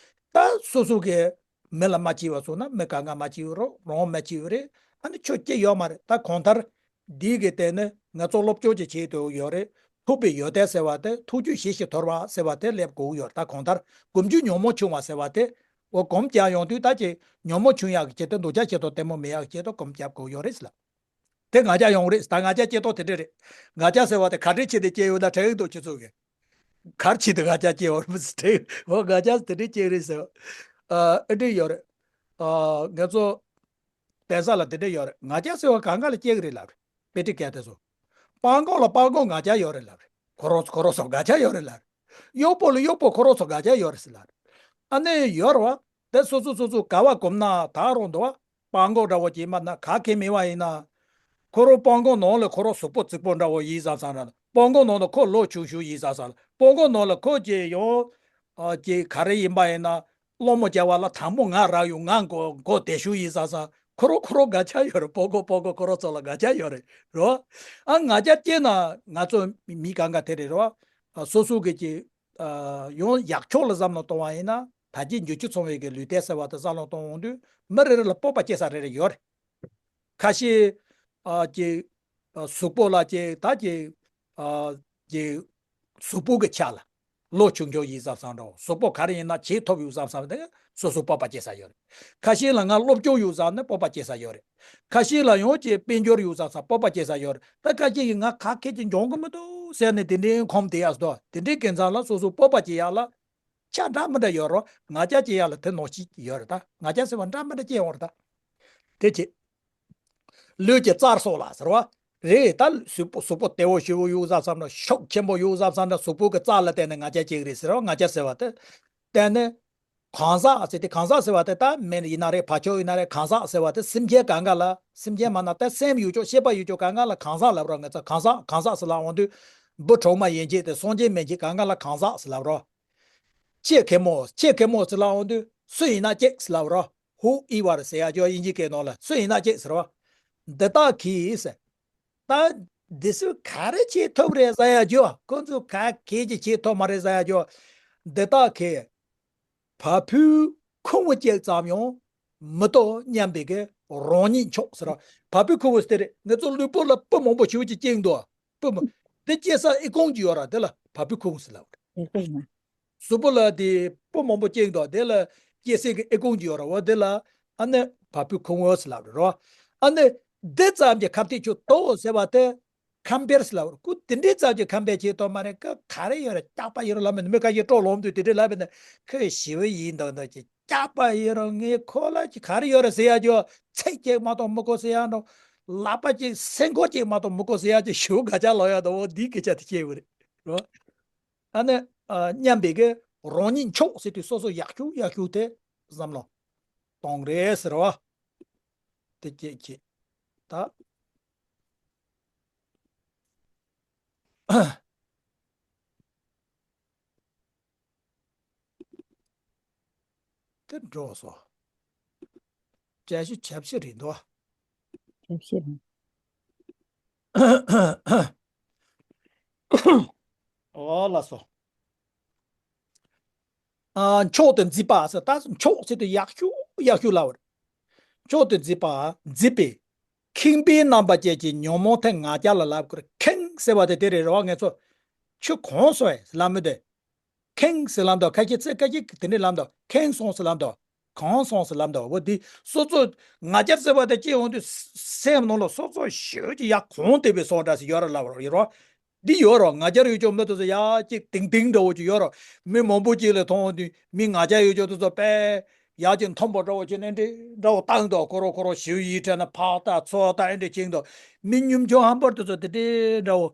ད་སོ་སོ་གི་མི་ལ་མ་སྐྱིད་པ་སོང་ན་མི་གང་ག་མ་སྐྱིད་པ་རོ་རང་མ་སྐྱིད་པ་རེད། ཨ་ནི་ཁྱོད་སྐྱིད་ཡོད་མ་རེད། ད་གང་ལྟར་དེའི་གི་དེ་ནི་ང་ཚོ་སློབ་སྦྱོང་ཅིག་བྱེད་དུ་ཡོད་རེད། ཐུབ་པའི་ཡོན་ཏན་ཟེར་བ་དེ་ཐུགས་རྒྱུད་ཞི་ཞིང་དོར་བ་ཟེར་བ་དེ་སླེབས་དགོས་ཀྱི་ཡོད་རེད། ད་གང་ལྟར་སྒོམ་རྒྱུ་ཉོན་མོངས་ཆུང་བ་ཟེར་བ་དེ། འོ་སྒོམ་རྒྱག་ཡོང་དུས་ད་ཅིག་ཉོན་མོངས་ཆུང་ཡག་གི་ཆེད་དུ་འདུག་ཅག་ཆེད་དུ་ལྟད་མོ་མི་ཡག་གི་ཆེད་དུ་སྒོམ་རྒྱག་དགོས་ཀྱི་ཡོད་རེད་ཟེར་ལ། དེ་ང་རྒྱལ་ཡོང་རེད། ད་ང་རྒྱལ་སྐྱེ་སྟངས་དེ་འདྲ་རེད། ང་རྒྱལ་ཟེར་བ་དེ་ག་འདྲའི་ཆེད་དུ་སྐྱེ་ཡོད་ན་དྲན་འདུག་ཁྱེད་ཚོ་གིས། གར་ཆེད་དུ་ང་རྒྱལ་སྐྱེ་བར་མི་སྲིད་དྲན། འོ་ང་རྒྱལ་དེ་འདྲའི་སྐྱེ་རེད་ཟེར། ཨ་ཨེ་འདྲ་ཡོད་རེད། ཨ་ང་ཚོ་གདན་ས་ལ་དེ་འདྲ་ཡོད་རེད། ང་རྒྱལ་ཟེར་བ་གང་ག་ལ་སྐྱེ་གི་རེད་ལབ་རེད། དཔེ་ཁྲིད་མཁན་དེ་ཚོ། སྤང་སྒོང་ལ་སྤང་སྒོང་ང་རྒྱལ་ཡོད་རེད་ལབ་རེད། ཁོ་རང་ཁོ་རང་ཚོ་ང་རྒྱལ་ཡོད་རེད་ལབ་རེད། གཡོག་པོ་ལ་གཡོག་པོ་ཁོ་རང་ཚོ་ང་རྒྱལ་ཡོད་རེད་ཟེར་ལབ་རེད། ཨ་ནི་ཡོད་རེད་བ། དེ་སོ་སོ་སོ་སོ་ག་བ་གོམས་ན་ད་རུང་འདུག་བ། སྤང་སྒོང་འདྲ་བོ་ཅིག་མ་ན་ག་གེ་མེད་བ་ཡིན་ན། ཁོ་རང་སྤང་སྒོང་ནང་ལ་ཁོ་རང་གཟུགས་པོ་རྫིག་པོ་འདྲ་བོ་ཡིན་བསམ་བསམ་ར། སྤང་སྒོང་ནང་ལ་ཁོ་ལོ་ཆུང་ཤོས་ཡིན་བསམ་བསམ་ར། སྤང་སྒོང་ནང་ལ་ཁོ་ཅིག་ཡང་། ཨ་ཅིག་ག་རེ་ཡིན་པ་ཡིན་ན། སློང་མོ་བྱ་བ་ལ་དང་པོ་ང་རག་ཡོང་། ང་མགོ་མགོ་བདེ་ཤོས་ཡིན་བསམ་བསམ། ཁོ་རང་ཁོ་རང་ང་རྒྱལ་ཡོད་རེད། སྤང་སྒོང་སྤང་སྒོང་ཁོ་རང་ཚོ་ལ་ང་རྒྱལ་ཡོད་རེད་རོ། ཨ་ང་རྒྱལ་སྐྱེས་ན་ང་ཚོ་མི་གང་ག་དེ་རེད་རོ། ཨ་སོ་སོ་གི་ཅིག་ཨ་ཡང་ཡག་ཕྱོགས་ལ་བསམ་བློ་གཏོང་བ་ཡིན་ན། ད་ཅི་འགྱུར་བཅོས་ཚང་བའི་གི་ལུས་རྟེན་ཟེར་བ་དེ་བསམ་བློ་གཏོང་འོང་དུས་མི་རེ་རེ་ལ་སྤོབས་པ་སྐྱེ་ས་རེ་རེ་ཡོད་རེད། ཁ་ཤས་ཨ་ཅིག་ཨ་གཟུགས་པོ་ལ་ཅིག་ད་ཅིག་ཨ་ཅིག་གཟུགས་པོ་གི་ཆ་ལ་ལོ་ཆུང་ཆུང་ཡིན་བསམ་བསམ་འདྲ་བོ། གཟུགས་པོ་ག་རེ་ཡིན་ན་བྱེད་ཐུབ་ཡོད་བསམ་བསམ་དེ་སོ་སོ་སྤོབས་པ་སྐྱེ་ས་ཡོད་རེད། ཁ་ཤས་ལ་ང་སློབ་སྦྱོང་ཡོད་བསམ་ནས་སྤོབས་པ་སྐྱེ་ས་ཡོད་རེད། ཁ་ཤས་ལ་ཡང་ཅིག་དཔལ་འབྱོར་ཡོད་བསམ་བསམ་སྤོབས་པ་སྐྱེ་ས་ཡོད་རེད། ད་ཁ་ཤས་ཀྱིས་ང་ག་གེ་ཅིག་འབྱུང་གི་མི་འདུག་ཟེར་ནས་དེ་འདྲའི་ཁོམ་དེ་ཡག་སོ། དེ་འདྲའི་གི་མཚམས་ལ་སོ་སོ་སྤོབས་པ་སྐྱེ་ཡག་ལ་ཆ་འདྲ་མི་འདྲ་ཡོད་རོ། ང་རྒྱལ་སྐྱེ་ཡག་ལ་དེ་ནོར་ཅིག་ཡོད་རེད། ད་ང་རྒྱལ་ཟེར་བ་འདྲ་མི་འདྲ་སྐྱེ་ཡོང་རེད། ད་དེ་ཅི། ལུས་ཀྱི་རྩལ་སོགས་ལ་ཟེར་བ། རེད། ད་གཟུགས་པོ་གཟུགས་པོ་བདེ་བོ་ཞེ་བོ་ཡོད་བསམ་བསམ་ན། ཤུགས་ཆེན་པོ་ཡོད་བསམ་བསམ་ན། གཟུགས་པོ་གི་རྩལ་ལ་བརྟེན་ནས་ང་རྒྱལ་སྐྱེ་གི་རེད་ཟེར་བ། ང་རྒྱལ་ཟེར་བ་དེ་བརྟེན་ནས། གང་ཟག་ཟེར་ཏེ། གང་ཟག་ཟེར་བ་དེ་ད་མི་ཡིན་ན་རེད། བ་ཕྱུགས་ཡིན་ན་རེད། གང་ཟག་ཟེར་བ་དེ་སེམས་ཅན་གང་ག་ལ། སེམས་ཅན་མ་ན་ད་སེམས་ཡོད་ཅོག་ཤེས་པ་ཡོད་ཅོག་གང་ག་ལ་གང་ཟག་ལབ་རོ། ང་ཚོ་གང་ཟག་གང་ཟག་ཟེར་ལབ་འོང་དུས། འབུ་གྲོག་མ་ཡན་ཆད་དེ་སེམས་ཅན་མན་ཆད་གང་ག་ལ་གང་ཟག་ཟེར་ལབ་རོ། ཁྱི་གད་མོ། ཁྱི་གད་མོ་ཟེར་ལབ་འོང་དུས་སུ་ཡིན་ན་གཅིག་ཟེར་ལབ་རོ། Whoever ཟེར་ཡ་ཅོག་དབྱིན་ཇི་སྐད་ནང་ལ་སུ་ཡིན་ན་གཅིག་ཟེར་རོ། འདི་དག་གིས་ཟེར། ད་འདི་ཚོས་ག་རེ་བྱེད་ཐུབ་རེད་ཟེར་ཡ་ཅོག་ཁོ་ཚོས་ག་གེ་ཅིག་བྱེད་ཐུབ་མ་རེད་ཟེར་ཡ་ཅོག་འདི་དག་གིས་བ་སྤུའི་ཁུང་བུ་གཅིག་ཙམ་ཡང་མི་གཏོར་སྙམ་པའི་གི་རང་ཉིད་མཆོག་ཟེར་རོ། བ་སྤུའི་ཁུང་བུ་ཟེར་དེ་རེད། ང་ཚོ་ལུས་པོ་ལ་སྤུ་མང་པོ་ཞེ་པོ་ཅིག་སྐྱེས་འདུག་སྤུ་མ། དེ་སྐྱེ་ས་ཨི་ཁུང་ཅིག་ཡོད་ར། དེ་ལ་བ་སྤུའི་ཁུང་ཟེར་ལབ་རེད། ཨི་ཁུང་། གཟུགས་པོ་ལ་དེ་སྤུ་མང་པོ་སྐྱེས་འདུག་དེ་ལ་སྐྱེ་སའི་གི་ཨི་ཁུང་ཅིག་ཡོད་ར། འོ་དེ་ལ་ཨ་ནི་བ་སྤུའི་ཁུང་བུ་ཟེར་ལབ་རེད་རོ། ཨ་ནི་འདི་ཙམ་གྱི་ཁ་གཏད་ཆོད་དོ་ཟེར་བ་དེ་ཁམས་པེར་ཟེར་ལབ་རེད། ཁོ་དེ་འདྲའི་ཙམ་གྱི་ཁམས་པེར་བྱེད་དོ་མ་རེད། ཁོ་ག་རེ་ཡོད་ར། སྐྱག་པ་ཡོད་ར་ལབ་མི་འདུག་མི་ཁ་ཤས་སྤྲོ་ལོང་དུས་དེ་འདྲའི་ལབ་པ་ན། ཁོས་ཞི་བ་ཡིན་མདོག་མདོག་ཅིག་སྐྱག་པ་ཡིན་རུང་ངས་ཁོ་ལ་ཅིག་ག་རེ་ཡོད་རེད་ཟེར་ཡ་ཅོག་ཚིག་གཅིག་མ་གཏོགས་མི་གོ་ཟེར་ཡ་འདྲ། ལག་པ་གཅིག་སེན་ཁོག་གཅིག་མ་གཏོགས་མི་གོ་ཟེར་ཡ་ཅིག་ཞུ་ག་ཅག་ལོག་ཡ་འདྲ་བོ་འདིའི་སྐད་ཆ་དེ་སྐྱེས་པ་རེད་རོ། ཨ་ནི་ཨ་སྙམ་པའི་གི་རང་ཉིད་མཆོག་ཟེར་དུས་སོ་སོ་ཡག་ཤོས་ཡག་ཤོས་དེ་བསམ་བློ་གཏོང་རེད་ཟེར་བ། དེ་སྐད་ཀྱིས་ད། དེ་འགྲོ་སོ། བྱ་ཞིག་བྱ་བྱེད་རེད་འདུག་བྱ་བྱེད་རེད། ཨོ་ལགས་སོ། ཨ་མཆོག་ཏུ་མཛེས་པ་ཟེར། ད་མཆོག་ཟེར་དུས་ཡག་ཤོས་ཡག་ཤོས་ལབ་པ་རེད། མཆོག་ཏུ་མཛེས་པ། མཛེས་པའི་ཁེངས་པའི་རྣམ་པ་ཅན་གྱི་ཉོན་མོངས་མཐའི་ང་རྒྱལ་ལ་ལབ་དགོས་རེད། ཁེངས་ཟེར་བ་དེ་དེ་རེད་རེད་བ། ངས་ཚོ་ཁྱོད་གང་སོང་ཟེར་ལབ་མི་འདུག་ཁེངས་ཟེར་ལབ་འདུག་ཁ་ཤས་ཚིག་ཁ་ཤས་དེ་འདྲས་ལབ་འདུག་ཁེངས་སོང་ཟེར་ལབ་འདུག་གང་སོང་ཟེར་ལབ་འདུག་འོ་འདི་སོ་སོ་ང་རྒྱལ་ཟེར་བ་དེ་སྐྱེ་ཡོང་དུས་སེམས་ནང་ལ་སོ་སོ་ཞེ་པོ་ཅིག་ཡར་གོང་དེ་བས་སོང་འདྲ་ཞིག་ཡོད་རེད་ལབ་རོགས་ཡོད་རོགས། འདི་ཡོད་རོགས། ང་རྒྱལ་ཡོད་ཅོག་མི་དེ་ཚོ་ཡར་ཅིག་ཏིང་ཏིང་འདྲ་བོ་ཅིག་ཡོད་རོགས། མི་མང་པོ་ཅིག་ལ་མཐོང་དུས་མི་ང་རྒྱལ་ཡོད་ཅོག་དེ་ཚོ་དཔེ་ཡར་ཅིག་མཐོན་པོ་འདྲ་བོ་ཅིག་ནས་འདྲི་འདྲ་བོ་བཏང་འདུག་ཁོ་རང་ཁོ་རང་ཞེ་པོ་ཡིད་ཁྲེལ་ནས་ཕར་ལྟ་ཚུར་ལྟ་ཨེ་འདྲས་བྱེད་འདུག་མི་ཉུང་ཆུང་ཧམ་པར་དེ་ཚོ་དེ་འདྲས་འདྲ་བོ།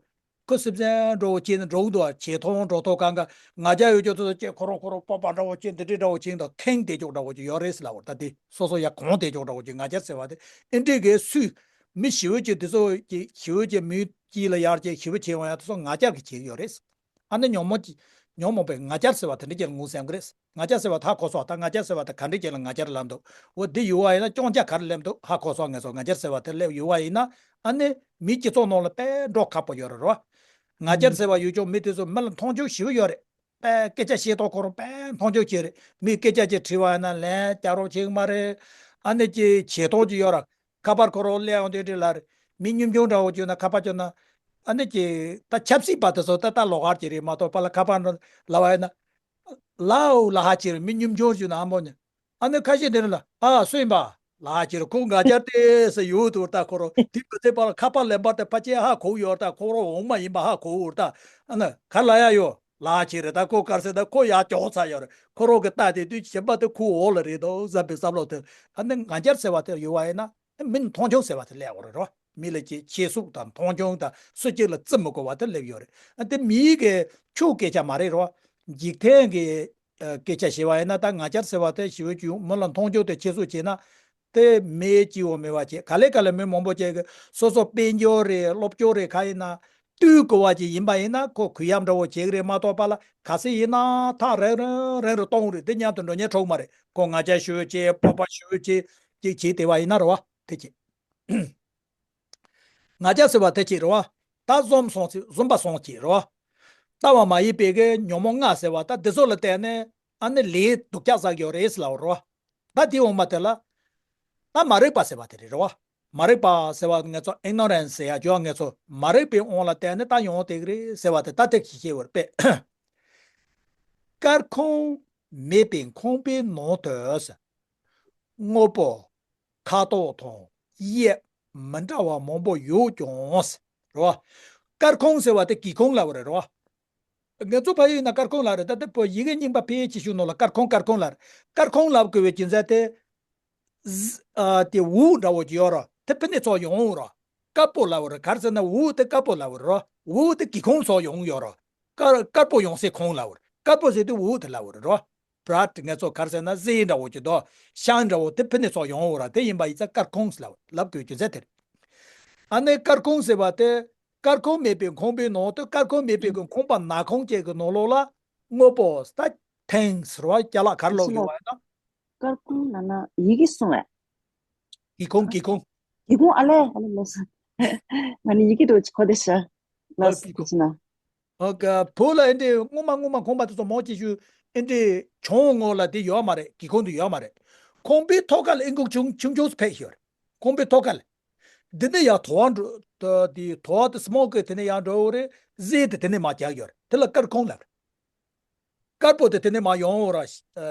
ཁོ་སེམས་ཅན་འགྲོ་བ་ཅན་འགྲོ་འདུག་བྱེད་ཐོང་འགྲོ་ཐོང་གང་ག་ང་རྒྱལ་ཡོད་ཅོག་ཚོ་ཅེ་ཁོ་རང་ཁོ་རང་སྤོབས་པ་འདྲ་བོ་ཅན་དེ་འདྲས་འདྲ་བོ་ཅན་དང་ཁེངས་དེ་ཅོག་འདྲ་བོ་ཅིག་ཡོད་རེད་ཟེར་ལབ་པ་རེད། ད་དེ་སོ་སོ་ཡར་གོང་དེ་ཅོག་འདྲ་བོ་ཅིག་ང་རྒྱལ་ཟེར་བ་དེ་ཨེ་འདྲས་གས་སུས་མི་ཞེ་པོ་ཅིག་དེ་ཚོ་ཅིག་ཞེ་པོ་ཅིག་མི་དཀྱིལ་ལ་ཡར་ཅིག་ཞེ་པོ་བྱེད་འོང་ཡ་དེ་ཚོ་ང་རྒྱལ་གྱི་བྱེད་ཀྱི་ཡོད་རེད། ཨ་ནི་ཉོན་མོངས་ཀྱི་ཉོན་མོངས་པའི་ང་རྒྱལ་ཟེར་བ་དེ་འདྲ་ཅིག་ལ་ངོས་ཟིན་གྱི་རེད། ང་རྒྱལ་ཟེར་བ་ད་གོ་སོང་། ད་ང་རྒྱལ་ཟེར་བ་དེ་ག་འདྲ་ཅིག་ལ་ང་རྒྱལ་ལབ་འདུག་འོ་འདི་ཡོད་བ་ཡིན་ན་སྐྱོན་ཆ་ག་རེ་སླེབས་འདུག་ཧ་གོ་སོང་། ངས་སོ་ང་རྒྱལ་ཟེར་བ་དེ་སླེབས་ཡོད་བ་ཡིན་ན་ཨ་ནི་མིའི་སྤྱི་ཚོགས་ནང་ལ་དཔེ་འགྲོ་ཁག་པོ་ཡོད་རེད་རོ། ང་རྒྱལ་ཟེར་བ་ཡོད་ཅོག་མི་དེ་ཚོ་མི་ལ་མཐོང་ཆུང་ཞེ་པོ་ཡོད་རེད། དཔེ་སྐད་ཆ་བཤད་སྟངས་ཁོ་རང་དཔེ་མཐོང་ཆུང་བྱེད་རེད། མིས་སྐད་ཆ་ཅིག་དྲིས་པ་ཡིན་ན་ལན་རྒྱག་རོགས་བྱེད་ཀྱི་མ་རེད། ཨ་ནི་ཅིག་བྱེད་སྟངས་ཅིག་ཡོད་ར། ཁ་པར་ཁོ་རང་སླེབས་ཡོང་དུས་འདྲི་ལ་རེད། མི་ཉུང་ཆུང་འདྲ་བོ་བྱུང་ན་ཁ་པར་བྱུང་ན། ཨ་ནི་ཀྱི་ད་ཆབ་སྲིད་པ་དེ་ཚོ་ད་ད་ལོག་ཧར་གྱི་རེད་མ་གཏོགས་པ་ལ་ཁ་པར་ལ་བ་ཡིན་ན། ལའོ་ལ་ཧ་ཅིག་རེད། མི་ཉུང་ཆུང་ཞིག་ན་ཨ་མོ་ཉ། ཨ་ནི་ཁ་ཤས་དེ་རེད་ལ་ཨ་སུ་ཡིན་པ་ལ་ཧ་ཅིག་རེད། ཁོ་ང་རྒྱལ་ཏེ་ས་ཡོད་དུ་ད་ཁོ་རོ་དེ་ག་ཚེ་པ་ལ་ཁ་པར་ལེན་པར་དེ་ཕ་ཆེ་ཧ་གོ་ཡོད་ད་ཁོ་རོ་འོང་མ་ཡིན་པ་ཧ་གོ་ད། ཨ་ནི་ག་ལ་ཡ་ཡོད་ལ་ཧ་ཅིག་རེད། ད་ཁོ་གར་སེ་ད་ཁོ་ཡ་ཅོག་ཚ་ཡོད་རེད། ཁོ་རོ་གི་ལྟ་དེ་དུས་ཞིམ་པ་དེ་ཁོ་འོག་ལ་རེད་དོ་བསམ་པའི་བསམ་བློ་དེ། ཨ་ནི་ང་རྒྱལ་ཟེར་བ་དེ་ཡོད་བ་ཡིན་ན། མི་མཐོང་ཆུང་ཟེར་བ་དེ་སླེབས་ཡོད་རེད་རོ། མི་ལ་ཅིག་ཆེ་སུག་དང་མཐོང་ཆུང་དང་སུ་གཅིག་ལ་བརྩི་མི་དགོས་པ་དེ་སླེབས་ཡོད་རེད། ཨ་དེ་མིའི་གི་ཆོས་སྐད་ཆ་མ་རེད་རོ། འཇིག་རྟེན་གི་ཨ་སྐད་ཆ་ཞེས་པ་ཡིན་ན་ད་ང་རྒྱལ་ཟེར་བ་དེ་ཞི་བའི་ཆོས་མི་ལ་མཐོང་ཆུང་དེ་ཆེ་སུག་བྱས་ན། དེ་མི་སྐྱིད་པོ་མེད་པ་བྱས་ག་ལེ་ག་ལེ་མི་མང་པོ་བྱས་གི་སོ་སོ་དཔལ་འབྱོར་རེད་སློབ་སྦྱོང་རེད་ག་ཡིན་ན། ལྟོས་དགོས་པ་ཅིག་ཡིན་པ་ཡིན་ན་ཁོ་གུ་ཡངས་འདྲ་བོ་བྱེད་ཀྱི་རེད་མ་གཏོགས་པ་ལ་ག་ཚོད་ཡིན་ན་ཐག་རིང་རིང་རིང་རུ་གཏོང་གི་རེད། དེ་མཉམ་དུ་འགྲོ་ཉན་འགྲོ་གི་མ་རེད། ཁོ་ང་རྒྱལ་ཞེ་པོ་བྱེད་སྤོབས་པ་ཞེ་པོ་བྱེད་ཅིག་བྱེད་བསྡད་པ་ཡིན་ན་རེད་བ་དེ་ཅིག་ང་རྒྱལ་ཟེར་བ་དེ་ཅིག་རེད་བ། ད་བཟུམ་སོང་ཅིག་བཟུམ་པ་སོང་ཅིག་རེད་བ། ལྟ་བ་མ་ཡིན་པའི་གི་ཉོན་མོངས་ལྔ་ཟེར་བ་ད་འདི་ཚོ་ལ་བརྟེན་ནས་ཨ་ནི་ལས་སྡུག་ཅག་བསགས་ཡོད་རེད་ཟེར་ལབ་རེད་བ། ད་དེ་འོང་མ་དེ་ལ། ད་མ་རིག་པ་ཟེར་བ་དེ་རེད་རེད་བ། མ་རིག་པ་ཟེར་བ་ངེད་ཚོ་ཨིག་ནོ་རན་སི་ཟེར་ཡ་ཅོ་ངེད་ཚོ་མ་རིག་པའི་དབང་ལ་བརྟེན་ནས་ད་ཡོང་བསྡད་ཀྱི་རེད་ཟེར་བ་དེ་ད་དེ་ཞིག་ཤེས་བར་དཔེ། སྐར་ཁུང་མེད་པའི་ཁང་པའི་ནང་དུ་དངོས་པོ་ཁ་དོག་དང་དབྱིབས་མི་འདྲ་བ་མང་པོ་ཡོད་ཀྱང་རེད་བ། སྐར་ཁུང་ཟེར་བ་དེ་གི་ཁུང་ལབ་པ་རེད་རེད་བ། ང་ཚོ་ཕ་ཡུལ་ན་སྐར་ཁུང་ལབ་རེད། ད་ལྟ་བོད་ཡི་གེ་རྙིང་པ་ཕལ་ཆེ་ཤོས་ནང་ལ་སྐར་ཁུང་སྐར་ཁུང་ལབ་རེད། སྐར་ཁུང་ལབ་དགོས་པའི་རྒྱུ་མཚན་དེ། ཟ་ཨ་དེ་འུག་འདྲ་བོ་ཅིག་ཡོད་ར། དེ་ཕི་ནས་ཚོགས་ཡོང་ར། དཀར་པོ་ལབ་ར། ག་རེ་ཟེར་ན་འུག་དེ་དཀར་པོ་ལབ་ར། འུག་དེ་གི་ཁུང་ཚོགས་ཡོང་ཡོད་ར། དཀར་དཀར་པོ་ཡོང་སའི་ཁུང་ལབ་ར། དཀར་པོ་ཟེར་དུས་འུག་དེ་ལབ་ར། བྲ་ང་ཚོ་ག་རེ་ཟེར་ན་ཟས་འདྲ་བོ་ཅིག་དོ། ཤང་འདྲ་བོ་དེ་ཕི་ནས་ཚོགས་ཡོང་ར། དེ་ཡིན་པ་ཡིན་ཙང་སྐར་ཁུང་ལབ་ལབ་དགོས་རྒྱུ་མཚན་དེ་རེད། ཨ་ནི་སྐར་ཁུང་ཟེར་བ་དེ། སྐར་ཁུང་མེད་པའི་ཁང་པའི་ནང་དུ་སྐར་ཁུང་མེད་པའི་གི་ཁང་པ་ནག་ཁུང་ཅིག་གི་ནང་ལོགས་ལ་དངོས་པོ་ད་ཐེངས་ཟེར་བ་ཅ་ལག་ག་རེ་ལོག་ཡོད་བ་ཡིན་ན། སྐར་ཁུང་ལབ་ན་ཡི་གེ་གསུང་བས། གི་ཁུང་གི་ཁུང་། གི་ཁུང་ཨ་ལས་ཨ་ལས་ལོ་སོང་། ང་ནི་ཡི་གེ་དུ་གོ་བདེ་ཤ། ལ་སི་ཁི་ཆི་ན། ཨོ་ཀ་བོད་ལ་ཨེ་འདྲའི་སྔོན་མ་སྔོན་མ་ཁང་པ་དེ་ཚོ་མང་ཆེ་ཤོས་ཨེ་འདྲའི་གྱང་ངོས་ལ་དེ་ཡོད་མ་རེད། གི་ཁུང་དུ་ཡོད་མ་རེད། ཁང་པའི་ཐོག་ཁ་ལ་ཨེ་འགུག་ཆུང་ཆུང་ཆུང་ཕེབས་ཤོར། ཁང་པའི་ཐོག་ཁ་ལ། འདི་ནས་ཡར་དོ་བ་འགྲོ་ད་དེ་དོ་བ་དེ་སི་མོག་གི་དེ་ནས་ཡར་འགྲོ་ཡོད་རེད། ཟས་དེ་དེ་ནས་མར་རྒྱག་ཡོད་རེད། དེ་ལ་སྐར་ཁུང་ལབ་རེད། དཀར་པོ་དེ་དེ་ནས་མར་ཡོང་འོ་ར།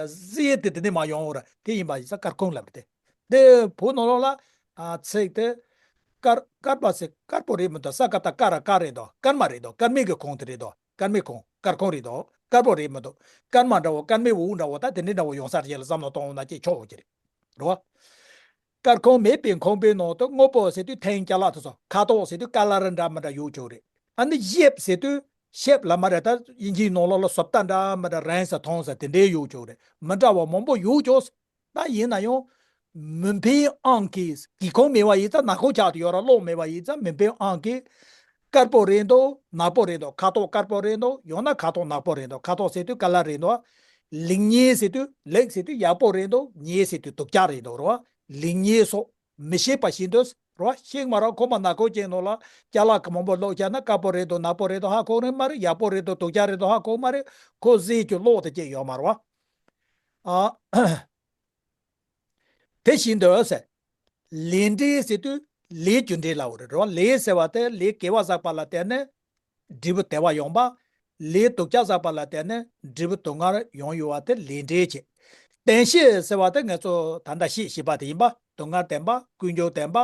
ཟས་དེ་དེ་ནས་མར་ཡོང་འོ་ར། དེ་ཡིན་པ་ཡིན་ས་སྐར་ཁུང་ལབ་རེད་དེ། དེ་བོད་ནང་ལོགས་ལ་ཨ་ཚིག་དེ། སྐར་སྐར་པ་ཟེར་སྐར་པོ་རེད་མི་འདུག་ས་ཀ་ད་ཀ་ར་སྐར་རེད་དོ། སྐར་མ་རེད་དོ། སྐར་མའི་གི་ཁུང་དེ་རེད་དོ། སྐར་མའི་ཁུང་སྐར་ཁུང་རེད་དོ། སྐར་པོ་རེད་མི་འདུག་སྐར་མ་འདྲ་བོ་སྐར་མའི་འོག་འདྲ་བོ་ད་དེ་འདྲའི་འདྲ་བོ་ཡོང་ས་རེད་ལ་བསམ་བློ་གཏོང་འོང་ན་ཅིག་ཆོག་འོ་ཅི་རེད། རེད་བ། སྐར་ཁུང་མེད་པའི་ཁང་པའི་ནང་དུ་དངོས་པོ་ཟེར་དུས་ཐེངས་ཅ་ལག་དེ་ཚོ་ཁ་དོག་ཟེར་དུས་ཀ་ལར་འདྲ་མི་འདྲ་ཡོད་ཆོག་རེད། ཨ་ནི་ཞེབ་ཟེར་དུས་ཞེབ་ལ་མ་རེད། ད་དབྱིན་ཇིའི་ནང་ལོགས་ལ་བཟོ་ལྟ་འདྲ་མི་འདྲ་རན་ས་མཐོང་ས་དེ་འདྲའི་ཡོད་ཆོག་རེད། མི་འདྲ་བ་མང་པོ་ཡོད་ཆོག་ད་ཡིན་ན་ཡང་མི་ཕན་ཨང་ཀི་གི་ཁུང་མེད་པ་ཡིན་ཙང་ནག་ཁུང་ཆགས་ཏེ་ཡོད་ར། གློག་མེད་པ་ཡིན་ཙང་མི་ཕན་ཨང་ཀི་དཀར་པོ་རེད་འདུག་ནག་པོ་རེད་འདུག་ཁ་དོག་དཀར་པོ་རེད་འདུག་ཡང་ན་ཁ་དོག་ནག་པོ་རེད་འདུག་ཁ་དོག་ཟེར་དུས་ཀ་ལར་རེད་འདུག་ལེགས་ཉེས་ཟེར་དུས་ལེགས་ཟེར་དུས་ཡག་པོ་རེད་འདུག་ཉེས་ཟེར་དུས་སྡུག་ཅག་རེད་འདུག་རེད་བ། ལེགས་ཉེས་སོགས་མི་ཤེས་པ་ཞིག་འདུག་རེད་བ། ཤེས་མ་རེད། ཁོ་མ་ནག་ཁུང་ཅན་ནོ་ལ་ཅ་ལག་གི་མང་པོ་ལོག་བྱས་ན་དཀར་པོ་རེད་འདུག་ནག་པོ་རེད་འདུག་ཧ་གོ་རེད་མ་རེད། ཡག་པོ་རེད་འདུག་སྡུག་ཅག་རེད་འདུག་ཧ་གོ་མ་རེད། ཁོ་ཟས་ཀྱི་གློག་དེ་སྐྱེས་ཡོད་མ་རེད་བ། ཨ། དེ་བཞིན་དུ་ཟེར། ལས་འབྲས་ཟེར་དུས་ལས་རྒྱུ་འབྲས་ལབ་པ་རེད་རོ། ལས་ཟེར་བ་དེ་ལས་དགེ་བ་བསགས་པ་ལ་བརྟེན་ནས་འབྲས་བུ་བདེ་བ་ཡོང་བ། ལས་སྡུག་ཅག་བསགས་པ་ལ་བརྟེན་ནས་འབྲས་བུ་སྡུག་བསྔལ་ཡོང་ཡོད་བ་དེ་ལས་འབྲས་བྱེད། བདེན་བཞི་ཟེར་བ་དེ་ང་ཚོ་ད་ལྟ་བཤད་བཞི་པ་དེ་ཡིན་པ། སྡུག་བསྔལ་བདེན་པ། ཀུན་འབྱུང་བདེན་པ།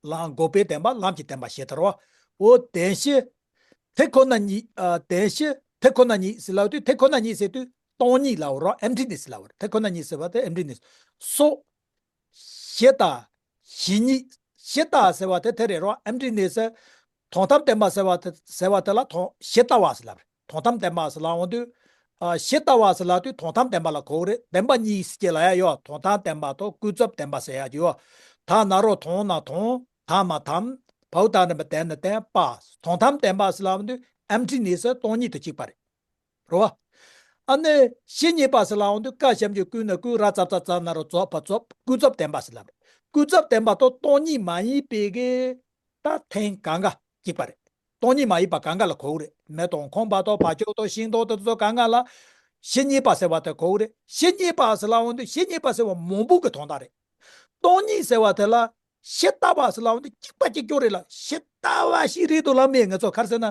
ལམ་འགོག་པའི་བདེན་པ། ལམ་གྱི་བདེན་པ་བཞི་དེ་རོ། འོ་བདེན་བཞི། དེ་ཁོ་ན་ཉིད་ཨ། བདེན་བཞི་དེ་ཁོ་ན་ཉིད་ཟེར་ལབ་དུས་དེ་ཁོ་ན་ཉིད་ཟེར་དུས་སྟོང་ཉིད་ལབ་རོ། ཨེམ་ཊི་ནེ་སི་ལབ་རོ། དེ་ཁོ་ན་ཉིད་ཟེར་བ་དེ་ཨེམ་ཊི་ནེ་སི། སོགས། ཞི་ལྟ། ཞི་ཉིད། ཞི་ལྟ་ཟེར་བ་དེ་དེ་རེད་རོ། ཨེམ་ཊི་ནེ་སི། དོན་དམ་བདེན་པ་ཟེར་བ་དེ་ཟེར་བ་དེ་ལ་དོན་ཞི་ལྟ་བ་ཟེར་ལབ་རེད། དོན་དམ་བདེན་པ་ཟེར་ལབ་འོང་དུས། ཨ། ཞི་ལྟ་བ་ཟེར་ལབ་དུས་དོན་དམ་བདེན་པ་ལ་གོ་གི་རེད། བདེན་པ་གཉིས་ཟེར་གྱི་ལ་ཡ་ཡོད། དོན་དམ་བདེན་པ་དང་ཀུན་རྫོབ་བདེན་པ་ཟེར་ཡ་ཡོད། ད་ན་རོ་དོན་ན་དོན། ཐ་མ་ཐམ། བའུ་ད་ར་མ་བདེན་ན་བདེན་པ། དོན་དམ་བདེན་པ་ཟེར་ལབ་འོང་དུས་ཨེམ་ཊི་ནེ་སི་སྟོང་ཉིད་དུ་གཅིག་པ་རེད། རེད་བ། ཨ་ནི་ཞི་གཉིས་པ་ཟེར་ལབ་འོང་དུས་ཀ་ཞབས་ཀྱུ་ཀུ་ན་ཀུན། ར་ཙ་ཙ་ཙ་ན་རོ་རྫོ་བ་རྫོབ། ཀུན་རྫོབ་བདེན་པ་ཟེར་ལབ་རེད། ཀུན་རྫོབ་བདེན་པ་དང་སྟོང་ཉིད་མ་ཡིན་པའི་གི་ད་ཐེངས་གང་ག་གཅིག་པ་རེད། སྟོང་ཉིད་མ་ཡིན་པ་གང་ག་ལ་གོ་གི་རེད། མེ་དང་ཁང་པ་དང་བ་ཕྱུགས་དང་ཤིང་དང་དེ་ཚོ་གང་ག་ལ་ཞི་གཉིས་པ་ཟེར་བ་དེ་གོ་གི་རེད། ཞི་གཉིས་པ་ཟེར་ལབ་འོང་དུས་ཞི་གཉིས་པ་ཟེར་བ་མང་པོ་གི་དོན་དག་རེད། སྟོང་ཉིད་ཟེར་བ་དེ་ལ། ཇི་ལྟ་བ་ཟེར་ལབ་འོང་དུས་གཅིག་པ་གཅིག་རྐྱང་རེད་ལ། ཇི་ལྟ་བ་ཞིག་རེད་འདུག་ལབ་མེད། ང་ཚོ་ག་རེ་ཟེར་ན།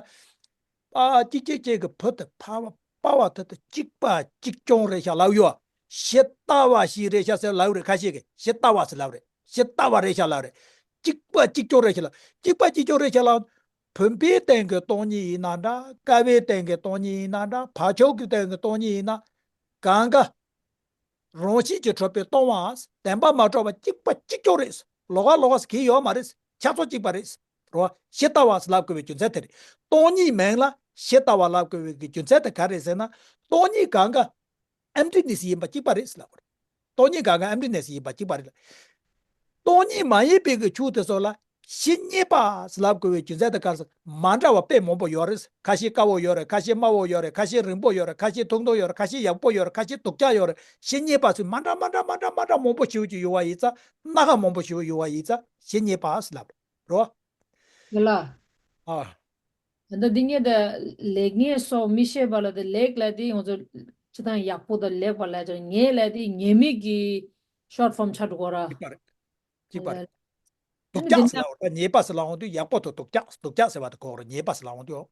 པ་གཅིག་གཅིག་གཅིག་གི་བུ་དང་ཕ་བ་པ་བ་ཐ་དང་གཅིག་པ་གཅིག་རྐྱང་རེད་ཤག་ལབ་ཡོད། ཇི་ལྟ་བ་ཞིག་རེད་ཤག་ཟེར་ལབ་རེད། ཁ་ཤས་ཀྱིས་ཇི་ལྟ་བ་ཟེར་ལབ་རེད། ཇི་ལྟ་བ་རེད་ཤག་ལབ་རེད། གཅིག་པ་གཅིག་རྐྱང་རེད་ཤག་ལབ། གཅིག་པ་གཅིག་རྐྱང་རེད་ཤག་ལབ། བུམ་པའི་སྟེང་གི་སྟོང་ཉིད་ཡིན་ན་འདྲ། ཀ་བའི་སྟེང་གི་སྟོང་ཉིད་ཡིན་ན་འདྲ། བག་ཆགས་ཀྱི་སྟེང་གི་སྟོང་ཉིད་ཡིན་ན། གང་ག་རང་བཞིན་གྱིས་གྲུབ་པའི་སྟོང་པ། བདེན་པར་མ་གྲུབ་པ་གཅིག་པ་གཅིག་རྐྱང་རེད། ལོགས་ཀ་ལོགས་ཀ་ཟེར་གྱི་ཡོད་མ་རེད། ཆ་ཚང་གཅིག་པ་རེད། རེད་བ། ཇི་ལྟ་བ་ཟེར་ལབ་དགོས་པའི་རྒྱུ་མཚན་དེ་རེད། སྟོང་ཉིད་མིང་ལ་ཇི་ལྟ་བ་ལབ་དགོས་པའི་རྒྱུ་མཚན་དེ་ག་རེད་ཟེར་ན། སྟོང་ཉིད་གང་ག emptiness ཡིན་པ་གཅིག་པ་རེད་ཟེར་ལབ་པ་རེད། སྟོང་ཉིད་གང་ག་emptiness ཡིན་པ་གཅིག་པ་རེད། སྟོང་ཉིད་མ་ཡིན་པའི་གི་ཆོས་དེ་ཚོ་ལ་ཇི་སྙེད་པ་ཟེར་ལབ་དགོས་པའི་རྒྱུ་མཚན་དེ་ག་རེ་ཟེར། མ་འདྲ་བ་དཔེ་མང་པོ་ཡོད་རེད། ཁ་ཤས་དཀར་པོ་ཡོད་རེད། ཁ་ཤས་དམར་པོ་ཡོད་རེད། ཁ་ཤས་རིང་པོ་ཡོད་རེད། ཁ་ཤས་ཐུང་ཐུང་ཡོད་རེད། ཁ་ཤས་ཡག་པོ་ཡོད་རེད། ཁ་ཤས་སྡུག་ཅག་ཡོད་རེད། ཇི་སྙེད་པ་ཚོས་མ་འདྲ་མ་འདྲ་མ་འདྲ་མ་འདྲ་མང་པོ་ཞེ་པོ་ཅིག་ཡོད་པ་ཡིན་ཙང་། སྣ་ཁ་མང་པོ་ཞེ་པོ་ཡོད་པ་ཡིན་ཙང་ཇི་སྙེད་པ་ཟེར་ལབ་རེད། རེད་ལ། ཨ། ད་ལྟ་འདི་ངས་ད་ལེགས་ཉེས་སོགས་མི་ཤེས་པ་ལ། ད་ལེགས་ལབ་དེ་ང་ཚོ་སྤྱིར་བཏང་ཡག་པོ་དང་ལེགས་པ་ལབ་ཀྱང་། ཉེས་ལབ་དེ་ཉེས་དམིགས་ཀྱི་short form ཆགས་འགྲོ་གི་ར། གཅིག་པ་རེད། གཅིག་པ་རེད། ཨ་ནི་སྡུག་ཅག་འདི་ཟེར་ལབ་འོང་དུས། ཉེས་པ་ཟེར་ལབ་འོང་དུས་ཡག་པོ་དང་སྡུག་ཅག་སྡུག་ཅག་ཟེར་བ་དེ་གོ་རེད། ཉེས་པ་ཟེར་ལབ་འོང་དུས།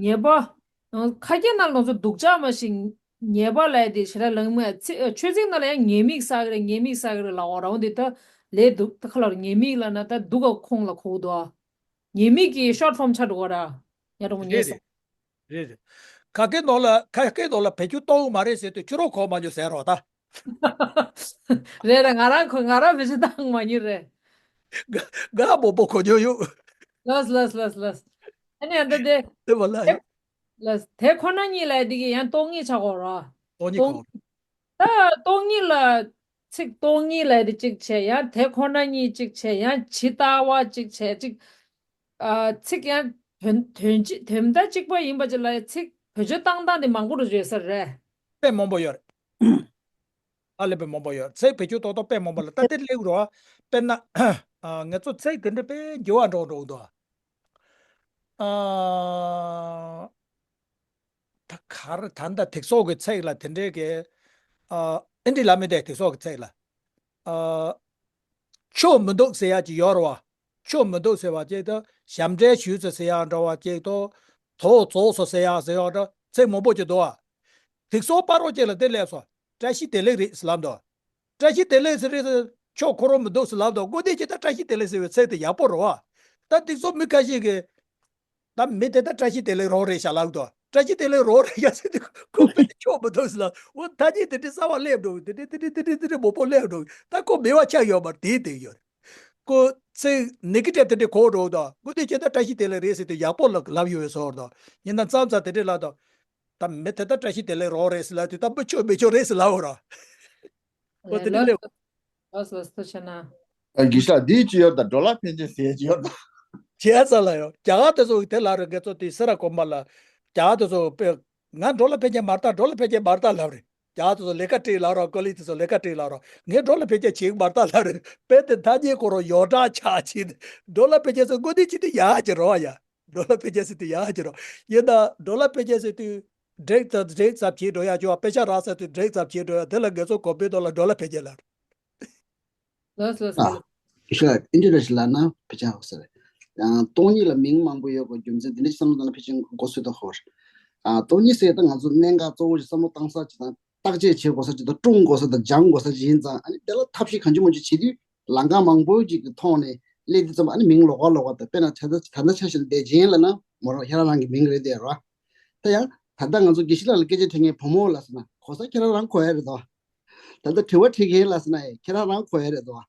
ཉེས་པ། ཁ་སྐད་ནང་ལ་ང་ཚོ་སྡུག་ཅག་མ་ཞིག་ཉེས་པ་ལབ་དེ་ཞེ་དྲག་ལངས་མེད། ཚིག་ཆོས་ཚིག་ནང་ལ་ཡང་ཉེས་དམིགས་བསགས་ཀྱི་རེད། ཉེས་དམིགས་བསགས་ཀྱི་རེད་ལབ་འོང་ར། འོང་དེ་ད་ལས་སྡུག་ད་ཁ་ལ་ཉེས་དམིགས་ལབ་ན་ད་སྡུག་ག་ཁོངས་ལ་གོ་གི་འདུག་ཉེས་དམིགས་ཀྱི་short form ཆགས་འགྲོ་གི་ར། ཡ་གྲོགས་མོ་ཉེས་རེད་སོང་། རེད་རེད། ཁ་སྐད་ནང་ལ་ཁ་སྐད་ནང་ལ་བེད་སྤྱོད་གཏོང་གི་མ་རེད་ཟེར་དུས་ཁྱོད་རང་གོ་མ་མྱོང་ཟེར་རོགས་ད། རེད་རེད། ང་རང་གོ་ང་རང་བེད་སྤྱོད་བཏང་མ་མྱོང་རེད། ང་ང་མང་པོ་གོ་མྱོང་ཡོད། ལགས་ལགས་ལགས་ལགས། ཨ་ནི་ཨ་ད་དེ་དེ་བ་ལ་ཡོད། ལགས། དེ་ཁོ་ན་ཉིད་ལབ་དེ་གི་ཡང་སྟོང་ཉིད་ཆགས་འགྲོ་གི་ར། སྟོང་ཉིད་སྟོང་གོ། ད་སྟོང་ཉིད་ལ་ཚིག་སྟོང་ཉིད་ལབ་དེ་གཅིག་བྱས། ཡང་དེ་ཁོ་ན་ཉིད་གཅིག་བྱས། ཡང་ཇི་ལྟ་བ་གཅིག་བྱས་གཅིག་ཨ། ཚིག་ཡང་དོན་དོན་གཅིག་དོན་དག་གཅིག་པ་ཡིན་པ་ཅིག་ལ་ཚིག་བེད་སྤྱོད་བཏང་སྟངས་དེ་མང་པོ་རུ་བརྗོད་ས་རེད། དཔེ་མང་པོ་ཡོད་རེད། ཨ་ལས་དཔེ་མང་པོ་ཡོད། ཚིག་བེད་སྤྱོད་ཏོག་ཏོག་དཔེ་མང་པོ་ལ་ད་དེ་སླེབས་རོགས། དཔེར་ན། ཨ། ང་ཚོ་ཚིག་དེ་འདྲ་དཔེ་འགྱུར་བ་འགྲོ་འགྲོ་འདུག་ཨ། ད་ག་རེ་ད་ལྟ་དེ་ཚོ་གི་ཚིག་ལ་དེ་འདྲའི་གི། ཨ། ཨེ་འདྲ་ལབ་མི་འདུག་དེ་ཚོ་གི་ཚིག་ལ། ཨ། ཆོ་མི་འདུག་ཟེར་ཡག་ཅིག་ཡོད་རེད་བ། ཆོ་མི་འདུག་ཟེར་བ་ཅིག་དང་། ཞབས་འདྲེན་ཞུས་ཚེ་ཟེར་ཡག་འདྲ་བ་ཅིག་དང་། དོ་རྫོགས་སོ་ཟེར་ཡག་ཟེར་ཡག་འདྲ་ཚིག་མང་པོ་ཅིག་འདུག་བ། དེ་ཚོ་པ་རོགས་ཅིག་ལ་དེ་སླེབས་སོང་། བཀྲ་ཤིས་བདེ་ལེགས་རེད་ཟེར་ལབ་འདུག་བཀྲ་ཤིས་བདེ་ལེགས་ཟེར་རེད་ཟེར། ཆོ་ཁོ་རང་མི་འདུག་ཟེར་ལབ་འདུག་དངོས་གནས་ཅིག་ད་བཀྲ་ཤིས་བདེ་ལེགས་ཟེར་བའི་ཚིག་དེ་ཡག་པོ་རེད་བ། ད་དེ་ཚོ་མི་ཁ་ཤས་ཀྱིས། ད་མི་དེ་ད་བཀྲ་ཤིས་བདེ་ལེགས་རང་རེད་ཤག་ལབ་འདུག་བཀྲ་ཤིས་བདེ་ལེགས་རང་རེད་ཤག་ཟེར་དུས་ཁོ་དཔེ་ཆོ་མི་འདུག་ཟེར་ལབ། འོ་ད་ཅིག་དེ་འདྲའི་གསར་པ་སླེབས་འགྲོ། དེ་འདྲའི་དེ་འདྲའི་དེ་འདྲའི་དེ་འདྲའི་མང་པོ་སླེབས་འགྲོ། ད་ཁོ་མེད་པ་ཆགས་ཡོད་མ་རེད། དེ་དེ་ཡོད་རེད། ཁོ་ཚིག་ནེ་གེ་ཊིབ་དེ་འདྲའི་གོ་འགྲོ་འདུག་དངོས་གནས་ཅིག་ད་བཀྲ་ཤིས་བདེ་ལེགས་རེད་ཟེར་དུས་ཡག་པོ་ལབ་ཡོད་པའི་བཟོ་འདུག་ཡིན་ན་མཚམས་མཚམས་དེ་འདྲའི་ལབ་འདུག་ད་མི་དེ་ད་བཀྲ་ཤིས་བདེ་ལེགས་རང་རེད་ཟེར་ལབ་དུས་ད་མི་ཆོ་མི་ཆོ་རེད་ཟེར་ལབ་འོ་ར། འོ་དེ་འདྲ་ལབ། ལགས་ལགས་ལགས། ཐུགས་རྗེ་ཆེ་གནང་། ཨ། དགེ་བཤེས་འདི་ཅི་ཡོད་ད། ཌོ་ལར་འཕེན་ཆེན་ཟེར་ཅི་ཡོད་ད། བྱས་ཙང་ལ་ཡོད། རྒྱ་གར་དེ་ཚོ་དེ་ལ་རུ་འགེ་ཚོ་དེ་སེ་ར་གོང་མ་ལ། རྒྱ་གར་དེ་ཚོ་དཔེ། ང་ཌོ་ལར་འཕེན་ཆེན་མ་རེད་ད། ཌོ་ལར་འཕེན་ཆེན་མ་རེད་ད་ལབ་རེད། རྒྱ་གར་དེ་ཚོ་ལས་ཀ་སྤྲད་ལབ་རོགས། ཀོ་ལི་དེ་ཚོ་ལས་ཀ་སྤྲད་ལབ་རོགས། ངས་ཌོ་ལར་འཕེན་ཆེན་བྱེད་གི་མ་རེད་ད་ལབ་རེད། དཔེ་དེ་ཐ་སྙད་ཁོ་རང་ཡོངས་གྲགས་ཆགས་ཕྱིན། ཌོ་ལར་འཕེན་ཆེན་ཚོ་དངོས་གནས་ཅིག་དེ་ཡག་ཅིག་རེད་བ་ཡ། ཌོ་ལར་འཕེན་ཆེན་ཟེར་དུས་ཡག་ཅིག་རེད། ཡིན་ད་ཌོ་ལར་འཕེན་ཆེན་ཟེར་དུས་ཌིརེག་ཙམ་ཌིརེག་ཙམ་བྱེད་འགྲོ་ཡག་ཅིག་བ། པེ་ཤ་རག་ཟེར་དུས་ཌིརེག་ཙམ་བྱེད་འགྲོ་ཡག་དེ་ལ་འགེ་ཚོ་གོ་བོད་ཐོག་ལ་ཌོ་ལར་འཕེན་ཆེན་ལབ་རེད། ལགས་ལགས་ཨ། ལགས། ཤ་ཨིན་ཌི་རེ་ལབ་ན་ཕལ་ཆེར་ཧ་གོ་ས་རེད། ཡང་སྟོང་ཉིད་ལ་མིང་མང་པོ་ཡོད་དགོས་རྒྱུ་མཚན་འདི་འདྲ་བསམ་བློ་བཏང་ན་ཕལ་ཆེར་མགོ་ཚོས་ད་ཧོར། ཨ། སྟོང་ཉིད་ཟེར་ད་ང་ཚོ་གནད་འགག་གཙོ་བོ་ཞིག་བསམ་བློ་བཏང་ས་ཅིག་དང་བརྟག་དཔྱད་བྱེད་དགོས་ས་ཅིག་དང་སྲུང་དགོས་ས་དང་སྦྱང་དགོས་ས་ཅིག་ཡིན་ཙང་། ཨ་ནི་དེ་ལ་ཐབས་ཤེས་གང་ཅི་མང་ཅི་བྱེད་དུས་ལམ་ཁ་མང་པོ་ཅིག་གི་ཐོག་ནས་སླེབས་དུས་ཙམ། ཨ་ནི་མིང་ལོགས་ཀ་ལོགས་ཀ་དང་། དཔེར་ན་ད་ལྟ་ད་ལྟ་ཆ་བཞག་ན་བདེ་ཆེན་ལབ་ན་མོ་རང་ཁྱེད་རང་རང་གི་མིང་རེད་དེ་ར། ད་ཡང་ད་ལྟ་ང་ཚོ་དགེ་བཤེས་ལགས་ལ་སྐད་ཆ་དྲི་མཁན་བུ་མོ་ལ་ཟེར་ན་གོ་ས་ཁྱེད་རང་རང་གོ་ཡ་རེད་དོ། ད་ལྟ་དྲི་བ་དྲི་མཁན་ལ་ཟེར་ན་ཡང་ཁྱེད་རང་རང་གོ་ཡ་རེད་དོ།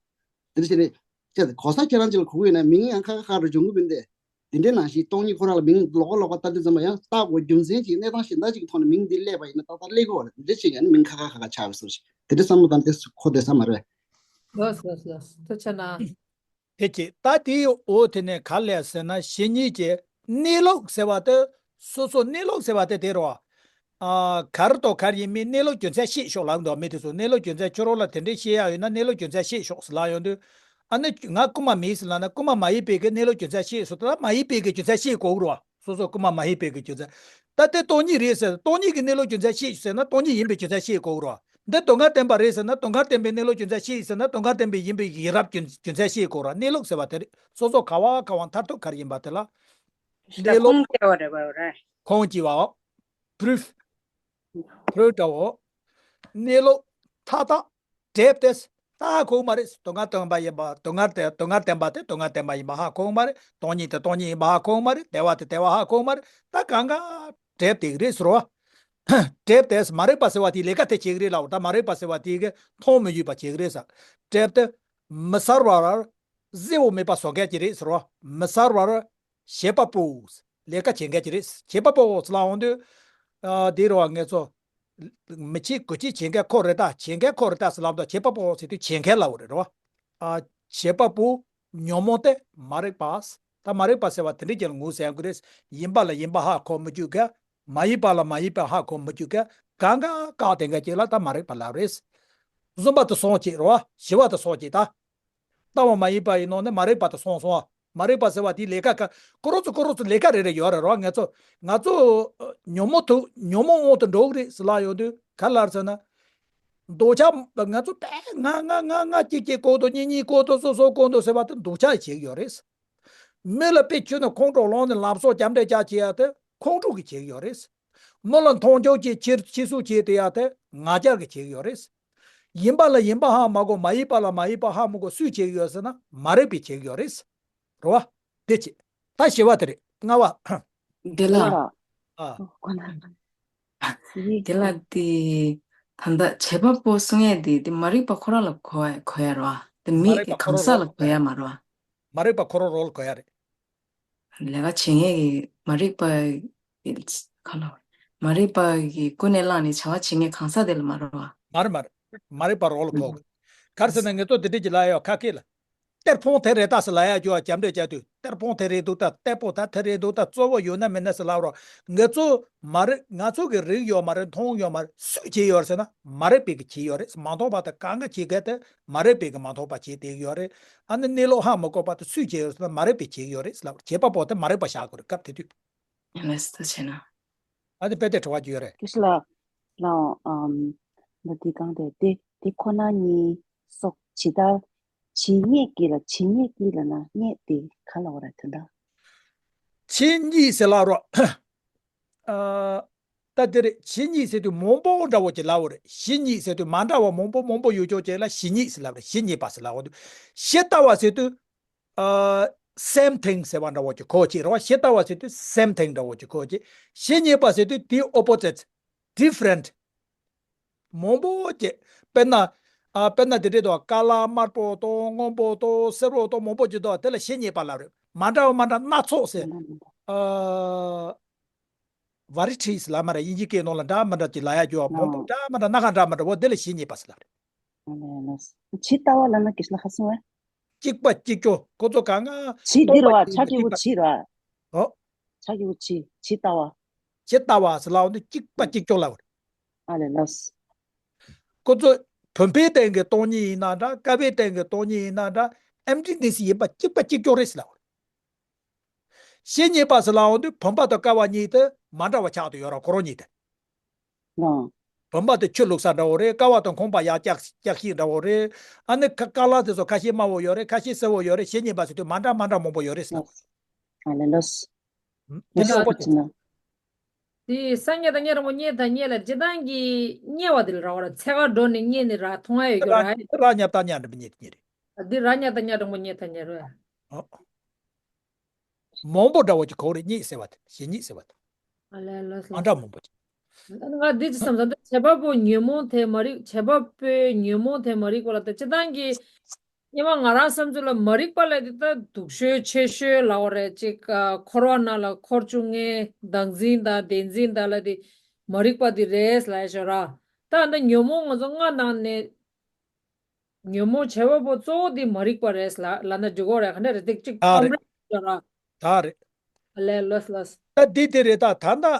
དེ་འདྲ་བྱས་ནས་ཅི་གོ་ས་ཁྱེད་རང་ཅིག་ལ་གོ་གི་ཡོད་ན་མིང་ཡང་ཁ་ཁ་ཁ་རུ་འབྱུང་གི་མིན་ཏེ། དེ་འདྲའི་ནང་བཞིན་སྟོང་ཉིད་ཁོ་རང་ལ་མིང་ལོགས་ཀ་ལོགས་ཀ་ལྟ་དུས་ཙམ་ལ་ཡང་བརྟག་དགོས་རྒྱུ་མཚན་ཅིག་གནས་སྟངས་གཞན་དག་ཅིག་གི་ཐོག་ནས་མིང་འདི་སླེབས་པ་ཡིན་ན་ཏག་ཏག་སླེབས་ཀྱི་ཡོད་རེད། དེ་འདྲ་བྱས་ཀྱང་ནི་མིང་ཁ་ཁ་ཁ་ཁ་ཆགས་པའི་བཟོ་ཞིག་དེ་འདྲ་བསམ་བློ་བཏང་སྟེ་གོ་བདེ་ས་མ་རེད། ལགས་ལགས་ལགས། ཐུགས་རྗེ་གནང་། དེ་ཅི་ད་དེའི་འོག་དེ་ནས་ག་ལས་ཟེར་ན་གཞན་ཉིད་ཀྱི་གནས་ལུགས་ཟེར་བ་དེ། སོ་སོ་གནས་ལུགས་ཟེར་བ་དེ་དེ་རེད་བ། ཨ། ག་རེ་དང་ག་རེ་ཡིན་མིན་གནས་ལུགས་རྒྱུ་མཚན་བཤད་ཤོག་ལབ་འདུག་མི་དེ་ཚོ་གནས་ལུགས་རྒྱུ་མཚན་ཁྱོད་རང་ལ་དེ་འདྲའི་བཤད་ཡག་ཡོད་ན་གནས་ལུགས་རྒྱུ་མཚན་བཤད་ཤོག་ཟེར་ལབ་ཡོང་དུས། ཨ་ནི་ང་རྐུན་མ་མིན་ཟེར་ལབ་ན་རྐུན་མ་མ་ཡིན་པའི་གི་གནས་ལུགས་རྒྱུ་མཚན་བཤད་ཟེར་ད་མ་ཡིན་པའི་གི་རྒྱུ་མཚན་བཤད་དགོས་རེད་བ། སོ་སོ་རྐུན་མ་མ་ཡིན་པའི་གི་རྒྱུ་མཚན། ད་དེ་སྟོང་ཉིད་རེད་ཟེར། སྟོང་ཉིད་ཀྱི་གནས་ལུགས་རྒྱུ་མཚན་བཤད་ཟེར་ན་སྟོང་ཉིད་ཡིན་པའི་རྒྱུ་མཚན་བཤད་དགོས་རེད་བ། འདི་དོན་ཁ་བསྟན་པ་རེད་ཟེར་ན། དོན་ཁ་བསྟན་པའི་གནས་ལུགས་རྒྱུ་མཚན་ཤེས་ཟེར་ན། དོན་ཁ་བསྟན་པའི་ཡིན་པའི་ཡིན་རབས་རྒྱུ་རྒྱུ་མཚན་ཤེས་དགོས་ར། གནས་ལུགས་ཟེར་བ་དེ་རེད། སོ་སོ་ག་བ་ག་བ་མཐར་ཐུག་ག་རེ་ཡིན་པ་དེ་ལ། ད་གནས་ལུགས་ཁུངས་སྐྱེལ་བ་རེད་པ་རེད། ཁུངས་སྐྱེལ་བའོ། པུ་རུབ། པུ་རུབ་འདྲ་བོ། གནས་ལུགས་མཐའ་དག་འགྲེལ་བསྟན། ད་ཧ་གོ་གི་མ་རེད། དོན་ཁ་བསྟན་པ་ཡིན་པ། དོན་ཁ་དེ། དོན་ཁ་བསྟན་པ་དེ་དོན་ཁ་བསྟན་པ་ཡིན་པ་ཧ་གོ་གི་མ་རེད། སྟོང་ཉིད་དེ་སྟོང་ཉིད་ཡིན་པ་ཧ་གོ་གི་མ་རེད། དལ་བ་དེ་དལ་བ་ཧ་གོ་གི་མ་རེད། ད་གང་ག་འགྲེལ་བསྟན་གི་རེད་ཟེར་བ། འགྲེལ་བསྟན། མ་རིག་པ་ཟེར་བ་དེའི་ལས་ཀ་དེ་བྱེད་ཀྱི་རེད་ལབ། ད་མ་རིག་པ་ཟེར་བ་དེ་གིས་མཐོང་མི་ཡོད་པ་བྱེད་ཀྱི་རེད་ཟེར། འགྲེལ་བསྟན། མི་གསལ་བར་གསལ་བོ་མེད་པ་བཟོ་མཁན་གྱི་རེད་ཟེར་བ། མི་གསལ་བར་བྱེད་པ་པོ། ལས་ཀ་བྱེད་མཁན་གྱི་རེད། བྱེད་པ་པོ་ཟེར་ལབ་འོང་དུས། ཨ། དེ་རེད་བ། ངེད་ཚོ་མི་བྱེད་དགུ་བྱེད་བྱེད་མཁན་ཁོ་རེད་ད། བྱེད་མཁན་ཁོ་རེད་ད་ཟེར་ལབ་དུས། བྱེད་པ་པོ་ཟེར་དུས་བྱེད་མཁན་ལབ་པ་རེད་རེད་བ། ཨ། བྱེད་པ་པོ་ཉོན་མོངས་ཏེ་མ་རིག་པ། ད་མ་རིག་པ་ཟེར་བ་དེ་འདྲ་ཅིག་ལ་ངོས་ཟིན་དགོས་རེད། ཡིན་པ་ལ་ཡིན་པ་ཧ་གོ་མི་བཅུག་གི། མ་ཡིན་པ་ལ་མ་ཡིན་པ་ཧ་གོ་མི་བཅུག་གི། གང་ག་བཀག་བསྡད་མཁན་ཅིག་ལ་ད་མ་རིག་པ་ལབ་རེད། བཟུང་བ་དེ་སོང་ཅིག་རེད་བ། ཞི་བ་དེ་སོང་ཅིག་ད། ལྟ་བ་མ་ཡིན་པ་ཡི་ནང་ནས་མ་རིག་པ་དེ་སོང་སོང་བ། མ་རིག་པ་ཟེར་བ་དེའི་ལས་ཀ་ག་ཁོ་རང་ཚོ་ཁོ་རང་ཚོ་ལས་ཀ་རེ་རེ་ཡོད་རེད་རོ། ང་ཚོ་ང་ཚོ་ཉོན་མོངས་དུ་ཉོན་མོངས་དབང་དུ་འགྲོ་གི་རེད་ཟེར་ལབ་ཡོང་དུས་ག་ལ་རེད་ཟེར་ན། འདོད་ཆགས། ང་ཚོ་ད་ང་ང་ང་ང་གཅིག་གཅིག་གོ་འདུག་གཉིས་གཉིས་གོ་འདུག་སོ་སོ་གོ་འདུག་ཟེར་བ་དེ་འདོད་ཆགས་ཀྱིས་བྱེད་ཀྱི་ཡོད་རེད། མི་ལ་དཔེ་ཁྱོད་ནི་ཁོང་ཁྲོ་ལངས་ནས་ལམ་སང་རྒྱབ་འདྲེ་རྒྱག་བྱེད་ཡ་དེ་ཁོང་ཁྲོ་གིས་བྱེད་ཀྱི་ཡོད་རེད། མི་ལ་མཐོང་ཆུང་བྱེད། ཕྱིར་ཕྱིར་སུ་བྱེད་དེ་ཡ་དེ་ང་རྒྱལ་གྱིས་བྱེད་ཀྱི་ཡོད་རེད། ཡིན་པ་ལ་ཡིན་པ་ཧ་མ་གོ། མ་ཡིན་པ་ལ་མ་ཡིན་པ་ཧ་མི་གོ། སུས་བྱེད་ཀྱི་ཡོད་ཟེར་ན་མ་རིག་པས་བྱེད་ཀྱི་ཡོད་རེད། རེད་བ། དེ་བྱེད། ད་ཞི་བ་དེ་རེད། ལྔ་བ། དེ་ལ། ལྔ་བ། ཨ། ཁོ་ན། དེ་ལ་དེ། ད་ལྟ་བྱེད་པ་པོ་གསུང་ཡས་དེ་དེ་མ་རིག་པ་ཁོ་རང་ལ་གོ་ཡ་གོ་ཡ་རེད་བ། དེ་མ་མི་རིག་པ་ཁོ་གང་རང་ཟག་ལ་རོལ་གོ་གོ་ཡ་ཡ། མ་རེད་བ། མ་རིག་པ་ཁོ་རང་རོལ་གོ་ཡ་རེད། ལས་ཀ་བྱེད་མཁན་གྱི་མ་རིག་པ་གི་ག་ལ། མ་རིག་པ་གི་ཀུན་ནས་བསླངས་ནས་བྱ་བ་བྱེད་མཁན་གང་ཟག་དེ་ལ་མ་རེད་བ། མ་རེད་མ་རེད། མ་རིག་པ་རོལ་གོ་གི། ག་རེ་ཟེར་ན་ངེད་ཚོ་དེ་འདྲ་ཅིག་ལབ་ཡོད་ཁ་སྐད་ལ། གཏེར་ཕོན་དེ་རེད་ད་ཟེར་ལབ་ཡ་རྒྱུ་བ་རྒྱབ་འདྲེ་བྱ་དུས། གཏེར་ཕོན་དེ་རེད་འདུག་ད། གཏེར་པོ་ད་དེ་རེད་འདུག་ད། གཙོ་བོ་ཡོད་ན་མེད་ན་ཟེར་ལབ་རོགས། ངེད་ཚོ་མ་རིག་ང་ཚོ་གི་རིག་ཡོད་མ་རེད། མཐོང་ཡོད་མ་རེད། སུས་བྱས་ཡོད་ཟེར་ན་མ་རིག་པས་གི་བྱས་ཡོད་རེད། མ་མཐོང་བ་དང་གང་ག་བྱེད་མཁན་དེ་མ་རིག་པས་གི་མ་མཐོང་བ་བྱས་བསྡད་ཡོད་རེད། ཨ་ནི་གནས་ལུགས་ཧ་མི་གོ་བ་དེ་སུས་བྱས་ཡོད་ཟེར་ན་མ་རིག་པས་བྱས་ཡོད་རེད་ཟེར་ལབ། བྱེད་པ་པོ་དེ་མ་རིག་པ་བཞག་དགོས་རེད་སྐབས་དེ་དུས། ལགས་སོ་བྱས་ན། ཨ་ནི་དཔེ་དེ་དྲི་བ་རྒྱུ་ཡོད་རེད། སྐྱེ་ཤི་ལ། ལའོ། ཨམ། འདི་དེ་གང་དེ་དེ་དེ་ཁོ་ན་གཉིས་སོགས་ཇི་ལྟར། ཇི་སྙེད་ཀྱི་ལ། ཇི་སྙེད་ཀྱི་ལ་ན་སྙེད་དེ་ག་ལ་བ་ར་དོན་དག་ཇི་སྙེད་ཟེར་ལབ་རོགས། ཨ། ད་དེ་རེད། ཇི་སྙེད་ཟེར་དུས་མང་པོ་འདྲ་བོ་ཅིག་ལབ་པ་རེད། ཇི་སྙེད་ཟེར་དུས་མ་འདྲ་བ་མང་པོ་མང་པོ་ཡོད་ཅོག་ཅིག་ལ་ཇི་སྙེད་ཟེར་ལབ་རེད། ཇི་སྙེད་པ་ཟེར་ལབ་པ་འདུག་ཇི་ལྟ་བ་ཟེར་དུས། ཨ། same thing ཟེར་བ་འདྲ་བོ་ཅིག་གོ་ཅིག་རེད་བ། ཇི་ལྟ་བ་ཟེར་དུས་same thing འདྲ་བོ་ཅིག་གོ་ཅིག་ཇི་སྙེད་པ་ཟེར་དུས་དེའི་opposite། different། མང་པོ་ཅིག་དཔེར་ན། ཨ། དཔེར་ན་དེ་འདྲ་འདུག་ཀ་ལ་དམར་པོ་དང་སྔོན་པོ་དང་སེར་པོ་དང་མང་པོ་ཅིག་འདུག་དེ་ལ་ཇི་སྙེད་པ་ལབ་རེད། མ་འདྲ་བ་མ་འདྲ་སྣ་ཚོགས་ཟེར། ཨ། varieties ལབ་མ་རེད། དབྱིན་ཇི་སྐད་ནང་ལ་འདྲ་མི་འདྲ་ཅིག་ལབ་ཡ་རྒྱུ་བ། མང་པོ་འདྲ་མི་འདྲ། སྣ་ཁ་འདྲ་མི་འདྲ་བོ་དེ་ལ་ཇི་སྙེད་པ་ཟེར་ལབ་རེད། ཇི་ལྟ་བ་ལབ་ན་སྐད་ཆ་ལ་ཧ་སོང་བས། གཅིག་པ་གཅིག་ཀྱོག་ཁོ་ཚོ་གང་ང་། ཇི་འདི་རེད་བ། ཆ་གི་གུ་ཇི་རེད་བ། ཨོ། ཆ་གི་གུ་ཇི། ཇི་ལྟ་བ། ཇི་ལྟ་བ་ཟེར་ལབ་འོང་དུས་གཅིག་པ་གཅིག་ཀྱོག་ལབ་རེད། ཨ་ལས་ལགས། ཁོ་ཚོ་བུམ་པའི་སྟེང་གི་སྟོང་ཉིད་ཡིན་ན་འདྲ། ཀ་བའི་སྟེང་གི་སྟོང་ཉིད་ཡིན་ན་འདྲ། emptiness ཡིན་པ་གཅིག་པ་གཅིག་ཀྱོག་རེད་ཟེར་ལབ་རེད། ཇི་སྙེད་པ་ཟེར་ལབ་འོང་དུས་བུམ་པ་དང་ཀ་བ་གཉིས་དེ་མ་འདྲ་བ་ཆགས་བསྡད་ཡོད་ར། ཁོ་རང་གཉིས་དེ། ལགས། བུམ་པ་དེ་ཆུ་བླུགས་ས་འདྲ་བོ་རེད། ཀ་བ་དང་ཁང་པ་ཡར་བཀྱག་བཀྱག་ཤིང་འདྲ་བོ་རེད། ཨ་ནི་ཁ་ཀ་ལ་དེ་ཚོ་ཁ་ཤས་དམར་བོ་ཡོད་རེད། ཁ་ཤས་སེར་བོ་ཡོད་རེད། ཇི་སྙེད་པ་ཟེར་དུས་མ་འདྲ་མ་འདྲ་མང་པོ་ཡོད་རེད་ཟེར་ལབ། ཨ་ལས་ལགས། དེ་ནི་ཨོ་པོ་ཅིག་དེ་སངས་རྒྱས་དང་གཉེན་རིང་པོ་གཉེན་དང་གཉེན་ལ་སྤྱིར་བཏང་གི་དམྱལ་བ་དེ་ལ་རག་པ་རེད། འཚེ་བ་འགྲོ་ནས་གཉེན་ནི་རག་མཐོང་ཡ་ཡོད་རེད། རག་ཉག་ཏག་ཉག་འདྲ་མི་གཉེན་དེ་གཉེན་རེད། འདི་རག་ཉག་ཏག་ཉག་འདྲ་མོ་གཉེན་དང་གཉེན་རེད། ཨོ། མང་པོ་འདྲ་བོ་ཅིག་གོ་རེ་སྙེད་ཟེར་བ་དེ། ཇི་སྙེད་ཟེར་བ་དེ། ཨ་ལས་ལགས་སོ། མ་འདྲ་མང་པོ་ཅིག་ང་འདི་ཅི་བསམ་བསམ་དུ་བྱེད་པ་པོ་ཉོན་མོངས་དེ་མ་རིག་བྱེད་པ་པོའི་ཉོན་མོངས་དེ་མ་རིག་པ་ལ་དེ་སྤྱིར་བཏང་གི་སྙན་མ་ང་རང་བསམ་ཚུལ་ལ་མ་རིག་པ་ལས་དེ་ད་སྡུག་ཤོས་ཆེ་ཤོས་ལབ་པ་རེད། ཅིག་འཁོར་བ་ནང་ལ་འཁོར་བཅུག་མཁན་བདག་འཛིན་དང་བདེན་འཛིན་དང་ལ་དེ་མ་རིག་པ་དེ་རེད་ལབ་ཡ་ཤོད་ར། ད་འདི་ཉོན་མོངས་ང་ཚོ་ལྔ་ནང་ནས། ཉོན་མོངས་བྱེད་པ་པོ་གཙོ་བོ་འདི་མ་རིག་པ་རེད་ལ་ལབ་ན་འགྲིག་གི་རེད། ག་འདྲ་རེད། ཏིག་ཅིག་ད་ཨམ་རེད། རེད་ཡོད་ར། ད་རེད། ལས་ལོས་ལོས། ད་འདི་དེ་རེད། ད་ད་ད་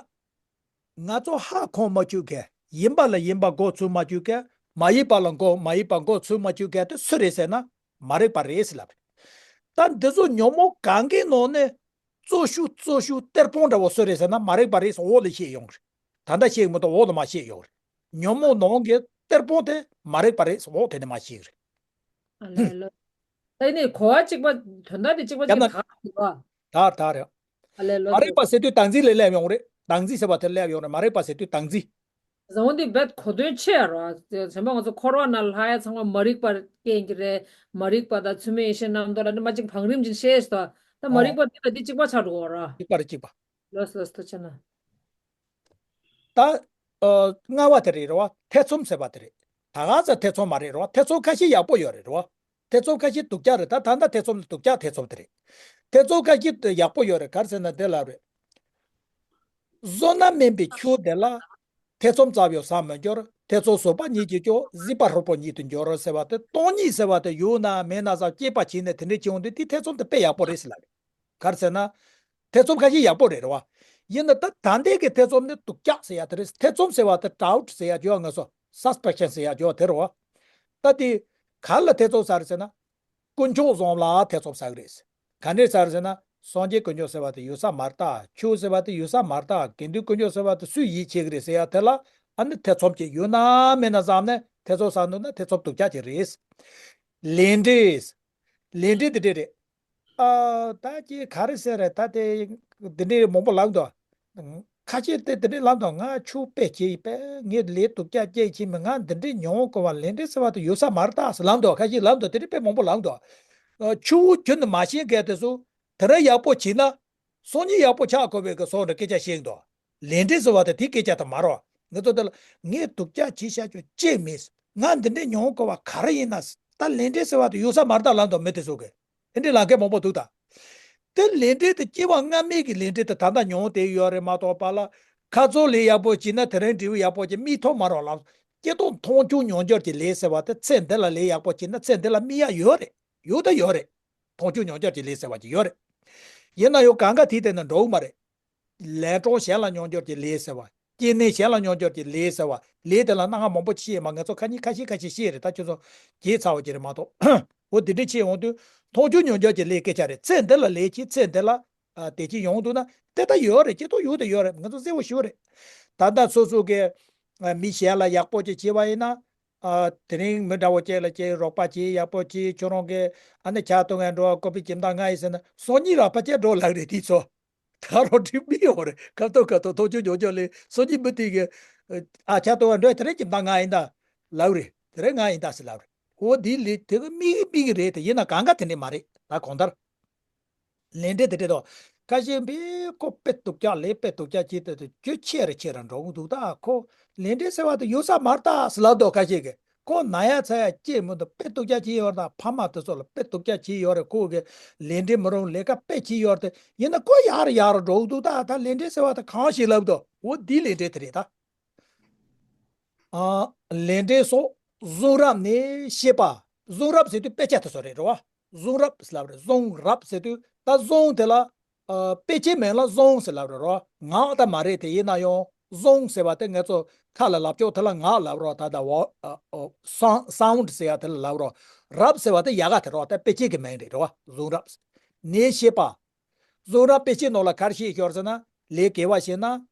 ང་ཚོ་ཧ་གོ་མ་བཅུག་གི། ཡིན་པ་ལ་ཡིན་པ་མགོ་ཚོས་མ་བཅུག་གི། མ་ཡིན་པ་ལ་མགོ་མ་ཡིན་པ་མགོ་ཚོས་མ་བཅུག་གི་དེ་སུ་རེད་ཟེར་ན་མ་རིག་པ་རེད་ཟེར་ལབ་རེད། ད་འདི་ཚོ་ཉོན་མོངས་གང་གི་ནང་ནས་གཙོ་ཤོས་གཙོ་ཤོས་གཏེར་སྤུངས་འདྲ་བོ་སུ་རེད་ཟེར་ན་མ་རིག་པ་རེད་ཟེར་འོག་ལ་བཤད་ཡོང་གི་རེད། ད་ལྟ་བཤད་ཀྱི་མི་འདུག་འོག་ལ་མར་བཤད་ཡོང་གི་རེད། ཉོན་མོངས་ནང་གི་ གཏེར་སྤོང་དེ་མ་རིག་པ་རེད་ཟེར། འོ་དེ་ནི་མ་ཤེས་རེད། ཨ་ལས་ལོ། ད་ནི་གོ་བ་གཅིག་པ་དོན་དག་དེ་གཅིག་པ་ཡང་ན་གཅིག་ག་རེད་བ། ད་ད་རེད། ཨ་ལས་ལོ། མ་རིག་པ་ཟེར་དུས་བདག་འཛིན་ལས་སླེབས་ཡོང་རེད། བདག་འཛིན་ཟེར་བ་དེ་སླེབས་ཡོང་རེད། མ་རིག་པ་ཟེར་དུས་བདག་འཛིན། བཟང་བོ་འདི་རྦད་གོ་དོན་ཆེ་ཡ་རོ། ཚན་པ་ང་ཚོ་འཁོར་བ་ན་ལྷག་ཡ་ཚང་མ་མ་རིག་པ་རྐྱེན་གྱིས་རེད། མ་རིག་པ་དང་མཚུངས་མེད་ཡེ་ཤེས་རྣམ་རྟོག་ལ་ནི་མ་གཅིག་བང་རིམ་ཅིག་ཤེས་སོ། ད་མ་རིག་པ་འདི་ལ་འདི་གཅིག་པ་ཆགས་འགྲོ་གོ་ར། གཅིག་པ་རེད་གཅིག་པ། ལོས་ལོས་ཐུགས་ཆེ་ན། ད། ཨ། ལྔ་བ་དེ་རེད་རེད་བ། ཐེ་ཚོམ་ཟེར་བ་དེ་རེད། ད་ག་ཚོད་ཐེ་ཚོམ་མ་རེད་རེད་བ། ཐེ་ཚོམ་ཁ་ཤས་ཡག་པོ་ཡོད་རེད་རེད་བ། ཐེ་ཚོམ་ཁ་ཤས་སྡུག་ཅག་རེད། ད་ད་ལྟ་ཐེ་ཚོམ་སྡུག་ཅག་ཐེ་ཚོམ་དེ་རེད། ཐེ་ཚོམ་ཁ་ཤས་དེ་ཡག་པོ་ཡོད་རེད། ག་རེ་ཟེར་ན་དེ་ལབ་རེད། བཟོ་ན་དམན་པའི་ཆོས་དེ་ལ། ཐེ་ཚོམ་རྩ་བའི་ཟ་མི་འགྱུར། ཐེ་ཚོམ་ཟོས་པ་ཉིད་ཀྱིས་སྐྱོ། བཟོད་པ་ཧྲིལ་པོ་ཉིད་དུ་འགྱུར་ཟེར་བ་དེ། སྟོང་ཉིད་ཟེར་བ་དེ་ཡོད་ན་མེད་ན་ཙམ་དཔྱད་པ་བྱས་ནས་དེ་འདྲས་བྱུང་དུས་དེ་ཐེ་ཚོམ་དེ་དཔེ་ཡག་པོ་རེད་ཟེར་ལབ་རེད། ག་རེ་ཟེར་ན། ཐེ་ཚོམ་ཁ་ཤས་ཡག་པོ་རེད་རེད་བ། ཡིན་ན་ད་ད་ལྟའི་གི་ཐེ་ཚོམ་ནི་སྡུག་ཅག་ཟེར་ཡ་དེ་རེད། ཐེ་ཚོམ་ཟེར་བ་དེ་ཌའུཊ་ཟེར་ཡ་བརྗོད་ང་ཚོ་སས་པེག་ཤན་ཟེར་ཡ་བརྗོད་དེ་རེད་བ། ད་དེ་ག་ལ་ཐེ་ཚོམ་ཟ་རེད་ཟེར་ན། དཀོན་མཆོག་གསུམ་ལ་ཐེ་ཚོམ་ཟ་གི་རེད། ག་འདྲས་ཟ་རེད་ཟེར་ན། སངས་རྒྱས་དཀོན་མཆོག་ཟེར་བ་དེ་ཡོད་ས་མ་རེད་ད། ཆོས་ཟེར་བ་དེ་ཡོད་ས་མ་རེད་ད། དགེ་འདུན་དཀོན་མཆོག་ཟེར་བ་དེ་སུས་ཡིད་ཆེས་གི་རེད་ཟེར་ཡ་དེ་ལ། ཨ་ནི་ཐེ་ཚོམ་ཅིག་ཡོད་ན་མེད་ན་བསམ་ནས་ཐེ་ཚོམ་ཟ་འདུག་ན་ཐེ་ཚོམ་སྡུག་ཅག་ཅིག་རེད། ལས་འབྲས། ལས་འབྲས་དེ་འདྲས་རེད། ཨ། ད་ཅི་ག་རེ་ཟེར་རེད། ད་དེ་འདི་འདྲའི་མང་པོ་ལབ་འདུག་ཁ་ཤས་དེ་འདི་འདྲའི་ལབ་འདུག་ང་ཆོས་དཔེ་བྱས་ཡིན་པས། ངས་ལས་སྡུག་ཅག་བྱས་ཕྱིན་མི། ང་འདི་འདྲའི་མྱོང་གོ་བ། ལས་འབྲས་ཟེར་བ་དེ་ཡོད་ས་མ་རེད་ད་ཟེར་ལབ་འདུག་ཁ་ཤས་ལབ་འདུག་དེ་འདྲའི་དཔེ་མང་པོ་ལབ་འདུག་ཨ། ཆུ་བོ་རྒྱུན་དུ་མ་ཤེས་མཁན་དེ་ཚོ་དེ་རིང་ཡག་པོ་བྱས་ན། སང་ཉིན་ཡག་པོ་ཆགས་དགོས་པའི་གི་སོགས་འདྲ་སྐད་ཆ་བཤད་འདུག་ལས་འབྲས་ཟེར་བ་དེ་དེ་སྐད་ཆ་དེ་མ་རེད། ང་ཚོ་དེ་ལ་ངས་སྡུག་ཅག་བྱས་བཞག་རྒྱུ་ཅི་མེད། ང་འདི་འདྲའི་མྱོང་གོ་བ་ག་རེ་ཡིན་ན། ད་ལས་འབྲས་ཟེར་བ་དེ་ཡོད་ས་མ་རེད་ད་ལབ་འདུག་མི་དེ་ཚོ་གི། དེ་འདྲའི་ལབ་མཁན་མང་པོ་འདུག་ད། དེ་ལས་འབྲས་དེ་སྐྱེ་བ་སྔ་མའི་གི་ལས་འབྲས་དེ་ད་ལྟ་མྱོང་བསྡད་ཡོད་རེད་མ་གཏོགས། པཱ་ལགས་ཁ་རྩང་ལས་ཡག་པོ་བྱས་ན་དེ་རིང་འབྲས་བུ་ཡག་པོ་ཅིག་སྨིན་ཐུབ་མ་རེད་ལབ། སྐྱེ་སྟོང་མཐོང་ཆོས་མྱོང་འགྱུར་གྱི་ལས་ཟེར་བ་དེ། ཚེ་འདི་ལ་ལས་ཡག་པོ་བྱས་ན་ཚེ་འདི་ལ་སྨིན་ཡ་ཡོད་རེད། ཡོད་ད་ཡོད་རེད། མཐོང་ཆོས་མྱོང་འགྱུར་གྱི་ལས་ཟེར་བ་ཅིག་ཡོད་རེད། ཡིན་ན་ཡང་གང་ག་དེའི་སྟེང་ན་འགྲོ་གི་མ་རེད། ལན་གྲངས་གཞན་ལ་མྱོང་འགྱུར་གྱི་ལས་ཟེར་བ། སྐྱེ་གནས་གཞན་ལ་མྱོང་འགྱུར་གྱི་ལས་ཟེར་བ། ལས་དེ་ལ་སྣ་ཁ་མང་པོ་ཕྱེ་མ། ང་ཚོ་ཁ་ཉིན་ཁ་ཤས་ཁ་ཤས་བཤད་རེད། ད་ཁྱོད་ཚོ་བརྗེད་ཚར་བ་ཅིག་རེད་མ་གཏོགས། འོ་དེ་འདྲ་བྱས་ཡོང་དུས་མཐོང་ཆོས་མྱོང་འགྱུར་གྱི་ལས་སྐད་ཆ་རེད། ཚེ་འདི་ལ་ལས་ཀྱི་ཚེ་འདི་ལ། ཨ། དེ་ཅིག་ཡོང་འདུག་ན་དེ་ལྟ་ཡོད་རེད། སྐྱེ་སྟོབས་ཡོད་དེ་ཡོད་རེད། ང་ཚོ་གསལ་བོ་ཞུ་རེད། ད་ལྟ་སོ་སོ་གི་ཨ། མི་གཞན་ལ་ཡག་པོ་ཅིག་བྱས་པ་ཡིན་ན། ཨ། དེ་རིང་མི་འདྲ་བོ་ཅིག་ལ་ཅིག་རོགས་པ་བྱས། ཡག་པོ་བྱས། ཁྱོད་རང་གི་ཨ་ནི་ཇ་འཐུང་ག་འགྲོ་བ། ཀོ་ཕི་ཁྱིམ་ཐག་ང་ཡིན་ཟེར་ན་སང་ཉིན་ར་ཕལ་ཆེར་འགྲོ་ལབ་རེད། དེ་ཚོ་ད་རོགས་འདྲི་མི་ཡོང་རེད། ཁ་ཐོག་ཁ་ཐོག་མཐོང་ཆོས་མྱོང་འགྱུར་ལས་སང་ཉིན་མི་དེ་གི་ཨ། ཇ་འཐུང་ག་འགྲོ། དེ་རིང་ཁྱིམ་ཐག་ང་ཡིན་ད་ལབ་རེད། དེ་རིང་ང་ཡིན་ད་ཟེར་ལབ་རེད། འོ་དེ་ལས་དེ་གི་མི་གི་མི་གི་རེད་དེ། ཡིན་ན་གང་ག་དེ་འདྲ་མ་རེད། ད་གང་ལྟར། ལས་འབྲས་དེ་འདྲ་དང་། ཁ་ཤས་པས་ཁོ་དཔེ་སྡུག་ཅག་ལས། དཔེ་སྡུག་ཅག་བྱས་ཏེ་དེ་རྒྱུ་ཆེ་རུ་ཆེ་རུ་འགྲོ་གི་འདུག་ད་ཁོ་ལས་འབྲས་ཟེར་བ་དེ་ཡོད་ས་མ་རེད་ད་ཟེར་ལབ་འདུག་ཁ་ཤས་ཀྱིས། ཁོ་ན་ཡ་ཚ་ཡ་སྐྱེས་མི་འདུག་དཔེ་སྡུག་ཅག་བྱས་ཡོད་རེད། ད་ཕ་མ་དེ་ཚོ་ལ་དཔེ་སྡུག་ཅག་བྱས་ཡོད་རེད། ཁོ་གི་ལས་འབྲས་མི་རུང་། ལས་ཀ་དཔེ་བྱས་ཡོད་རེད་དེ། ཡིན་ན་ཁོ་ཡག་རུ་ཡག་རུ་འགྲོ་གི་འདུག་ད་ད་ལས་འབྲས་ཟེར་བ་དེ་གང་ཞིག་ལབ་འདུག་འོ་འདིའི་ལས་འབྲས་དེ་རེད་ད། ཨ། ལས་འབྲས་སོགས་གཟུང་རབ་ནས་ཤེས་པ། གཟུང་རབ་ཟེར་དུས་དཔེ་ཆ་དེ་ཚོ་རེད་རེད་བ། གཟུང་རབ་ཟེར་ལབ་རེད། གཟུང་རབ་ཟེར་དུས་ད་གཟུང་དེ་ལ། ཨ། དཔེ་ཆའི་མིང་ལ་གཟུང་ཟེར་ལབ་རེད་རོ། ངག་ད་མ་རེད་དེ། ཡིན་ན་ཡང་གཟུང་ཟེར་བ་དེ་ང་ཚོ་ཁ་ལ་ལབ་ཕྱོགས་དེ་ལ་ངག་ལབ་རོ། ད་ད་བོ། ཨ། ཨོ། སའུན། སའུན་ཌི་ཟེར་ཡ་དེ་ལ་ལབ་རོ། རབ་ཟེར་བ་དེ་ཡལ་ག་དེ་རོ། ད་དཔེ་ཆའི་གི་མིང་རེད་རོ། གཟུང་རབ། ནས་ཤེས་པ། གཟུང་རབ་དཔེ་ཆའི་ནང་ལ་ག་རེ་བཤད་ཡོད་ཟེར་ན། ལས་དགེ་བ་བྱས་ན་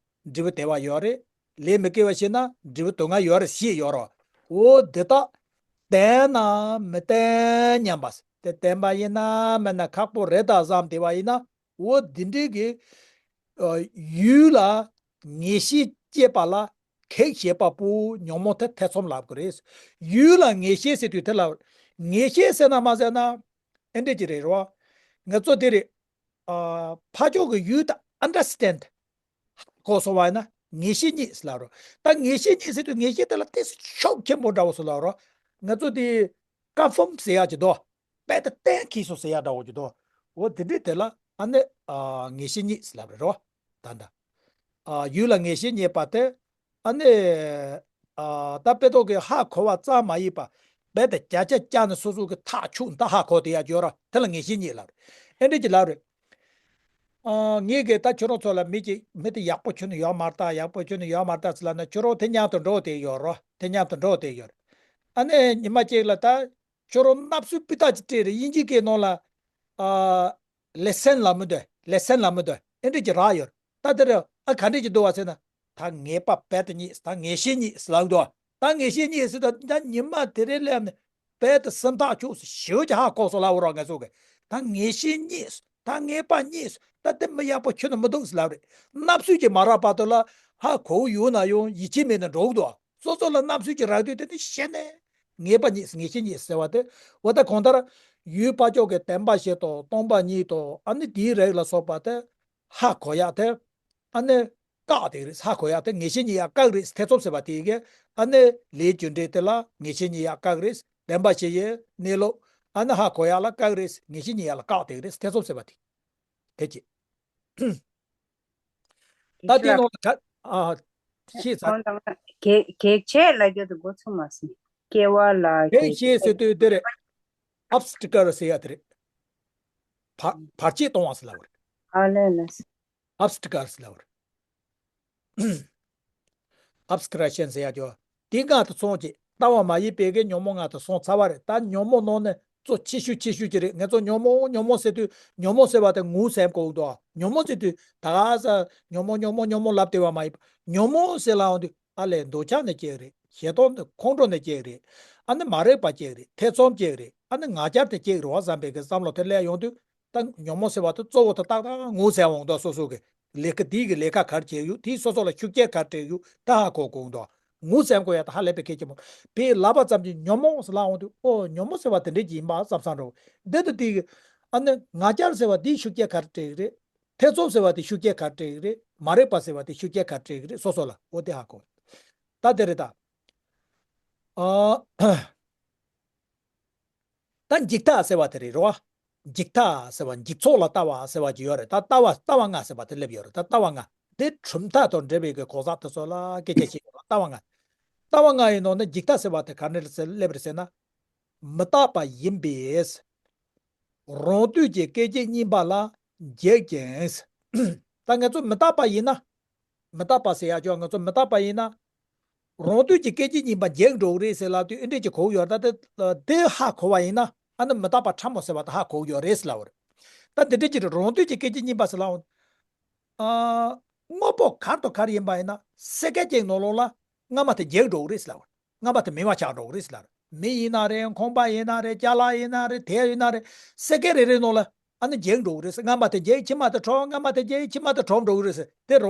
འབྲས་བུ་བདེ་བ་ཡོད་རེད། ལས་མི་དགེ་བ་བྱས་ན་འབྲས་བུ་སྡུག་བསྔལ་ཡོད་རེད་ཞེས་ཡོད་རེད། འོ་འདི་དག་བདེན་ནམ་མི་བདེན་སྙམ་པ། དེ་བདེན་པ་ཡིན་ན་མིན་ན་ཁག་པོ་རེད་ད་བསམ་བསྡད་པ་ཡིན་ན། འོ་འདི་འདྲའི་གི། ཨ། ཡུལ་ལ་ངེས་ཤེས་སྐྱེས་པ་ལ་གེགས་བྱེད་པ་པོ་ཉོན་མོངས་དེ་ཐེ་ཚོམ་ལབ་དགོས་རེད། ཡུལ་ལ་ངེས་ཤེས་ཟེར་དུས་དེ་ལ། ངེས་ཤེས་ཟེར་ན་མ་ཟེར་ན། ཨེ་འདྲ་ཅིག་རེད་རོ། ང་ཚོ་དེ་རེད། ཨ། ཕར་ཕྱོགས་ཀྱི་ཡུལ་དེ་ཨན་ཌར་སི་ཊེན་ཌི། ཧ་གོ་སོང་བ་ཡིན་ན་ངེས་ཤེས་རྙེད་ཟེར་ལབ་རོ། ད་ངེས་ཤེས་རྙེད་ཟེར་དུས་ངེས་ཤེས་དེ་ལ་ཏོག་ཙམ་ཤུགས་ཆེན་པོ་འདྲ་བོ་ཟེར་ལབ་རོ། ང་ཚོ་དེ་ཀོན་ཕོམ་ཟེར་ཡག་ཅིག་འདུག་དཔེ་དེ་གཏན་འཁེལ་སོང་ཟེར་ཡག་འདྲ་བོ་ཅིག་འདུག་འོ་དེ་འདྲའི་དེ་ལ་ཨ་ནི། ཨ། ངེས་ཤེས་རྙེད་ཟེར་ལབ་རེད་རོ། ད་ད། ཨ། ཡུལ་ལ་ངེས་ཤེས་རྙེད་པ་དེ། ཨ་ནི། ཨ། ད་དཔེ་ཐོག་གི་ཧ་གོ་བ་ཙམ་མ་ཡིན་པ། རྦད་དེ་བརྒྱ་ཆ་བརྒྱ་ནས་སོ་སོ་གི་ཐག་ཆོད་ད་ཧ་གོ་བསྡད་ཡག་ཅིག་ཡོད་ར། དེ་ལ་ངེས་ཤེས་རྙེད་ལབ་རེད། ཨེ་འདྲ་ཅིག་ལབ་རེད། ཨ། ངས་གི་ད་ཁྱོད་རང་ཚོ་ལ་མི་གཅིག་མི་དེ་ཡག་པོ་ཁྱོན་ནས་ཡོད་མ་རེད་ད། ཡག་པོ་ཁྱོན་ནས་ཡོད་མ་རེད་ད་ཟེར་ལབ་ན། ཁྱོད་རང་དེ་མཉམ་དུ་འགྲོ་བསྡད་ཡོད་རོ། དེ་མཉམ་དུ་འགྲོ་བསྡད་ཡོད་རེད། ཨ་ནི་ཉི་མ་གཅིག་ལ་ད་ཁྱོད་རང་སྣབས་སུ་སྤུས་དག་ཅིག་སྤྲད་རེད། དབྱིན་ཇིའི་སྐད་ནང་ལ། ཨ། ལེ་སན་ལབ་མི་འདུག་ལེ་སན་ལབ་མི་འདུག་ཨེ་འདྲ་ཅིག་རག་ཡོད་རེད། ད་དེ་རེད། ཨ། ག་འདྲ་ཅིག་འདུག་བ་ཟེར་ན། ད་ངེས་པ་རྦད་དེ་རྙེད། ད་ངེས་ཤེས་རྙེད་ཟེར་ལབ་འདུག་ད་ངེས་ཤེས་རྙེད་ཟེར། ད་ད་ཉི་མ་དེ་རིང་སླེབས་ནས་རྦད་དེ་སེམས་ཐག་ཆོད་སོང་། ཞེ་པོ་ཅིག་ཧ་གོ་སོང་ལབ་རོགས། ངེད་ཚོ་གིས་ད་ངེས་ཤེས་རྙེད་སོང་། ད་ངེས་པ་རྙེད་སོང་། ད་དེ་མི་ཡག་པོ་ཁྱོན་ནས་མི་འདུག་ཟེར་ལབ་རེད། རྣམ་དཔྱོད་ཀྱིས་མ་རག་བར་དུ་ལ་ཧ་གོ་གི་ཡོད་ན་ཡང་ཡིད་ཆེས་མེད་ནས་འགྲོ་གི་འདུག། སོ་སོ་ལ་རྣམ་དཔྱོད་ཀྱིས་རག་དུས་དེ་ནི་གཞི་ནས་ངེས་པ་རྙེད་སོང་། ངེས་ཤེས་རྙེད་སོང་ཟེར་བ་དེ། འོ་ད་གང་ལྟར་ཡུལ་ཕར་ཕྱོགས་ཀྱི་བདེན་པ་བཞི་དང་སྟོང་པ་ཉིད་དང་ཨ་ནི་དེའི་རིགས་ལ་སོགས་པ་དེ་ཧ་གོ་ཡག་དེ་ཨ་ནི་བཀག་དེ་རེད། ཧ་གོ་ཡག་དེ་ངེས་ཤེས་རྙེད་ཡག་བཀག་རེད། ཐེ་ཚོམ་ཟེར་བ་དེ་གིས་ཨ་ནི་ལས་རྒྱུ་འབྲས་དེ་ལ་ངེས་ཤེས་རྙེད་ཡག་བཀག་རེད། བདེན་པ་བཞི་ཡི་གནས་ལུགས་ཨ་ནི་ཧ་གོ་ཡག་ལ་བཀག་རེད། ངེས་ཤེས་རྙེད་ཡག་ལ་བཀག་དེ་རེད། ཐེ་ཚོམ་ཟེར་བ་དེ་དེ་ཅི། ད་དེའི་ནང་ལ་ག་ཨ་ཤེས་ཚར། གང་དང་གེགས་གེགས་བྱེད་ལབ་རྒྱུ་དེ་འགོ་ཚུགས་མ་སོང་། སྐྱེ་བ་ལ་གེགས་བྱེད་ཟེར་དུས་དེ་རེད། ཨབ་སི་ཊི་ཀལ་ཟེར་ཡག་དེ་རེད། བར་བར་ཆད་གཏོང་བ་ཟེར་ལབ་པ་རེད། ཨ་ལས་ལས། ཨབ་སི་ཊི་ཀལ་ཟེར་ལབ་པ་རེད། ཨབ་སི་ཊི་རེ་ཤན་ཟེར་ཡག་ཅོ། དེ་ལྔ་དེ་སོང་ཅིག། ལྟ་བ་མ་ཡིན་པའི་གི་ཉོན་མོངས་ལྔ་དེ་སོང་ཚར་བ་རེད། ད་ཉོན་མོངས་ནང་ནས་གཙོ་ཆེ་ཤོས་ཆེ་ཤོས་ཅིག་རེད། ངེད་ཚོ་ཉོན་མོངས་ཉོན་མོངས་ཟེར་དུས་ཉོན་མོངས་ཟེར་བ་དེ་ངོ་ཟེར་གོ་འདུག། ཉོན་མོངས་ཟེར་དུས་ད་ག་ས་ཉོན་མོངས་ཉོན་མོངས་ཉོན་མོངས་ལབ་བསྡད་པ་མ་ཡིན་པ། ཉོན་མོངས་ཟེར་ལབ་ཡོང་དུས་ཨ་ལས་འདོད་ཆགས་ནས་སྐྱེ་གི་རེད། ཞེ་སྡང་ནས་ཁོང་ཁྲོ་ནས་སྐྱེ་གི་རེད། ཨ་ནི་མ་རིག་པ་སྐྱེ་གི་རེད། ཐེ་ཚོམ་སྐྱེ་གི་རེད། ཨ་ནི་ང་རྒྱལ་དེ་སྐྱེ་གི་རེད་བ་བསམ་པའི་གི་བསམ་བློ་དེ་སླེབས་ཡོང་དུས། ད་ཉོན་མོངས་ཟེར་བ་དེ་གཙོ་བོ་དེ་ཏག་ཏག་ངོ་ཟེར་འོང་དོ། སོ་སོ་གི་ལས་ཀ་དེའི་གི་ལས་ཀ་ག་རེ་བྱས་ཡོད། དེའི་སོ་སོ་ལ་ཤུགས་རྐྱེན་ག་རེ་སྤྲད་ཡོད་ད་ཧ་གོ་དགོས་འདུག། ངོ་ཟེར་དགོས་ཡ་ད་ཧ་ལས་པའི་གལ་ཆེན་པོ། དཔེ་ལབ་པ་ཙམ་གྱིས་ཉོན་མོངས་ཟེར་ལབ་འོང་དུས་ཨོ་ཉོན་མོངས་ཟེར་བ་དེ་འདྲས་ཀྱི་ཡིན་པ་བསམ་བསམ་འགྲོ། འདི་དང་དེའི་གི་ཨ་ནི་ང་རྒྱལ་ཟེར་བ་དེའི་ཤུགས་རྐྱེན་ག་རེ་སྤྲད་ཀྱི་རེད། ཐེ་ཚོམ་ཟེར་བ་དེ་ཤུགས་རྐྱེན་ག་རེ་སྤྲད་ཀྱི་རེད། མ་རིག་པ་ཟེར་བ་དེ་ཤུགས་རྐྱེན་ག་རེ་སྤྲད་ཀྱི་རེད། སོ་སོ་ལ་འོ་དེ་ཧ་གོ། ད་དེ་རེད་ད། ཨ། ད་འཇིག་ལྟ་ཟེར་བ་དེ་རེད་རོ། འཇིག་ལྟ་ཟེར་བ་འཇིག་ཚོགས་ལ་ལྟ་བ་ཟེར་བ་ཅིག་ཡོད་རེད། ད་ལྟ་བ་ལྟ་བ་ལྔ་ཟེར་བ་དེ་སླེབས་ཡོད་རེད། ད་ལྟ་བ་ལྔ་འདི་གྲུབ་མཐའ་དང་འབྲེལ་བའི་གི་གོ་ས་དེ་ཚོ་ལ་སྐད་ཆ་བཤད་ཡོད་རེད། ལྟ་བ་ལྔ། ལྟ་བ་ལྔ་ཡི་ནང་ནས་འཇིག་ལྟ་ཟེར་བ་དེ་ག་ནས་སླེབས་རེད་ཟེར་ན། མི་རྟག་པ་ཡིན་པས། རང་དུས་ཀྱི་སྐད་ཅིག་གཉིས་པ་ལ་འཇིག་ཅིང་། ད་ང་ཚོ་མི་རྟག་པ་ཡིན་ན། མི་རྟག་པ་ཟེར་ཡག་ཅོག་ང་ཚོ་མི་རྟག་པ་ཡིན་ན། རང་དུས་ཀྱི་སྐད་ཅིག་གཉིས་པ་འཇིག་འགྲོ་གི་རེད་ཟེར་ལབ་དུས་ཨེ་འདྲས་ཀྱི་གོ་གི་ཡོད་རེད། ད་དེ་དེ་ཧ་གོ་བ་ཡིན་ན་ཨ་ནི་མི་རྟག་པ་ཕྲ་མོ་ཟེར་བ་དེ་ཧ་གོ་གི་ཡོད་རེད་ཟེར་ལབ་པ་རེད། ད་འདི་འདྲས་ཀྱི་རེད། རང་དུས་ཀྱི་སྐད་ཅིག་གཉིས་པ་ཟེར་ལབ་འོང་། ཨ། དངོས་པོ་ག་རེ་དང་ག་རེ་ཡིན་པ་ཡིན་ན་སེ་ཀན་གཅིག་ནང་ལོགས་ལ་སྔ་མ་དེ་འཇིག་འགྲོ་གི་རེད་ཟེར་ལབ་པ་རེད། སྔ་མ་དེ་མེད་པ་ཆགས་འགྲོ་གི་རེད་ཟེར་ལབ་རེད། མི་ཡིན་ན་རེད། ཁང་པ་ཡིན་ན་རེད། ཅ་ལག་ཡིན་ན་རེད། དེ་ཡིན་ན་རེད། སེ་ཀན་རེ་རེ་ནང་ལ་ཨ་ནི་འཇིག་འགྲོ་གི་རེད་ཟེར། སྔ་མ་དེ་འཇིག་ཕྱི་མ་དེ་གྲོངས། སྔ་མ་དེ་འཇིག་ཕྱི་མ་དེ་གྲོངས་འགྲོ་གི་རེད་ཟེར། དེ་རེད་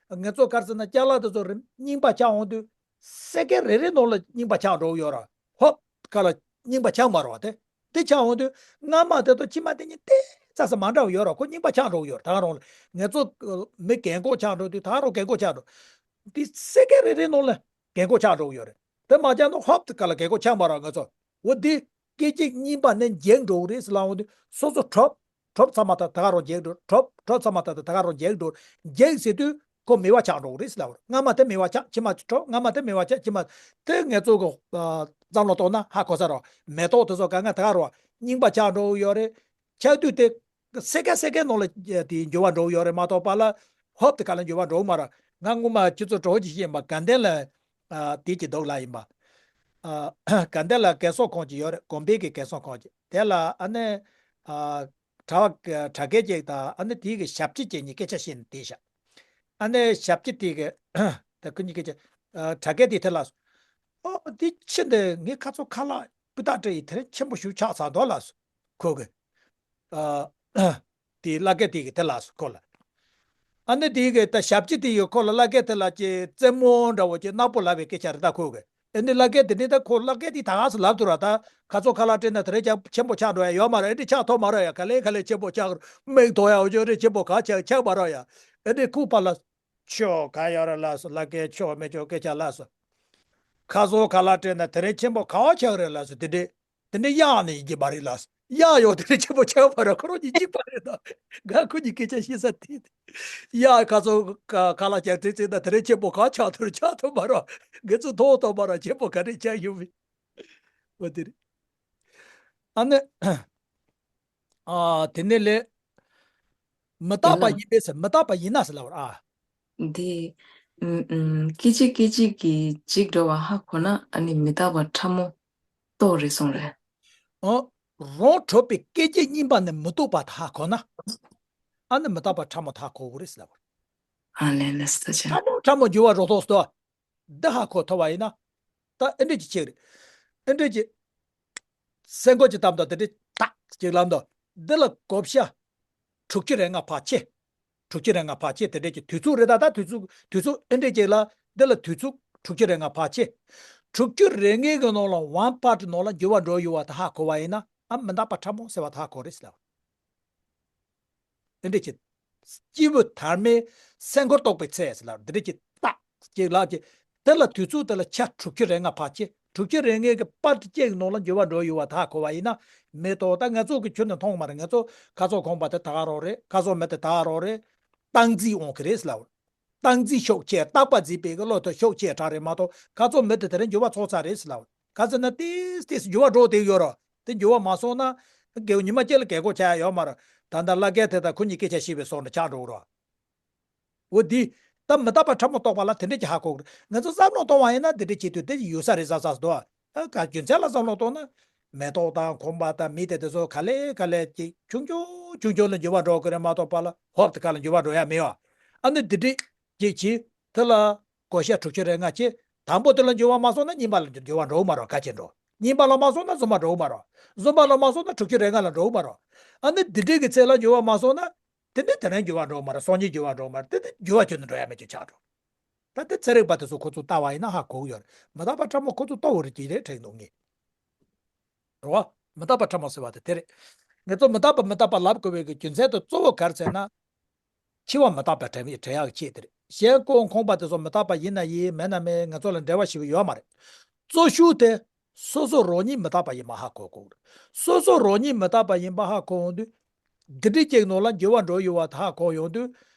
བ། ང་ཚོ་ག་རེ་ཟེར་ན་ཅ་ལག་དེ་ཚོ་རིམ་རྙིང་པ་ཆགས་འོང་དུས་སེ་ཀན་རེ་རེ་ནང་ལ་རྙིང་པ་ཆགས་འགྲོ་གི་ཡོད་རེད། ཧོབ་ག་ལ་རྙིང་པ་ཆགས་མ་རེད་བ། དེ་དེ་ཆགས་འོང་དུས་སྔ་མ་དེ་དང་ཕྱི་མ་དེ་གཉིས་ཏོག་ཙམ་མ་འདྲ་བ་ཡོད་རེད། ཁོ་རྙིང་པ་ཆགས་འགྲོ་གི་ཡོད་རེད། ད་ག་རང་ལ་ང་ཚོ་མི་རྒན་གོག་ཆགས་འགྲོ་དུས་ད་ག་རང་རྒན་གོག་ཆགས་འགྲོ། དེ་སེ་ཀན་རེ་རེ་ནང་ལ་རྒན་གོག་ཆགས་འགྲོ་གི་ཡོད་རེད། དེ་མ་ཆགས་ན་ཧོབ་ཏེ་ག་ལ་རྒན་གོག་ཆགས་མ་རེད། ང་ཚོ་འོ་དེ་སྐད་ཅིག་གཉིས་པ་ནས་འཇིག་འགྲོ་གི་རེད་ཟེར་ལབ་འོང་དུས་སོ་སོ་གྲོབ། གྲོབ་ཚང་མ་ད་ད་ག་རང་འཇིག་འགྲོ། གྲོབ་གྲོབ་ཚང་མ་ད་ད་ད་ག་རང་འཇིག་འགྲོ། འཇིག་ཟེར་དུས་ཁོ་མེད་པ་ཆགས་འགྲོ་གི་རེད་ཟེར་ལབ་པ་རེད། སྔ་མ་དེ་མེད་པ་ཆགས། ཕྱི་མ་གྲོབ། སྔ་མ་དེ་མེད་པ་ཆགས། ཕྱི་མ་དེ་ང་ཚོ་གི་ཨ་བསམ་བློ་གཏོང་ན་ཧ་གོ་ས་རེད། མེ་ཏོག་དེ་ཚོ་ག་ང་ད་ག་རང་རྙིང་པ་ཆགས་འགྲོ་གི་ཡོད་རེད། ཆགས་དུས་དེ་སེ་ཀན་སེ་ཀན་ནང་ལ་དེ་འགྱུར་བ་འགྲོ་གི་ཡོད་རེད་མ་གཏོགས་པ་ལ་ཧོབ་ཏེ་ག་ལ་འགྱུར་བ་འགྲོ་གི་མ་རེད། ང་སྔོན་མ་ཁྱེད་ཚོ་གྲོགས་ཅིག་ཤེས་ཡིན་པ་དགའ་ལྡན་ལ་ཨ་དེ་གྱི་འདུག་ལ་ཡིན་པ། ཨ་དགའ་ལྡན་ལ་རྒན་གསོ་ཁང་ཅིག་ཡོད་རེད། དགོན་པའི་གི་རྒན་གསོ་ཁང་ཅིག། དེ་ལ་ཨ་ནི་ཨ་གྲྭ་བ་གྲྭ་རྒན་ཅིག་དང་ཨ་ནི་དེའི་གི་ཞབས་ཕྱི་ཅིག་གཉིས་སྐད་ཆ་བཤད་ནས་བསྡད་ཤག། ཨ་ནི་ཞབས་ཕྱི་དེ་གི་ད་ཁོ་གཉིས་སྐད་ཆ། ཨ་གྲྭ་རྒན་དེ་དེ་ལ་སོང་། ཨོ་དེ་ཕྱི་འདི་ངའི་ཁ་ཚོ་ཁ་ལག་སྤུས་དག་སྤྲད་ཡིན། དེ་རིང་ཆེན་པོ་ཞིག་ཆགས་ཚར་འདུག་ལ་སོང་ཁོ་གི། ཨ་དེ་བླ་རྒན་དེ་གི་དེ་ལ་སོང་ཁོ་ལ། ཨ་ནི་དེ་གི་ད་ཞབས་ཕྱི་དེ་ཡི་ཁོ་ལ་བླ་རྒན་དེ་ལ་ཅིག་རྩེད་མོ་འདྲ་བོ་ཅིག་ནག་པོ་ལབ་པའི་སྐད་ཆ་རེད་ད་ཁོ་གི། ཨེ་འདི་བླ་རྒན་དེ་འདྲ་ད་ཁོ་བླ་རྒན་དེ་ད་ག་སེ་ལབ་ཐུབ་ར། ད་ཁ་ཚོ་ཁ་ལག་སྤྲད་ན་དེ་རིང་ཅང་ཆེན་པོ་ཆགས་འགྲོ་ཡ་ཡོད་མ་རེད། ཨེ་འདི་ཆགས་ཐུབ་མ་རེད་ཡ། ག་ལེ་ག་ལེ་ཆེན་པོ་ཆགས་མིག་མཐོང་ཡ་འོ་ཅོ་རེ་ཆེན་པོ་ག་ཆགས་ཆགས་མ་རེད་ཡ། ཨེ་འདི་ཁུག་པ་ལ། ཆོ་ག་ཡོད་རེད་ལབ་སོང་། བླ་རྒན་ཆོ་མེད་ཆོ་སྐད་ཆ་ལབ་སོང་། ཁ་ཚོ་ཁ་ལག་སྤྲད་ན་དེ་རིང་ཆེན་པོ་ག་བ་ཆགས་རེད་ལབ་སོང་། དེ་འདྲས་དེ་འདྲས་གཡག་ནས་ཡིན་གྱི་མ་རེད་ལབ་སོང་། གཡག་ཡོད་དེ་རིང་ཆེན་པོ་ཆགས་མ་རེད། ཁོ་རང་གཉིས་གཅིག་པ་རེད་ད། ང་ཁོ་གཉིས་སྐད་ཆ་བཤད་ས་དེ། གཡག་ཁ་ཚོ་ཁ་ཁ་ལག་ཅག་ཙིག་ཙིག་ད་དེ་རིང་ཆེན་པོ་ག་ཆགས་ཐུབ་ཆགས་ཐུབ་མ་རེད། ང་ཚོ་མཐོང་ཐུབ་མ་རེད། ཆེན་པོ་ག་རེ་ཆགས་ཡོད་མེད། འོ་དེ་རེད། ཨ་ནི། ཨ་དེ་ནས་ལས། མི་རྟག་པ་ཡིན་པས་ཟེར། མི་རྟག་པ་ཡིན་ན་ཟེར་ལབ་པ་རེད། ཨ། འདི། ཨུམ་ཨུམ། སྐད་ཅིག་སྐད་ཅིག་གིས་འཇིག་འགྲོ་བ་ཧ་གོ་ན་ཨ་ནི་མི་རྟག་པ་ཕྲ་མོ་རྟོགས་རེད་གསུངས་རེད། ཨོ། རང་གྲོལ་བའི་སྐད་ཅིག་གཉིས་པ་ནས་མི་རྟོག་པ་དེ་ཧ་གོ་ན། ཨ་ནི་མི་རྟག་པ་ཕྲ་མོ་དེ་ཧ་གོ་གི་རེད་ཟེར་ལབ་པ་རེད། ཨ་ལས་ལས་ས་ཆ། ཕྲ་མོ་ཕྲ་མོ་འགྱུར་བ་རོ་ཐོག་སྟོ། འདི་ཧ་གོ་ཐུབ་པ་ཡིན་ན། ད་ཨེ་འདྲས་ཀྱི་ཆེ་རེད། ཨེ་འདྲས་ཀྱི་སེ་འགོ་ཅིག་བཏབ་དང་དེ་འདྲས་ཏག་ཅིག་ལབ་དང་། འདི་ལ་བགོ་བཤའ་དྲུག་ཅུ་རེ་ལྔ་ཕར་ཕྱེ། དྲུག་ཅུ་རེ་ལྔ་ཕར་ཕྱེ། དེ་འདྲས་ཀྱི་དུས་ཚོད་རེད། ད་ད་དུས་ཚོད་དུས་ཚོད་ཨེ་འདྲས་ཅིག་ལ་འདི་ལ་དུས་ཚོད་དྲུག་ཅུ་རེ་ལྔ་ཕར་ཕྱེ། དྲུག་ཅུ་རེ་ལྔའི་གི་ནང་ལ་one part ནང་ལ་འགྱུར་བ་འགྲོ་ཡོད་པ་དེ་ཧ་གོ་བ་ཡིན་ན། ཨ་མི་རྟག་པ་ཕྲ་མོ་ཟེར་བ་དེ་ཧ་གོ་རེད་ཟེར་ལབ། དེ་འདྲས་ཀྱི་སྐྱེས་བུ་དར་མའི་སེ་འགོར་གཏོགས་པའི་ཚེ་ཟེར་ལབ། དེ་འདྲས་ཀྱི་ཏག་ཅིག་ལབ་ཀྱི། དེ་ལ་དུས་ཚོད་དེ་ལ་ཆ་དྲུག་ཅུ་རེ་ལྔ་ཕར་ཕྱེ། དྲུག་ཅུ་རེ་ལྔའི་གི་པར་གཅིག་ནང་ལ་འགྱུར་བ་འགྲོ་ཡོད་པ་དེ་ཧ་གོ་བ་ཡིན་ན། མི་ཏོག་ད་ང་ཚོ་གི་ཁྱོན་ནས་མཐོང་མ་རེད། ང་ཚོ་ཁ་སོག་གོམ་པ་དེ་ད་ག་རང་རེད། ཁ་སོག་མི་དེ་ད་ག་རང་རེད། སྟངས་འཛིན་འོང་གི་རེད་ཟེར་ལབ། སྟངས་འཛིན་ཤུགས་ཆེ། བརྟག་པ་འཛིན་པའི་གི་བློ་དེ་ཤུགས་ཆེ་དྲགས་རེད་མ་གཏོགས། ཁ་སོག་མི་དེ་དེ་རིང་འགྱུར་བ་ཚོགས་ཚར་རེད་ཟེར་ལབ། ག་ཟེར་ན་ཏིས་ཏིས་འགྱུར་བ་འགྲོ་བསྡད་ཡོད་རེད། དེ་འགྱུར་བ་མ་སོང་ན། རྒད་པོ་ཉི་མ་གཅིག་ལ་རྒད་པོ་ཆགས་ཡ་ཡོད་མ་རེད། ད་ལྟ་བླ་རྒན་དེ་དང་ཁོ་གཉིས་སྐད་ཆ་བཤད་པའི་བཟོ་འདྲ་ཆགས་འགྲོ་གི་རེད། འོ་འདི། ད་མི་རྟག་པ་ཕྲ་མོ་རྟོགས་པ་ལ་དེ་འདྲས་ཀྱི་ཧ་གོ་གི་རེད། ང་ཚོ་བསམ་བློ་གཏོང་བ་ཡིན་ན་དེ་འདྲས་བྱེད་དུས་དེ་ཡོད་ས་རེད་བསམ་བསམ་འདུག་ཨ་ག་རྒྱུ་མཚན་ལ་བསམ་བློ་གཏོང་ན། མེ་ཏོག་དང་གོམ་པ་དང་མི་དེ་དེ་ཚོ་ག་ལེ་ག་ལེ་ཅིག་ཆུང་ཆུང་ཆུང་ཆུང་ལ་འགྱུར་བ་འགྲོ་གི་རེད་མ་གཏོགས། པ་ལ་ཧོབ་དེ་ག་ལ་འགྱུར་བ་འགྲོ་ཡ་མེད་པ། ཨ་ནི་དེ་འདྲས་ཅིག་བྱེད། དེ་ལ་བགོ་བཤའ་དྲུག་ཅུ་རེ་ལྔ་བྱེད། དང་པོ་དེ་ལ་འགྱུར་བ་མ་སོང་ན་གཉིས་པ་ལ་འགྱུར་བ་འགྲོ་གི་མ་རེད། ག་ཅི་འགྲོ། གཉིས་པ་ལ་མ་སོང་ན་གསུམ་པ་འགྲོ་གི་མ་རེད། གསུམ་པ་ལ་མ་སོང་ན་དྲུག་ཅུ་རེ་ལྔ་ལ་འགྲོ་གི་མ་རེད། ཨ་ནི་དེ་འདྲས་ཀྱི་ཚེ་ལ་འགྱུར་བ་མ་སོང་ན། དེ་འདྲས་དེ་རིང་འགྱུར་བ་འགྲོ་གི་མ་རེད། སང་ཉིན་འགྱུར་བ་འགྲོ་གི་མ་རེད། དེ་འདྲས་འགྱུར་བ་ཁྱོན་ནས་འགྲོ་ཡ་མེད་ཅེས་ཆགས་འགྲོ། ད་དེ་ཚན་རིག་པ་དེ་ཚོ་ཁོ་ཚོ་ལྟ་བ་ཡིན་ན་ཧ་གོ་གི་ཡོད་རེད། མི་རྟག་པ་ཕྲ་མོ་ཁོ་ཚོ་ལྟ་བུ་རེད་ཀྱི་རེད་དྲན་འདུག་ངས། རེད་བ། མི་རྟག་པ་ཕྲ་མོ་ཟེར་བ་དེ་དེ་རེད། ངེད་ཚོ་མི་རྟག་པ་མི་རྟག་པ་ལབ་དགོས་པའི་གི་རྒྱུ་མཚན་དེ་གཙོ་བོ་ག་རེ་ཟེར་ན། འཆི་བ་མི་རྟག་པ་དྲན་ཡག་དྲན་ཡག་ཆེད་དེ་རེད། གཞན་ཀུན་ཁོམ་པ་དེ་ཚོ་མི་རྟག་པ་ཡིན་ན་ཡིན། མེད་ན་མེད། ང་ཚོ་ལ་འབྲེལ་བ་ཞེ་པོ་ཡོད་མ་རེད། གཙོ་ཤོས་དེ། སོ་སོ་རང་ཉིད་མི་རྟག་པ་ཡིན་པ་ཧ་གོ་དགོས་རེད། སོ་སོ་རང་ཉིད་མི་རྟག་པ་ཡིན་པ་ཧ་གོ་ཡོང་དུས། འདི་འདྲའི་ཅིག་ནང་ལ་འགྱུར་བ་འགྲོ་ཡོད་པ་ཧ་གོ་ཡོང་དུས།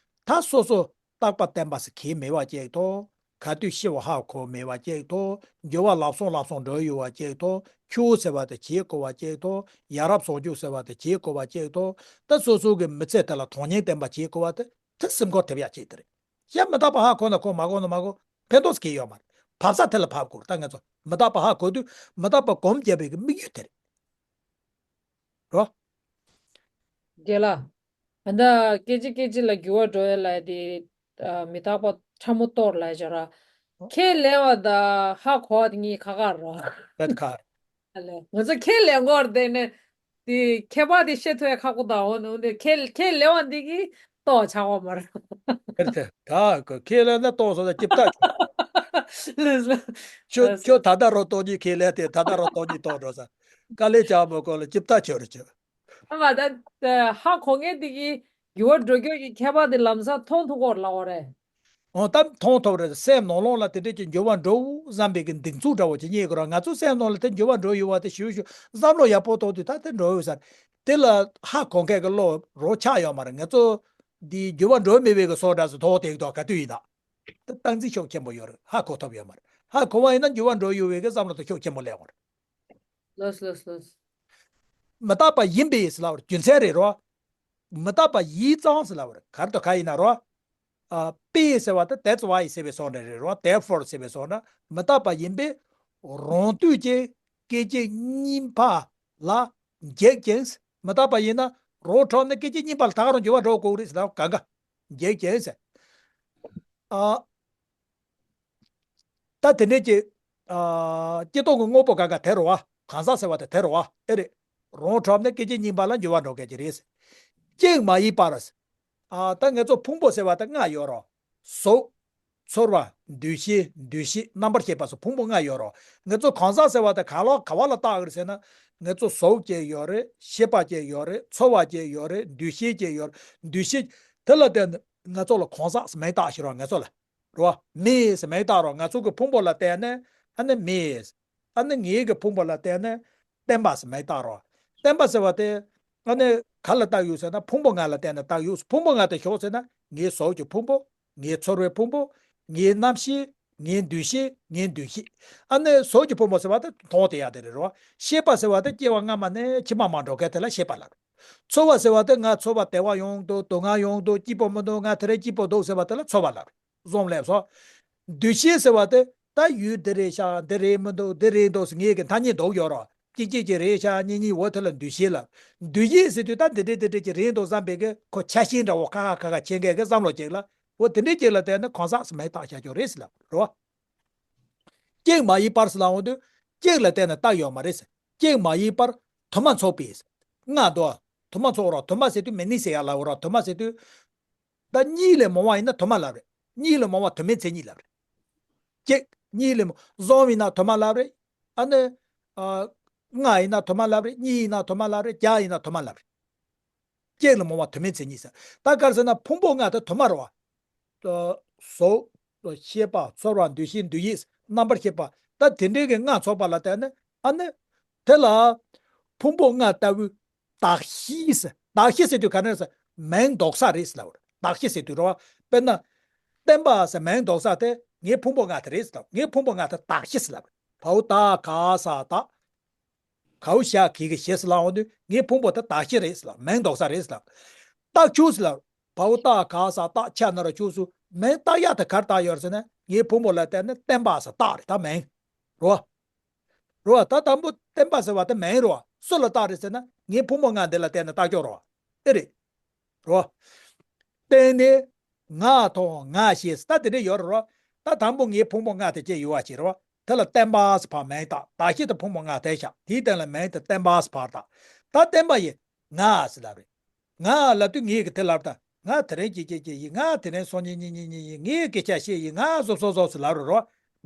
ད་སོ་སོ་རྟག་པ་བརྟན་པ་ཟེར་གྱི་མེད་པ་ཅིག་དང་། ག་དུས་ཤི་བ་ཧ་གོ་མེད་པ་ཅིག་དང་། འགྱུར་བ་ལབ་སོང་ལབ་སོང་འགྲོ་ཡོད་པ་ཅིག་དང་། ཆུ་ཟེར་བ་དེ་བྱེད་དགོས་པ་ཅིག་དང་། ཡ་རབས་སྲོག་གཅོད་ཟེར་བ་དེ་བྱེད་དགོས་པ་ཅིག་དང་། ད་སོ་སོ་གི་མི་ཚེ་དེ་ལ་དོན་སྙིང་ལྡན་པ་བྱེད་དགོས་པ་དེ་དེ་སེམས་ཁུར་ཐེབས་ཡག་ཅིག་དེ་རེད། གཞན་མི་རྟག་པ་ཧ་གོ་ན་གོ། མ་གོ་ན་མ་གོ། ཕན་ཐོགས་གང་ཡང་ཡོད་མ་རེད། བབས་ས་དེ་ལ་བབས་དགོས། ད་ང་ཚོ་མི་རྟག་པ་ཧ་གོ་དུས་མི་རྟག་པ་སྒོམ་རྒྱབ་པའི་གི་དམིགས་ཡུལ་དེ་རེད། རེད་བ། རྒན་ལགས། ད་ལྟ་སྐད་ཅིག་སྐད་ཅིག་ལ་འགྱུར་བ་འགྲོ་ཡ་ལབ་དེ། ཨ། མི་རྟག་པ་ཕྲ་མོ་གཏོར་ལབ་བྱས་ར། ཨོ། ཁས་ལེན་པ་དང་ཧ་གོ་བ་དེ་གཉིས་ཁ་ཁ་རེད་བ། ད་ཁ། ཨ་ལས། ང་ཚོ་ཁས་ལེན་དགོས་རེད་དེ་ནས། དེ་ཁྱད་པར་དེ་ཤེས་ཐུབ་ཡ་ཁག་པོ་དང་། འོ་ནི་འོ་ནི་ཁས་ཁས་ལེན་པ་འདི་གིས་རྟོགས་ཆགས་པ་མ་རེད། ཁེར་ཐལ། ད་ཁས་ལེན་ན་རྟོགས་སོང་ན་ཅིབ་ལྟ་ཆོག་ལགས་སོ། ཁྱོད་ཁྱོད་ད་ལྟ་རོ་རྟོགས་ཉིད་ཁས་ལེན་ཏེ། ད་ལྟ་རོ་རྟོགས་ཉིད་རྟོགས་འགྲོ་ས། དཀའ་ལས་བྱ་མི་དགོས་ལ་ཅིབ་ལྟ་ཆོག་རེད་ཆོག་ཨ་མ་ད་ཧ་གོ་མཁན་དེ་གིས་འགྱུར་བ་འགྲོ་རྒྱུ་གི་ཁྱད་པར་དེ་ལམ་སང་མཐོང་ཐུབ་ཀྱི་ཡོད་རེད་ལབ་པ་རེད། འོ་ད་མཐོང་ཐུབ་རེད། སེམས་ནང་ལོགས་ལ་དེ་འདྲས་ཀྱི་འགྱུར་བ་འགྲོ་བསམ་པའི་གི་གདེང་ཚོད་འདྲ་བོ་ཅིག་རྙེད་དགོས་ར། ང་ཚོ་སེམས་ནང་ལ་དེ་འགྱུར་བ་འགྲོ་ཡོད་པ་དེ་ཞུ་ཞུ་བསམ་བློ་ཡག་པོ་གཏོང་དུས་ད་དེ་འགྲོ་ཡོད་ས་རེད། དེ་ལ་ཧ་གོ་མཁན་གི་བློ་རོ་ཆགས་ཡོད་མ་རེད། ང་ཚོ་འདི་འགྱུར་བ་འགྲོ་མེད་པའི་གི་བཟོ་འདྲ་ཟེར་དོགས་དེ་དོགས་ག་དུས་ཡིན་ན། དེ་སྟངས་འཛིན་ཤུགས་ཆེན་པོ་ཡོད་རེད། ཧ་གོ་ཐུབ་ཡོད་མ་རེད། ཧ་གོ་བ་ཡིན་ན་འགྱུར་བ་འགྲོ་ཡོད་པའི་གི་བསམ་བློ་དེ་ཤུགས་ཆེན་པོ་སླེབས་ཡོང་རེད། ལགས་སོ་ལགས་སོ་ལགས་སོ། མི་རྟག་པ་ཡིན་པས་ལབ་པར་རྒྱུ་མཚན་རེད་རོ། མི་རྟག་པ་ཡིན་ཙང་ཟེར་ལབ་པར་ག་རེ་དང་ག་ཡིན་ན་རོ། ཨ། པས་ཟེར་བ་དེ་that's why ཟེར་བའི་བཟོ་འདྲ་རེད་རོ། therefore ཟེར་བའི་བཟོ་འདྲ། མི་རྟག་པ་ཡིན་པས་རང་དུས་ཀྱི་སྐད་ཅིག་གཉིས་པ་ལ་འཇིག་ཅིང་། མི་རྟག་པ་ཡིན་ན་རང་ཁྲོམ་ནས་སྐད་ཅིག་གཉིས་པ་ལ་ད་ག་རང་འགྱུར་བ་འགྲོ་དགོས་རེད་ཟེར་ལབ་གང་ག་འཇིག་ཅིང་ཟེར། ཨ། ད་དེ་འདྲའི་ཀྱི། ཨ། སྐྱེ་སྟོབས་ཀྱི་དངོས་པོ་ག་ག་དེ་རེད་བ། གང་ཟག་ཟེར་བ་དེ་དེ་རེད་བ། ཨེ་རེད། རང་ཁྲོམ་ནས་སྐད་ཅིག་གཉིས་པ་ལ་འགྱུར་བ་འགྲོ་མཁན་ཅིག་རེད། ཅིང་མ་ཡིན་པར། ཨ། ད་ང་ཚོ་ཕུང་པོ་ཟེར་བ་དེ་ལྔ་ཡོད་རོ། གཟུགས། ཚོར་བ། འདུ་ཤེས། འདུ་ཤེས། རྣམ་པར་ཤེས་པ་སོགས་ཕུང་པོ་ལྔ་ཡོད་རོ། ང་ཚོ་གང་ཟག་ཟེར་བ་དེ་ག་ལ་ག་བ་ལ་བཏགས་ཀྱི་རེད་ཟེར་ན། ང་ཚོ་གཟུགས་ཅིག་ཡོད་རེད། ཤེས་པ་ཅིག་ཡོད་རེད། ཚོར་བ་ཅིག་ཡོད་རེད། འདུ་ཤེས་ཅིག་ཡོད་རེད། འདུ་ཤེས་དེ་ལ་བརྟེན་ནས་ང་ཚོ་ལ་གང་ཟག་ཟེར་མིང་བཏགས་ཤིག་རོ། ང་ཚོ་ལ། རོ། མི་ཟེར་མིང་བཏགས་རོ། ང་ཚོ་གི་ཕུང་པོ་ལ་བརྟེན་ནས་ཨ་ནི་མི། ཨ་ནི་ངེད་ཀྱི་ཕུང་པོ་ལ་བརྟེན་ནས་བརྟན་པ་ཟེར་མིང་བཏགས་རོ། བརྟན་པ་ཟེར་བ་དེ་ཨ་ནི་ག་ལ་བཏགས་ཡོད་ཟེར་ན་ཕུང་པོ་ལྔ་ལ་བརྟེན་ནས་བཏགས་ཡོད། ཕུང་པོ་ལྔ་དེ་ཞོག་ཟེར་ན་ངའི་གཟུགས་ཀྱི་ཕུང་པོ། ངའི་ཚོར་བའི་ཕུང་པོ། ངའི་རྣམ་ཤེས། ངའི་འདུ་ཤེས། ངའི་འདུ་ཤེས། ཨ་ནི་གཟུགས་ཀྱི་ཕུང་པོ་ཟེར་བ་དེ་མཐོང་བསྡད་ཡ་དེ་རེད་རོ། ཤེས་པ་ཟེར་བ་དེ་སྐྱེ་བ་སྔ་མ་ནས་ཕྱི་མ་མ་འགྲོ་མཁན་དེ་ལ་ཤེས་པ་ལབ། ཚོར་བ་ཟེར་བ་དེ་ང་ཚོར་བ་བདེ་བ་ཡོང་འདུག་སྡུག་བསྔལ་ཡོང་འདུག་སྐྱིད་པོ་མི་འདུག་ང་དེ་རིང་སྐྱིད་པོ་འདུག་ཟེར་བ་དེ་ལ་ཚོར་བ་ལབ། བཟོ་ལབ་སོ། འདུ་ཤེས་ཟེར་བ་དེ་ད་ཡུལ་འདི་རེད་ཤག་འདི་རེད་མི་འདུག་འདི་རེད་འདུག་ཟེར་ངེད་ཀྱི་ཐ་སྙད་འདོགས་ཡོད་རོ། གཅིག་གཅིག་གཅིག་རེད་ཤག་གཉིས་གཉིས་འོ་དེ་ལ་འདུ་ཤེས་ལབ། འདུ་ཤེས་ཟེར་དུས་ད་འདི་འདྲས་འདི་འདྲས་ཀྱི་རེད་འདུག་བསམ་པའི་གི་ཁོ་ཆ་ཤས་འདྲ་བོ་ཁ་ཁ་ཁ་ཁ་བྱེད་མཁན་གི་བསམ་བློ་ཅིག་ལ། འོ་དེ་འདྲས་ཅིག་ལ་བརྟེན་ནས་གང་ཟག་ཟེར་མིང་བཏགས་བཞག་ཆོག་རེད་ཟེར་ལབ་རོ། གཅིག་མ་ཡིན་པར་ཟེར་ལབ་འོང་དུས་གཅིག་ལ་བརྟེན་ནས་རྟགས་ཡོད་མ་རེད་ཟེར། གཅིག་མ་ཡིན་པར་དུ་མ་ཚོགས་པས། ལྔ་འདུག་དུ་མ་ཚོགས་རོགས། དུ་མ་ཟེར་དུས་མེ་ནི་ཟེར་ཡ་ལབ་རོགས། དུ་མ་ཟེར་དུས་ད་གཉིས་ལས་མང་བ་ཡིན་ན་དུ་མ་ལབ་རེད། གཉིས་ལས་མང་བ་དུ་མའི་མཚན་ཉིད་ལབ་རེད། གཅིག་གཉིས་ལས་མང་། གསུམ་ཡིན་ན་དུ་མ་ལབ་རེད། ཨ་ནི། ཨ། ལྔ་ཡིན་ན་དུ་མ་ལབ་རེད། གཉིས་ཡིན་ན་དུ་མ་ལབ་རེད། བརྒྱ་ཡིན་ན་དུ་མ་ལབ་རེད། གཅིག་ལས་མང་བ་དུ་མའི་མཚན་ཉིད་ཟེར། ད་ག་རེ་ཟེར་ན་ཕུང་པོ་ལྔ་དེ་དུ་མ་རེད་བ། གཟུགས། ཤེས་པ། ཚོར་བ། འདུ་ཤེས། འདུ་ཡིས། རྣམ་པར་ཤེས་པ། ད་དེ་འདྲའི་གི་ལྔ་ཚོགས་པ་ལ་བརྟེན་ནས་ཨ་ནི། དེ་ལ་ཕུང་པོ་ལྔ་ལྟ་བུའི་གདགས་གཞི་ཟེར། གདགས་གཞི་ཟེར་དུས་ག་རེ་ཟེར། མིང་འདོགས་ས་རེད་ཟེར་ལབ་རེད། གདགས་གཞི་ཟེར་དུས་རེད་བ། དཔེར་ན། བརྟེན་པ་ཟེར་མིང་འདོགས་ས་དེ་ངའི་ཕུང་པོ་ལྔ་དེ་རེད་ཟེར་ལབ། ངའི་ཕུང་པོ་ལྔ་དེ་གདགས་གཞི་ཟེར་ལབ་རེད། བའོ་ད་ག་ས་བདག་གའོ་ཞ་གི་གི་ཞེས་སུ་ལབ་འོང་དུས་ངའི་ཕུང་པོ་དེ་གདགས་གཞི་རེད་ཟེར་ལབ། མིང་འདོགས་ས་རེད་ཟེར་ལབ། རྟགས་ཁྱུ་ཟེར་ལབ། བའོ་ད་ག་ས་བཏགས་ཆ་ན་རོ་ཁྱུ་སུ། མིང་བཏགས་ཡ་དེ་ག་རེ་བཏགས་ཡོད་རེད་ཟེར་ན། ངའི་ཕུང་པོ་ལ་བརྟེན་ནས་བརྟེན་པ་ཟེར་བཏགས་རེད་ད་མིང་། རོ། རོ། ད་དང་པོ་བརྟེན་པ་ཟེར་བ་དེ་མིང་རོ། སུ་ལ་བཏགས་རེད་ཟེར་ན། ངའི་ཕུང་པོ་ལྔ་འདི་ལ་བརྟེན་ནས་བཏགས་ཀྱོག་རོ། ཨེ་རེད། རོ། བརྟེན་ནས་ང་དང་ང་ཞེས་ད་དེ་འདྲ་ཡོད་རེད་རོ། ད་དང་པོ་ངའི་ཕུང་པོ་ལྔ་དེ་སྐྱེ་ཡོད་བ་ཅིག་རོ། དེ་ལ་བརྟེན་པ་ཟེར་ཕར་མིང་བཏགས། གདགས་གཞི་དེ་ཕུང་པོ་ལྔ་དེ་བཞག། དེའི་སྟེང་ལ་མིང་དེ་བརྟེན་པ་ཟེར་ཕར་བཏགས། ད་བརྟེན་པ་ཡི་ང་ཟེར་ལབ་རེད། ང་ལབ་དུས་ངས་ཀྱི་དེ་ལབ་ད། ང་དེ་རིང་གི་སྐད་ཆ་ཡིན། ང་དེ་རིང་སང་ཉིན་གཉིས་ཉིན་གཉིས་ཡིན། ངས་སྐད་ཆ་བཤད་ཡིན། ང་བཟོ་བཟོ་བཟོ་ཟེར་ལབ་རེད་རོ།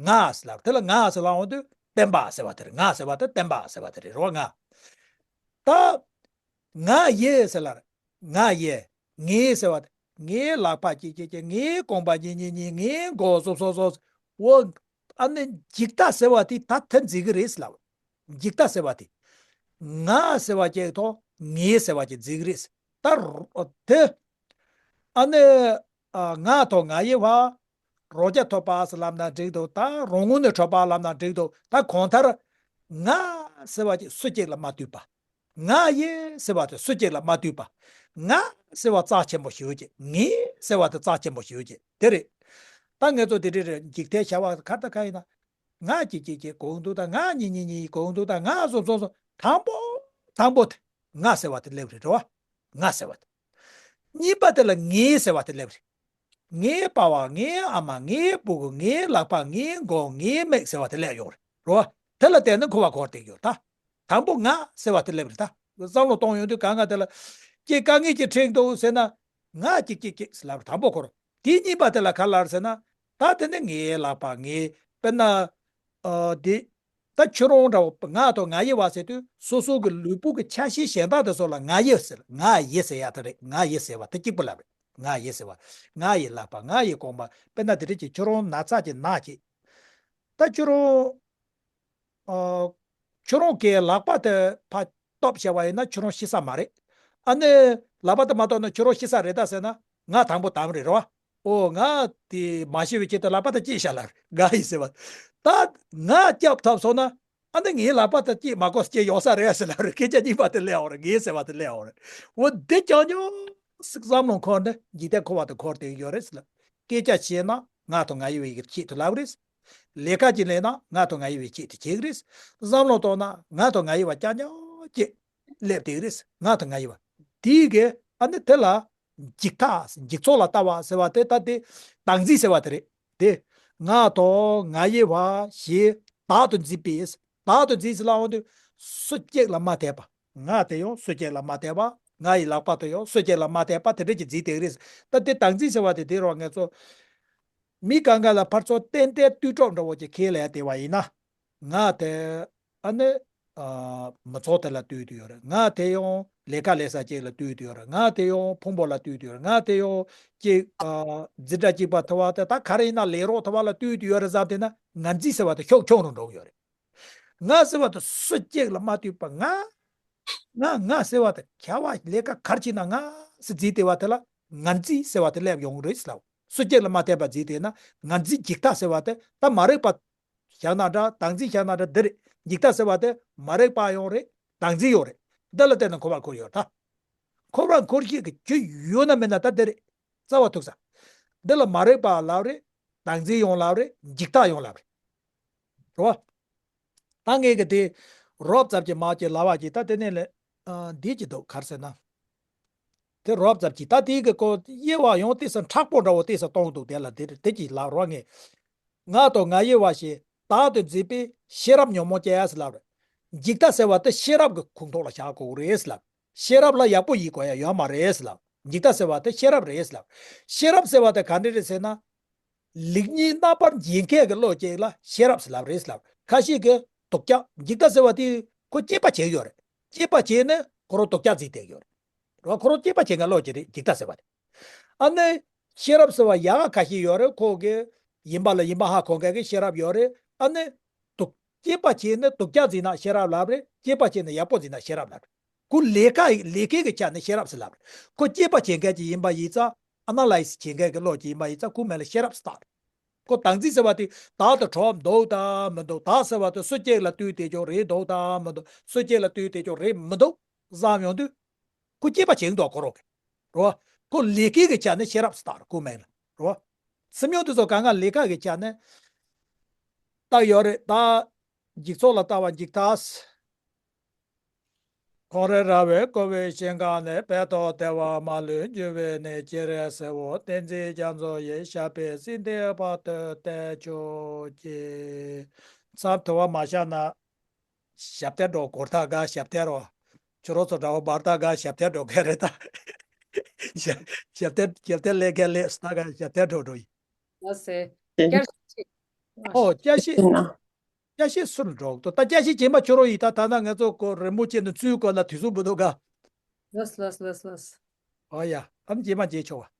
ང་ཟེར་ལབ་རེད། དེ་ལ་ང་ཟེར་ལབ་འོང་དུས་བརྟེན་པ་ཟེར་བ་དེ་རེད། ང་ཟེར་བ་དེ་བརྟེན་པ་ཟེར་བ་དེ་རེད་རོ། ང་། ད། ང་ཡི་ཟེར་ལབ་རེད། ང་ཡི། ངའི་ཟེར་བ་དེ། ངའི་ལག་པ་གཅིག་གཅིག་གཅིག་ངའི་རྐང་པ་གཉིས་གཉིས་གཉིས། ངའི་མགོ་སོ་སོ་སོ། འོ། ཨ་ནི་འཇིག་ལྟ་ཟེར་བ་དེ་ད་དེ་འཛིན་གི་རེད་ཟེར་ལབ། འཇིག་ལྟ་ཟེར་བ་དེ། ང་ཟེར་བ་གཅིག་དང་ངའི་ཟེར་བ་གཅིག་འཛིན་གི་རེད་ཟེར། ད་རོ། དེ། ཨ་ནི། ཨ། ང་དང་ང་ཡི་བར། རང་རྐྱ་ཐུབ་པ་ཟེར་ལབ་ན་འགྲིག་འདུག་ད་རང་ངོས་ནས་གྲུབ་པ་ལབ་ན་འགྲིག་འདུག་ད་གང་ལྟར། ང་ཟེར་བ་གཅིག་སུ་གཅིག་ལ་མ་ལྟོས་པ། ང་ཡི་ཟེར་བ་དེ་སུ་གཅིག་ལ་མ་ལྟོས་པ། ང་ཟེར་བ་རྩ་ཆེན་པོ་ཞེ་པོ་ཅིག་ངའི་ཟེར་བ་དེ་རྩ་ཆེན་པོ་ཞེ་པོ་ཅིག་དེ་རེད། ད་ངེད་ཚོ་དེ་འདྲའི་རེད། འཇིག་རྟེན་བྱ་བ་ག་ད་ག་ཡིན་ན། ང་གཅིག་གཅིག་གཅིག་གང་འདུག་ད་ང་གཉིས་གཉིས་གཉིས་གང་འདུག་ད་ང་གསུམ་གསུམ་གསུམ། དང་པོ། དང་པོ་དེ་ང་ཟེར་བ་དེ་སླེབས་རེད་རེད་བ། ང་ཟེར་བ་དེ། གཉིས་པ་དེ་ལ་ངའི་ཟེར་བ་དེ་སླེབས་རེད། ངའི་པ་ཕ། ངའི་ཨ་མ། ངའི་སྤུ་གུ། ངའི་ལག་པ། ངའི་མགོ། ངའི་མིག་ཟེར་བ་དེ་སླེབས་ཡོང་རེད་རོ། དེ་ལ་བརྟེན་ནས་འཁོར་བ་འཁོར་བསྡད་ཡོད་ད། དང་པོ་ང་ཟེར་བ་དེ་སླེབས་རེད་ད། བསམ་བློ་གཏོང་ཡོང་དུས་གང་ང་དེ་ལ། ཀྱེ་དཀའ་ངལ་ཅིག་འཕྲད་འདུག་ཟེར་ན། ང་ཅིག་ཅིག་ཅིག་ཟེར་ལབ་རེད་དང་པོ་འཁོར། དེ་གཉིས་པ་དེ་ལ་ག་ལབ་རེད་ཟེར་ན། ད་དེ་ནི་ངའི་ལག་པ་ངའི། དཔེར་ན། ཨ། དེ། ད་ཁྱོད་རང་འདྲ་བོ་ང་དང་ང་ཡི་བར་ཟེར་དུས་སོ་སོ་གི་ལུས་པོ་གི་ཆ་ཤས་གཞན་དག་དེ་ཚོ་ལ་ང་ཡི་ཟེར། ང་ཡི་ཟེར་ཡ་དེ་རེད། ང་ཡི་ཟེར་བ་དེ་གཅིག་པུ་ལབ་རེད། ང་ཡི་ཟེར་བ། ང་ཡི་ལག་པ། ང་ཡི་རྐང་པ། དཔེར་ན་དེ་རིགས་ཀྱི་ཁྱོད་རང་ན་ཚ་ཅིག་ན་ཅིག་ད་ཁྱོད་རང་། ཨ། ཁྱོད་རང་གི་ལག་པ་དེ་ཕར་གཏོབ་བྱས་པ་ཡིན་ན་ཁྱོད་རང་ཤི་ས་མ་རེད། ཨ་ནི། ལག་པ་དེ་མ་གཏོབ་ན་ཁྱོད་རང་ཤི་ས་རེད་ད་ཟེར་ན། ང་དང་པོ་དམ་རེད་རོ། ཨོ། ང་དེ་མ་ཤི་བའི་ཆེད་དུ་ལག་པ་དེ་བཅད་བཞག་ལ་ང་ཡི་ཟེར་བ། ད་ང་སྐྱོབ་ཐུབ་སོང་ན། ཨ་ནི་ངའི་ལག་པ་དེ་བཅད་མ་དགོས་སྐྱེ་ཡོང་ས་རེད་ཟེར་ལ་རེད། སྐད་ཆ་གཉིས་པ་དེ་སླེབས་ཡོང་རེད། ངའི་ཟེར་བ་དེ་སླེབས་ཡོང་རེད། འོ་དེ་ཀྱང་ཉོ་སྲིད་བསམ་བློ་འཁོར་ནས་འཇིག་རྟེན་འཁོར་བ་དེ་འཁོར་བསྡད་ཡོད་རེད་ཟེར་ལ། སྐད་ཆ་བཤད་ན་ང་དང་ང་ཡི་བའི་ཆེད་དུ་ལབ་རེད། ལས་ཀ་ཅིག་ལས་ན་ང་དང་ང་ཡི་བའི་ཆེད་དུ་བྱེད་ཀྱི་རེད། བསམ་བློ་གཏོང་ན་ང་དང་ང་ཡི་བ་ཀྱང་ཉོ་ཅེས་སླེབས་བསྡད་ཀྱི་རེད། ང་དང་ང་ཡི་བ་དེའི་གེ་ཨ་ནི་དེ་ལ། འཇིག་ལྟ། འཇིག་ཚོགས་ལ་ལྟ་བ་ཟེར་བ་དེ་ད་དེ་བདག་འཛིན་ཟེར་བ་དེ་རེད། དེ་ང་དང་ང་ཡི་བ་ཞེས་བདག་ཏུ་འཛིན་པས། བདག་ཏུ་འཛིན་ཟེར་ལབ་འོང་དུས་སུ་གཅིག་ལ་མ་དད་པ། ང་དེ་ཡང་སུ་གཅིག་ལ་མ་དད་པ། ང་ཡི་ལག་པ་དེ་ཡང་སུ་གཅིག་ལ་མ་དད་པ་དེ་འདྲ་ཅིག་འཛིན་བསྡད་ཀྱི་རེད། ད་དེ་བདག་འཛིན་ཟེར་བ་དེ་དེ་རུ་ང་ཚོ་མི་གང་ག་ལ་ཕར་ཚུར་ཏན་ཏན་ལྟོས་གྲོགས་འདྲ་བོ་ཅིག་ཁས་ལེན་བསྡད་པ་ཡིན་ན། ང་དེ་ཨ་ནི་ཨ་མི་ཚོགས་དེ་ལ་ལྟོས་ཀྱི་ཡོད་རེད། ང་དེ་ཡང་ལས་ཀ་ལས་ས་ཅིག་ལ་ལྟོས་ཀྱི་ཡོད་རེད། ང་དེ་ཡང་ཕུང་པོ་ལ་ལྟོས་ཀྱི་ཡོད་རེད། ང་དེ་ཡང་ཅིག་ཨ་འཛིན་གྲྭ་གཅིག་པ་ཐུབ་པ་དེ་ད་ག་རེ་ཡིན་ན་ལས་རོགས་ཐུབ་པ་ལ་ལྟོས་ཀྱི་ཡོད་རེད་བསམ་བསྡད་ན་ང་འཛིན་ཟེར་བ་དེ་ཤུགས་ཆུང་རུ་འགྲོ་གི་ཡོད་རེད། ང་ཟེར་བ་དེ་སུ་གཅིག་ལ་མ་ལྟོས་པ་ང་ང་ང་ཟེར་བ་དེ་ཁྱད་པར་ལས་ཀ་ག་རེ་བྱེད་ན་ང་ཟེར་འཛིན་བསྡད་པ་དེ་ལ་ང་འཛིན་ཟེར་བ་དེ་སླེབས་ཡོང་གི་རེད་ཟེར་ལབ། སུ་གཅིག་ལ་མ་ལྟོས་པ་འཛིན་བསྡད་ན་ང་འཛིན་འཇིག་ལྟ་ཟེར་བ་དེ་ད་མ་རིག་པ། བཞག་ན་འདྲ། བདག་འཛིན་བཞག་ན་འདྲ། འདི་རེད། འཇིག་ལྟ་ཟེར་བ་དེ་མ་རིག་པ་ཡང་རེད། བདག་འཛིན་ཡང་རེད། འདི་ལ་བརྟེན་ནས་འཁོར་བ་འཁོར་ཡོད་ད། འཁོར་བ་འཁོར་ཤེས་ཀྱི་རྒྱུ་ཡོད་ན་མེད་ན་ད་འདི་རེད། རྩ་བ་ཐུག་ས། འདི་ལ་མ་རིག་པ་ལབ་རེད། བདག་འཛིན་ཡང་ལབ་རེད། འཇིག་ལྟ་ཡང་ལབ་རེད། རེད་བ། ད་ངས་ཀྱི་དེ་རོབ་ཙམ་གྱི་མ་གྱི་ལབ་པ་གྱིས་ད་དེ་ནས་ལས་འདི་གྱི་འདུག་ག་རེ་ཟེར་ན། དེ་རོབ་ཙམ་གྱིས་ད་དེའི་གི་ཀོ་དབྱེ་བ་ཡང་ཏོག་ཙམ་མཁྲེགས་པོ་འདྲ་བོ་ཏོག་ཙམ་གཏོང་འདུག་དེ་ལ་དེ་དེ་གྱིས་ལབ་རོགས་ངས། ང་དང་ང་ཡི་བ་ཞེས་ བདག་ཏུ་འཛིན་པའི་ཤེས་རབ་ཉོན་མོངས་སྐྱེ་ཡ་ཟེར་ལབ་རེད། འཇིག་ལྟ་ཟེར་བ་དེ་ཤེས་རབ་ཀྱི་ཁོངས་གཏོགས་ལ་བཞག་དགོས་རེད་ཟེར་ལབ། ཤེས་རབ་ལ་ཡག་པོ་ཡིན་དགོས་ཡ་ཡོད་མ་རེད་ཟེར་ལབ། འཇིག་ལྟ་ཟེར་བ་དེ་ཤེས་རབ་རེད་ཟེར་ལབ། ཤེས་རབ་ཟེར་བ་དེ་ག་འདྲ་རེད་ཟེར་ན། ལེགས་ཉེས་རྣམ་པར་འབྱེད་མཁན་གྱི་བློ་ཅིག་ལ་ཤེས་རབ་ཟེར་ལབ་རེད་ཟེར་ལབ། ཁ་ཤས་ཀྱིས་སྡུག་ཅག་འཇིག་ལྟ་ཟེར་བ་དེ་ཁོ་དཔྱད་པ་བྱེད་ཀྱི་ཡོད་རེད། དཔྱད་པ་བྱས་ནས་ཁོ་རང་སྡུག་ཅག་འཛིན་བསྡད་ཀྱི་ཡོད་རེད། རོ་ཁོ་རང་དཔྱད་པ་བྱེད་མཁན་བློ་ཅིག་རེད་འཇིག་ལྟ་ཟེར་བ་དེ། ཨ་ནི། ཤེས་རབ་ཟེར་བ་ཡག་ག་ཁ་ཤས་ཡོད་རེད། ཁོ་གི་ཡིན་པ་ལ་ཡིན་པ་ཧ་གོ་མཁན་གྱི་ཤེས་རབ་ཡོད་རེད། ཨ་ནི། སྡུག་དཔྱད་པ་བྱས་ནས་སྡུག་ཅག་འཛིན་ན་ཤེས་རབ་ལབ་རེད། དཔྱད་པ་བྱས་ནས་ཡག་པོ་འཛིན་ན་ཤེས་རབ་ལབ་རེད། ཁོ་ལས་ཀ་ལས་ཀའི་གི་ཆ་ནས་ཤེས་རབ་ཟེར་ལབ་རེད། ཁོ་དཔྱད་པ་བྱེད་མཁན་ཅིག་ཡིན་པ་ཡིན་ཙང་ཨ་ན་ལའི་སི་བྱེད་མཁན་གྱི་བློ་ཅིག་ཡིན་པ་ཡིན་ཙང་ཁོའི་མིང་ལ་ཤེས་རབ་ཟེར་བཏགས་རེད། ཁོ་བདག་འཛིན་ཟེར་བ་དེ་བདག་དང་གྲོགས་འདུག་དང་མི་འདུག་བདག་ཟེར་བ་དེ་སུ་གཅིག་ལ་ལྟོས་བསྡད་ཀྱང་རེད་འདུག་དང་མི་འདུག་སུ་གཅིག་ལ་ལྟོས་བསྡད་ཀྱང་རེད་མི་འདུག་བསམ་ཡོང་དུས། ཁོ་དཔྱད་པ་བྱེད་ཀྱི་འདུག་ཁོ་རང་གིས། རོ། ཁོ་ལས་ཀའི་གི་ཆ་ནས་ཤེས་རབ་ཟེར་བཏགས་རེད་ཁོའི་མིང་ལ། རོ། སེམས་མྱོང་དེ་ཚོ་གང་ག་ལས་ཀ་གི་ཆ་ནས་བཏགས་ཡོད་རེད་ད། འཇིག་ཚོགས་ལ་ལྟ་བ་འཇིག་ལྟ། ཁོང་རེ་ར་བས་བསྐོར་བའི་ཞིང་ཁམས་ནས། བོད་དང་བདེ་བ་མ་ལུས་འབྱུང་བའི་གནས། སྤྱན་རས་གཟིགས་དབང་བསྟན་འཛིན་རྒྱ་མཚོ་ཡི། ཞབས་པད་སྲིད་མཐའི་བར་དུ་བརྟན་ཆོག་ཅིག་མཚམས་དུ་བ་མ་བཞག་ན། ཞབས་བརྟན་འགྲོ་གོར་ཐག་ག་ཞབས་བརྟན་རོ། ཁྱོད་རོ་ཚོ་འདྲ་བོ་བར་ཐག་ག་ཞབས་བརྟན་འགྲོ་མཁན་རེད་ད། ཞབས་ཞབས་བརྟན་ཞབས་བརྟན་ལས་མཁན་ལས་སུ་ཐག་ག་ཞབས་བརྟན་འགྲོ་འགྲོ་ཡིན། ལགས་སེ། བསྐྱར་ཞིབ་ཅིག་ཨོ་བསྐྱར་ཞིབ། བསྐྱར་ཞིབ་སུ་ལ་འགྲོ་འདུག་ད་བསྐྱར་ཞིབ་བྱེད་མ་ཁྱོད་རོ་ཡིན་ད་ད་ན་ང་ཚོ་ཀོ་རི་མོ་བྱས་ནས་ཚུལ་སྐོར་ལ་དུས་ཚོད་མི་འདུག་ག་ལགས་ལགས་ལགས་ལགས། ཨོ་ཡ་ཨམ་རྗེས་མ་མཇལ་ཆོག་བ།